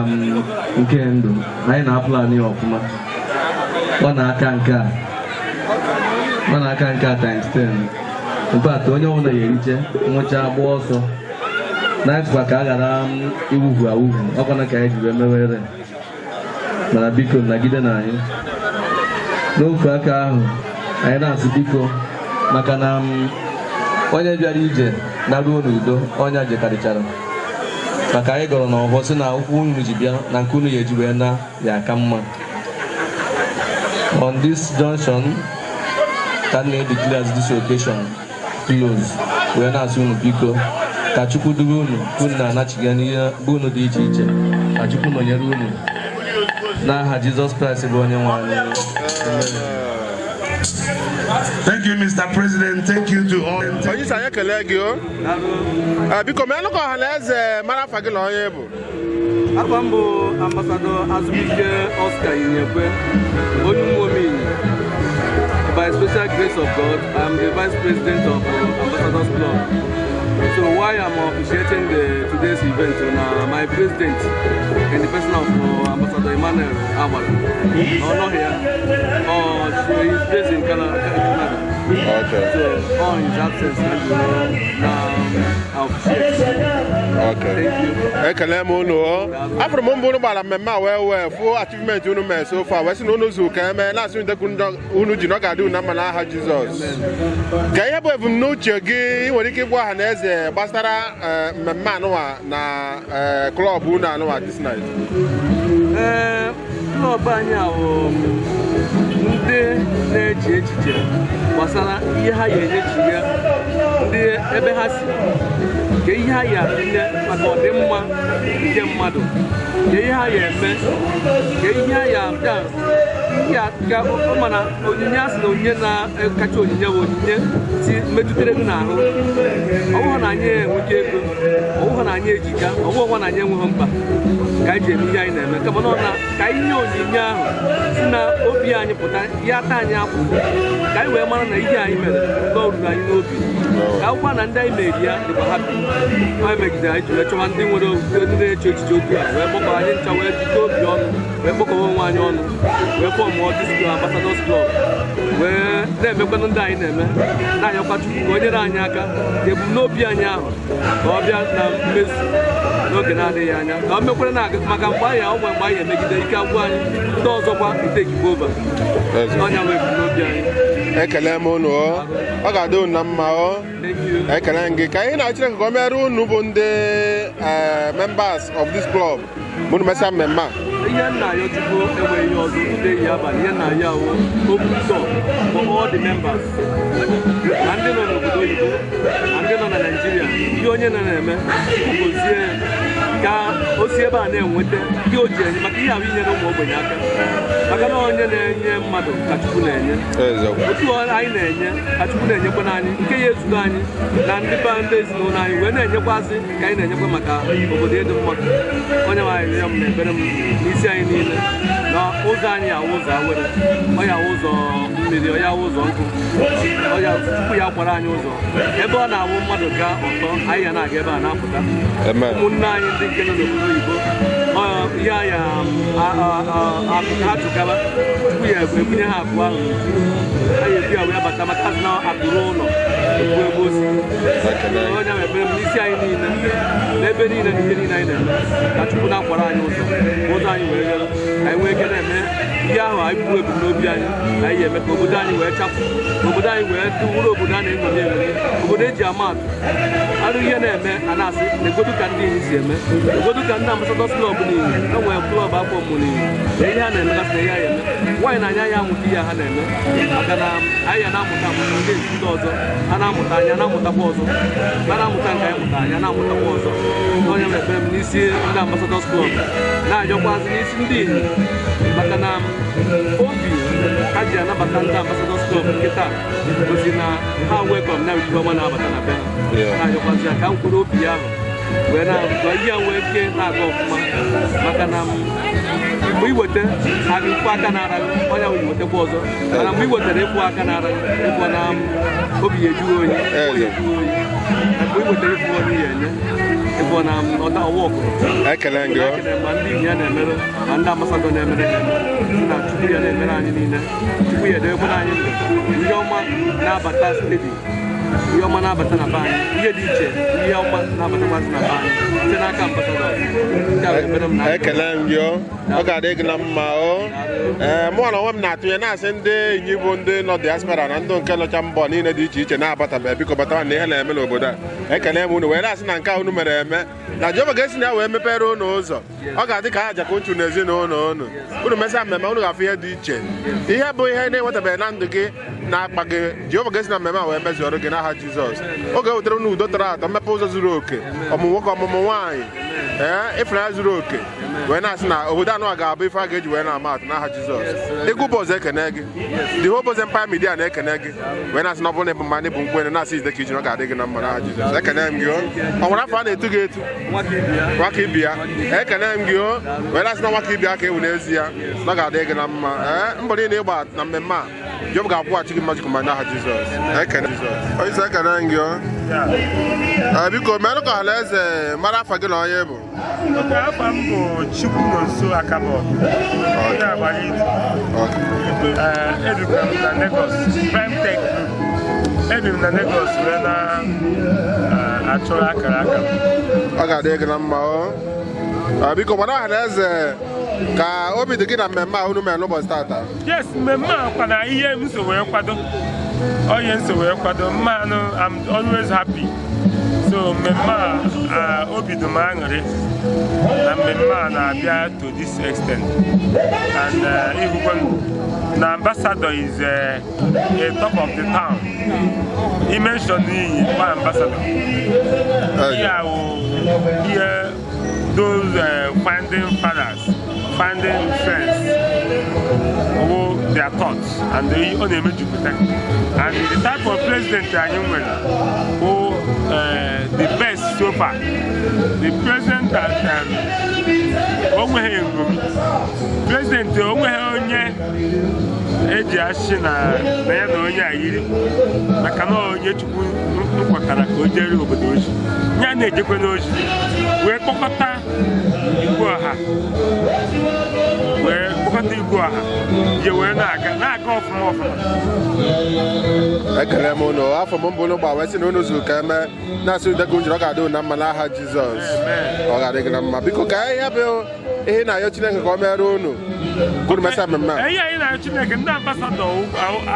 nke ndụ anyị na-apụlanụ ya ọfụma. Ọ na-aka nke a, ọ na-aka nke a times 10. In fact, onye ọbụla ya eriche nwụcha gba ọsọ na-achịkwa ka a ghara iwuhu awuhu ọkwana ka anyị ji wee mewere. Mana biko nagide na anyị n'ofu aka ahụ anyị na-asị biko maka na onye bịara ije na ruo n'udo onye jekarịchara maka anyị gọrọ na ọhụụ sị na ụkwụ unu ji bịa na nke unu ya eji wee na ya aka mma. On this junction ka m na-edeclare this occasion close wee na-asị unu biko ka Chukwu duru unu ka unu na-anachiga n'ihe bụ unu dị iche iche, ka Chukwu nọnyere unu n'aha Jizọs Kraịst bụ onye nwe anyị. Thank you, Mr. President. Thank you to all. Onye isi anyị ekele gị o. Biko mee ka ọha na eze mara afa gị na onye bụ. Afa m bụ Ambassador Azubike Oscar Inyekwe, onye Umuomenyi. By special grace of God, I'm the Vice President of Ambassadors Club. So why I'm officiating today's event, my president in the person of Ambassador Emmanuel Agbara. No, not here. Oh, he's based in Canada. Okay. So on his absence, now I officiate. Okay. Thank you. Ekele m unu o. Afụrụ m mbụ unu gbara mmemme a wee wee fụ achievement unu mee so far wee sị na unu zuru ka eme na-asị ndekwu unu ji na ọ ga-adị unu na mma n'aha Jizọs. Ka ihe bụ ebumnuche gị ị nwere ike ịgwa ọha na eze gbasara mmemme anụwa na klọb unu anụwa this night? Ee, klọb anyị ahụ ndị na-eche echiche gbasara ihe ha ga-enyechi ya ndị ebe ha si, ka ihe ha ga-atụnye maka ọdịmma nke mmadụ, ka ihe ha ga-eme, ka ihe ha ga-abịa ka mana onyinye a sị na onyinye na-kacha onyinye bụ onyinye si metụtara gị n'ahụ. Ọ bụghị na anyị enweta ego, ọ bụghị na anyị ejika, ọ bụghị na anyị enweghị mkpa ka anyị ji eme ihe anyị na-eme, kama na ọ na ka anyị nye onyinye ahụ si na obi anyị pụta ya taa anyị akwụkwọ ka anyị wee mara na ihe anyị mere na ọ ruru anyị n'obi, ka akwụkwọ na ndị anyị meri ya dịkwa hapi. Anyị megidere anyị ji wee chọwa ndị nwere ndị na-eche echiche otu a wee kpọkọ anyị ncha wee jikọọ obi ọnụ wee kpọkọwa onwe anyị ọnụ wee fọmụọ this Ambassadors Club wee na-emekwanụ ndị anyị na-eme na-anyakwa Chukwu ka o nyere anyị aka ka ebumnobi anyị ahụ ka ọ bịa na mmezu n'oge na-adịghị anya, ka o mekwere na maka mgbe anyị ọgwa mgbe anyị emegide ike agwụ anyị ndị ọzọkwa etekigbo ova ọnya wee ebumnobi anyị. Ekele m unu o. Ọ ga-adị unu na mma o. Ekele m gị ka anyị na Chineke ka o mere unu bụ ndị members of this club bụ unu mesịa mmemme a. Ihe nna ya Chukwu enweghị ihe ọzọ ụtụtụ ehihie abalị ihe nna ya wụ open door for all the members na ndị nọ n'obodo oyibo na ndị nọ na Naịjirịa, ihe onye nọ na-eme gozie ka o si ebe a na-enweta ihe o ji enye maka ihe ahụ inyere ụmụ ogbenye aka, maka na onye na-enye mmadụ ka Chukwu na-enye. Otu anyị na-enye ka Chukwu na-enyekwa n'anyị nke ya ezugo anyị na ndị be ndị ezinụlọ anyị wee na-enyekwazị ka anyị na-enyekwa maka obodo ịdị mma. Onye nwe anyị rịọ m na ekpere m n'isi anyị niile na ụzọ anyị awụ ụzọ awere, ọ ya awụ ụzọ mmiri, ọ ya awụ ụzọ nkụ, ọ ya Chukwu ya kwara anyị ụzọ ebe ọ na-awụ mmadụ gaa ọtọ anyị ya na-aga ebe a na-apụta. Ụmụnne anyị ndị nke nọ n'obodo oyibo ihe anyị achụkaba Chukwu ya ebunye ha akụ ahụ anyị ebu ya wee bata maka azụ na akụrụ ụlọ ebu ebe osi. Onye ahụ ekpere m n'isi anyị niile n'ebe niile na ihe niile anyị na-eme ka Chukwu na-akwara anyị ụzọ ka ụzọ anyị wee ghere ka anyị nwee ike na-eme ihe ahụ anyị bụ ebumnobi anyị na anyị eme ka obodo anyị wee chapụ, ka obodo anyị wee wụrụ obodo a na-eṅomi eṅomi, obodo eji ama atụ. Arụ ihe na-eme a na-asị na egodu ka ndị Inyi si eme, egodu ka ndị Ambassadors Club n'Inyi enwere klọb afọ mụ n'Inyi na ihe a na-emegasị na ihe a eme nwaanyị na anya ya amụta ihe ha na-eme maka na anyị ya na-amụta amụta ndị ezi ndị ọzọ a na-amụta anya na-amụtakwa ọzọ a na-amụta nke anyị mụta anya na-amụtakwa ọzọ. Onye mere ekpere m n'isi ndị Ambassadors Club na-ayọkwazị n'isi ndị Inyi maka na obi ha ji anabata ndị Ambassadors Club nke taa gosi na ha welcome na ihu ọma na-abata na be ha na-ayọkwazị ya ka m kwuru obi ya ahụ wee na-azụ ihe a nwee ike na-aga ọfụma maka na mgbe iweta aga ịkwụ aka na-ara gị ọnya wee wetakwa ọzọ, mana mgbe i wetara ịkwụ aka na-ara gị ịkwụ na obi ya ejughị oyi, obi ya ejughị oyi. Mgbe ị wetara ifu onye ya enye ịfụ na ọda ọwa ọkụrụ. Ekele gị o. Ekele ma ndị Inyi ya na-emere, ma ndị ambassador na-emere ha eme. Sị na Chukwu ya na-emere anyị niile, Chukwu ya edebekwara anyị ndụ. Ihe ọma na-abata steady, ihe ọma na-abata na be anyị, ihe dị iche, ihe ọma na-abatakwazi na be anyị site n'aka ambassador. Nke a bụ ekpere m na Ekele m gị o. Ọ ga-adị gị na mma o. Ee, mụ na onwe m na-atụnye na-asị ndị Inyi bụ ndị nọ diaspora na ndị nke nọcha mbọ niile dị iche iche na-abatabeghị, biko batawa na ihe na-eme n'obodo a. Ekele m unu wee na-asị na nke a unu mere eme na Jehova ga-esi na ya wee mepere unu ụzọ. Ọ ga-adị ka aja ka uchu na ezinụlọ unu. Unu mesịa mmemme, unu ga-afụ ihe dị iche, ihe bụ ihe na-enwetabeghị na ndụ gị na-akpa gị. Jehova ga-esi na mmemme a wee mezuoro gị n'aha Jizọs. Ọ ga-ewetara unu udo tọrọ atọ, mmepe ụzọ zuru oke, ọmụmụ nwoke, ọmụmụ nwaanyị, ee, ịfụnanya zuru oke, wee na-asị na obodo anụ a ga-abụ ife a ga-eji wee na-ama atụ n'aha Jizọs. Egwu Bọz ekene gị, The Whole Bọz Empire Media na-ekene gị, wee na-asị na ọ bụrụ na ịbụ mma, ịbụ nkwene, na-asị ide ka iji na ọ ga-adị gị na mma n'aha Jizọs. Ekene m gị o. Ọ nwere afọ a na-etu gị etu? Nwaka ibi ya. Ekene m gị o, wee na-asị na nwaka ibi ya ka ewu n'ezi ya na ọ ga-adị gị na mma. Ee, mbọ niile ịgba na mmemme a, Jehova ga-akwụghachi gị mmaji kwuru n'aha Jizọs. Ekene Jizọs. Onye isi, ekene m gị o. Ee, biko merụ ka ọha eze mara afa gị na onye bụ. Okay, afa m bụ Chukwunonso Akabọ, onye agbara idu. Ee, ebikwa m na Lagos, Prime Tech Group. Ebi m na Lagos wee na-achọrọ akara aka m. Ọ ga-adị gị na mma o. Ee, biko gbara ọha na eze ka obi dị gị na mmemme a unu mere n'ụbọchị tata. Yes, mmemme a kwa na ihe m so wee kwado. Onye m so wee kwado mmanụ, I'm always happy. So mmemme a, obi dị m aṅụrị na mmemme a na-abịa to this extent. And ịhụkwa na ambassador is a top of the town. He mentioned Inyi kwa ambassador. Ihe a wụ ihe those founding fathers, founding friends, wụ their thoughts and ọ na-emejupụta. And the type of president anyị nwere wụ the best so far. The president that o nweghị nṅomi. President o nweghị onye eji achị na ya na onye a yiri, maka na onye Chukwu nkwatara ka o jere obodo ozi, ya na-ejekwe n'ozi wee kpọkọta igwe ọha, wee kpọkọta igwe ọha je wee na-aga na-aga ọfụma ọfụma. Ekele m unu. Afọ m mbụ unu gba wee sị na unu zuru ka eme, na-asị ude gị njiri, ọ ga-adị unu na mma n'aha Jizọs. Ọ ga-adị gị na mma. Biko ka ihe bụ ihe na-ayọ Chineke ka ọ mere unu ka unu mesịa mmemme a. Ihe anyị na-ayọ Chineke, ndị ambassador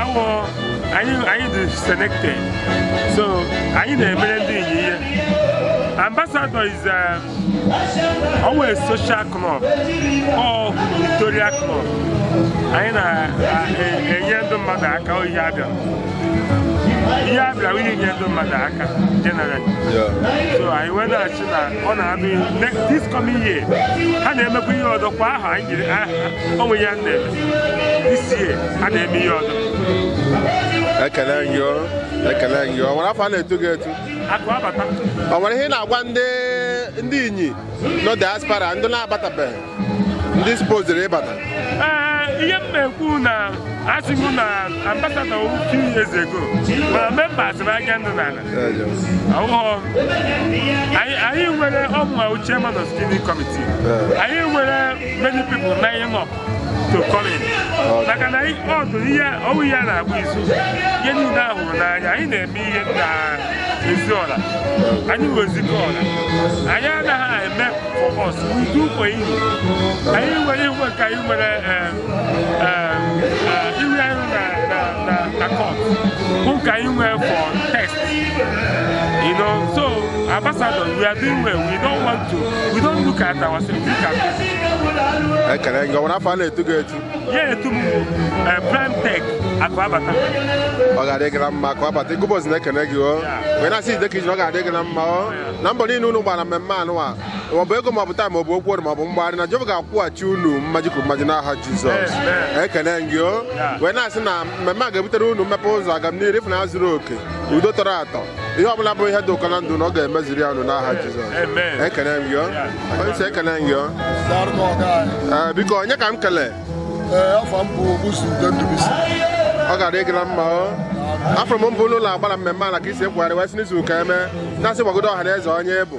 awọ anyị dị selected, so anyị na-emere ndị Inyi ihe. Ambassador is always social club or Victoria club. Anyị na-enye ndị mmadụ aka. Ihe abịa, ihe abịa ihe nye ndị mmadụ aka generally. So anyị wee na-achị na ọ na-abịa this coming year, ha na-emekwa ihe ọzọ kwa ahụ. Anyị jiri onwe ya na-eme this year, a na-eme ihe ọzọ. Ekele gị o, ekele gị o. Nwere afọ a na-etu gị etu? Akụ abata. Ọ nwere ihe ị na-agwa ndị Inyi nọ diaspora, ndị na-abatabeghị, ndị supposed ịbata? Ee, ihe m na-ekwu na asị m na ambassador few years ago, mana members m anya ndụ n'ala ọhụụ. Anyị nwere ọmụma chairman of steering committee. Anyị nwere many people lining up to come in, maka na ọdụ ihe ọwụ ihe a na-agba izu, ihe niile a hụrụ n'anya. Anyị na-eme ihe na ezi ọra, anyị wezikọ ọra. Anyị anaghị eme for us, we do for you. Anyị nwere ihu nke anyị nwere ihu anyị na court bụ nke anyị nwere for test. So ambassador, we are doing well. We don't want to, we don't look at ourselves, we look at people. Ekele gị. Ọ nwere afọ a na-etu gị etu? Ya etu m Prime Tech Akụ Abata. Ọ ga-adị gị na mma ka ọ bata. Igubos na-ekene gị o, wee na-asị ide ka iji na ọ ga-adị gị na mma o, na mbọ niile unu gbara mmemme anụwa, maọbụ ego, maọbụ taa, maọbụ okwu ọnụ, maọbụ mgbagharị, na Jehova ga-akwụghachi unu mmaji kwuru mmaji n'aha Jizọs. Ekene gị o, wee na-asị na mmemme a ga-ebutere unu mmepe ụzọ, agamnihu, ịfụnanya zuru oke, udo tọrọ atọ, ihe ọbụla bụ ihe dị ụkọ na ndụ na ọ ga-emeziri ya unu n'aha Jizọs. Ekene m gị o. Onye isi, ekene m gị o. Ee, biko onye ka m kelee? Ee, afọ m bụ Ogbusu Ude Ndubisi. Ọ ga-adị gị na mma o. Afọ m mbụ n'ụlọ agbara mmemme ala ka isi ekwugharị wee sị n'izu ka eme Na-asị gbagodo ọha na eze onye bụ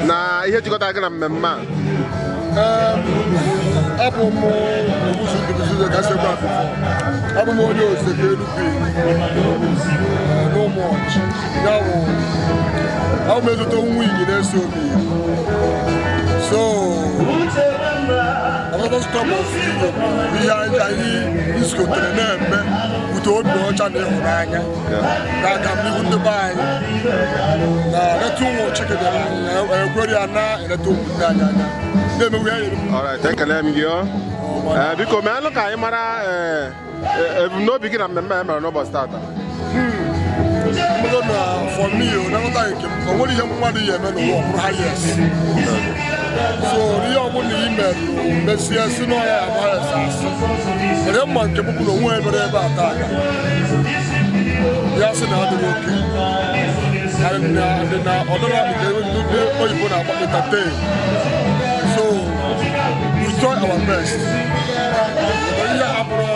na ihe jikọtara gị na mmemme a. Abụ m Ogbuzu Ndubuisi Gasekwa Afụfụ. Abụ m onye Oseke Enugu n'Ụmụọchị. Ya bụ, abụ m ezote nwa inyi na-eso obi. So, Ambassadors Club of Europe bụ ihe anyị nzukọtere na-eme bute obi ọcha na ịhụnanya na-aga n'ihu ndị be anyị na eleta ụmụ Chike bịara ekwere ya na eleta ụmụnne anyị anya na-emewe ya nyere. Alright, ekele m gị o. Biko meenụ ka anyị mara ebumnobi gị na mmemme a mere n'ụbọchị tata. Mmadụ na for me o na nghọta nke m, o nwere ihe mmadụ ya eme n'ụwa ọ bụrụ highest. So ihe ọbụla i mere mesie si n'ọya ya bụ highest asị mere mma nke m bụ na onwe ebere ebe a taa ya sị na adịghị oke dị na ọdịna nke ndị oyibo na-akpọ entertain. So we try our best. Ihe abụrụ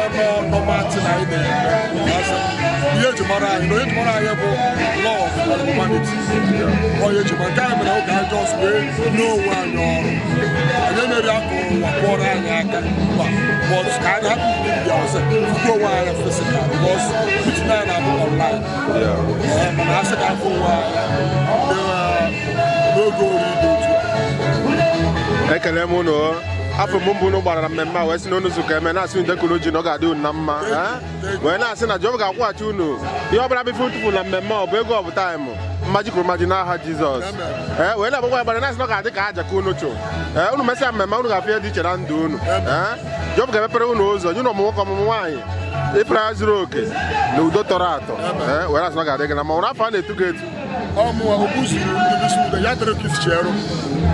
normal thing anyị na-eme, ihe eji mara anyị na onye eji mara anyị bụ love and humanity. Onye eji mara nke anyị mere oge anyị just wee n'onwe anyị ọrụ anyị emeri aka ụwa kpọrọ anyị aka mba, but ka anyị hapụ ndị ọzọ tupu onwe anyị physical, because meeting anyị na-abụ online. Mana asị ka afọ onwe anyị n'oge oriri dị otu a. Ekele m unu. Afọ m mbụ unu gbara na mmemme a wee sị na unu zukọ eme na-asị unu dekunu ji na ọ ga-adị unu na mma, wee na-asị na Jehova ga-akwụghachi unu ihe ọbụla bụ ife ntụfu na mmemme, ọ bụ ego, ọ bụ taịmụ, mmaji kwuru mmaji n'aha Jizọs. Ee, wee na-agbakwa agbara na-asị na ọ ga-adị ka aja ka unu chụ. Ee, unu mesịa mmemme unu ga-afụ ihe dị iche na ndụ unu. Ee, Jehova ga-emepere unu ụzọ nye unu ọmụmụ nwoke, ọmụmụ nwaanyị, ịpụrụ ya zuru oke na udo tọrọ atọ. Ee, wee na-asị na ọ ga-adị gị na mma. Nwere afọ a na-etu gị etu. Ọmụwa Ogbuzuru Ndubuisi Ude, ya dịrị ka isi chere.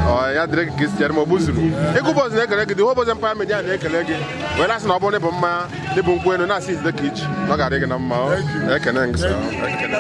Ọ ya dịrị gị ka isi chere ma Ogbuzuru. Ịgụ ụbọchị na-ekele gị, dị ụbọchị Empire Media na-ekele gị, wee na-asị na ọ bụrụ na ịbụ mmanya na ịbụ nkwụ elu na-asị izide ka iji na ọ ga-adị gị na mma. Ekene gị sir. Ekene.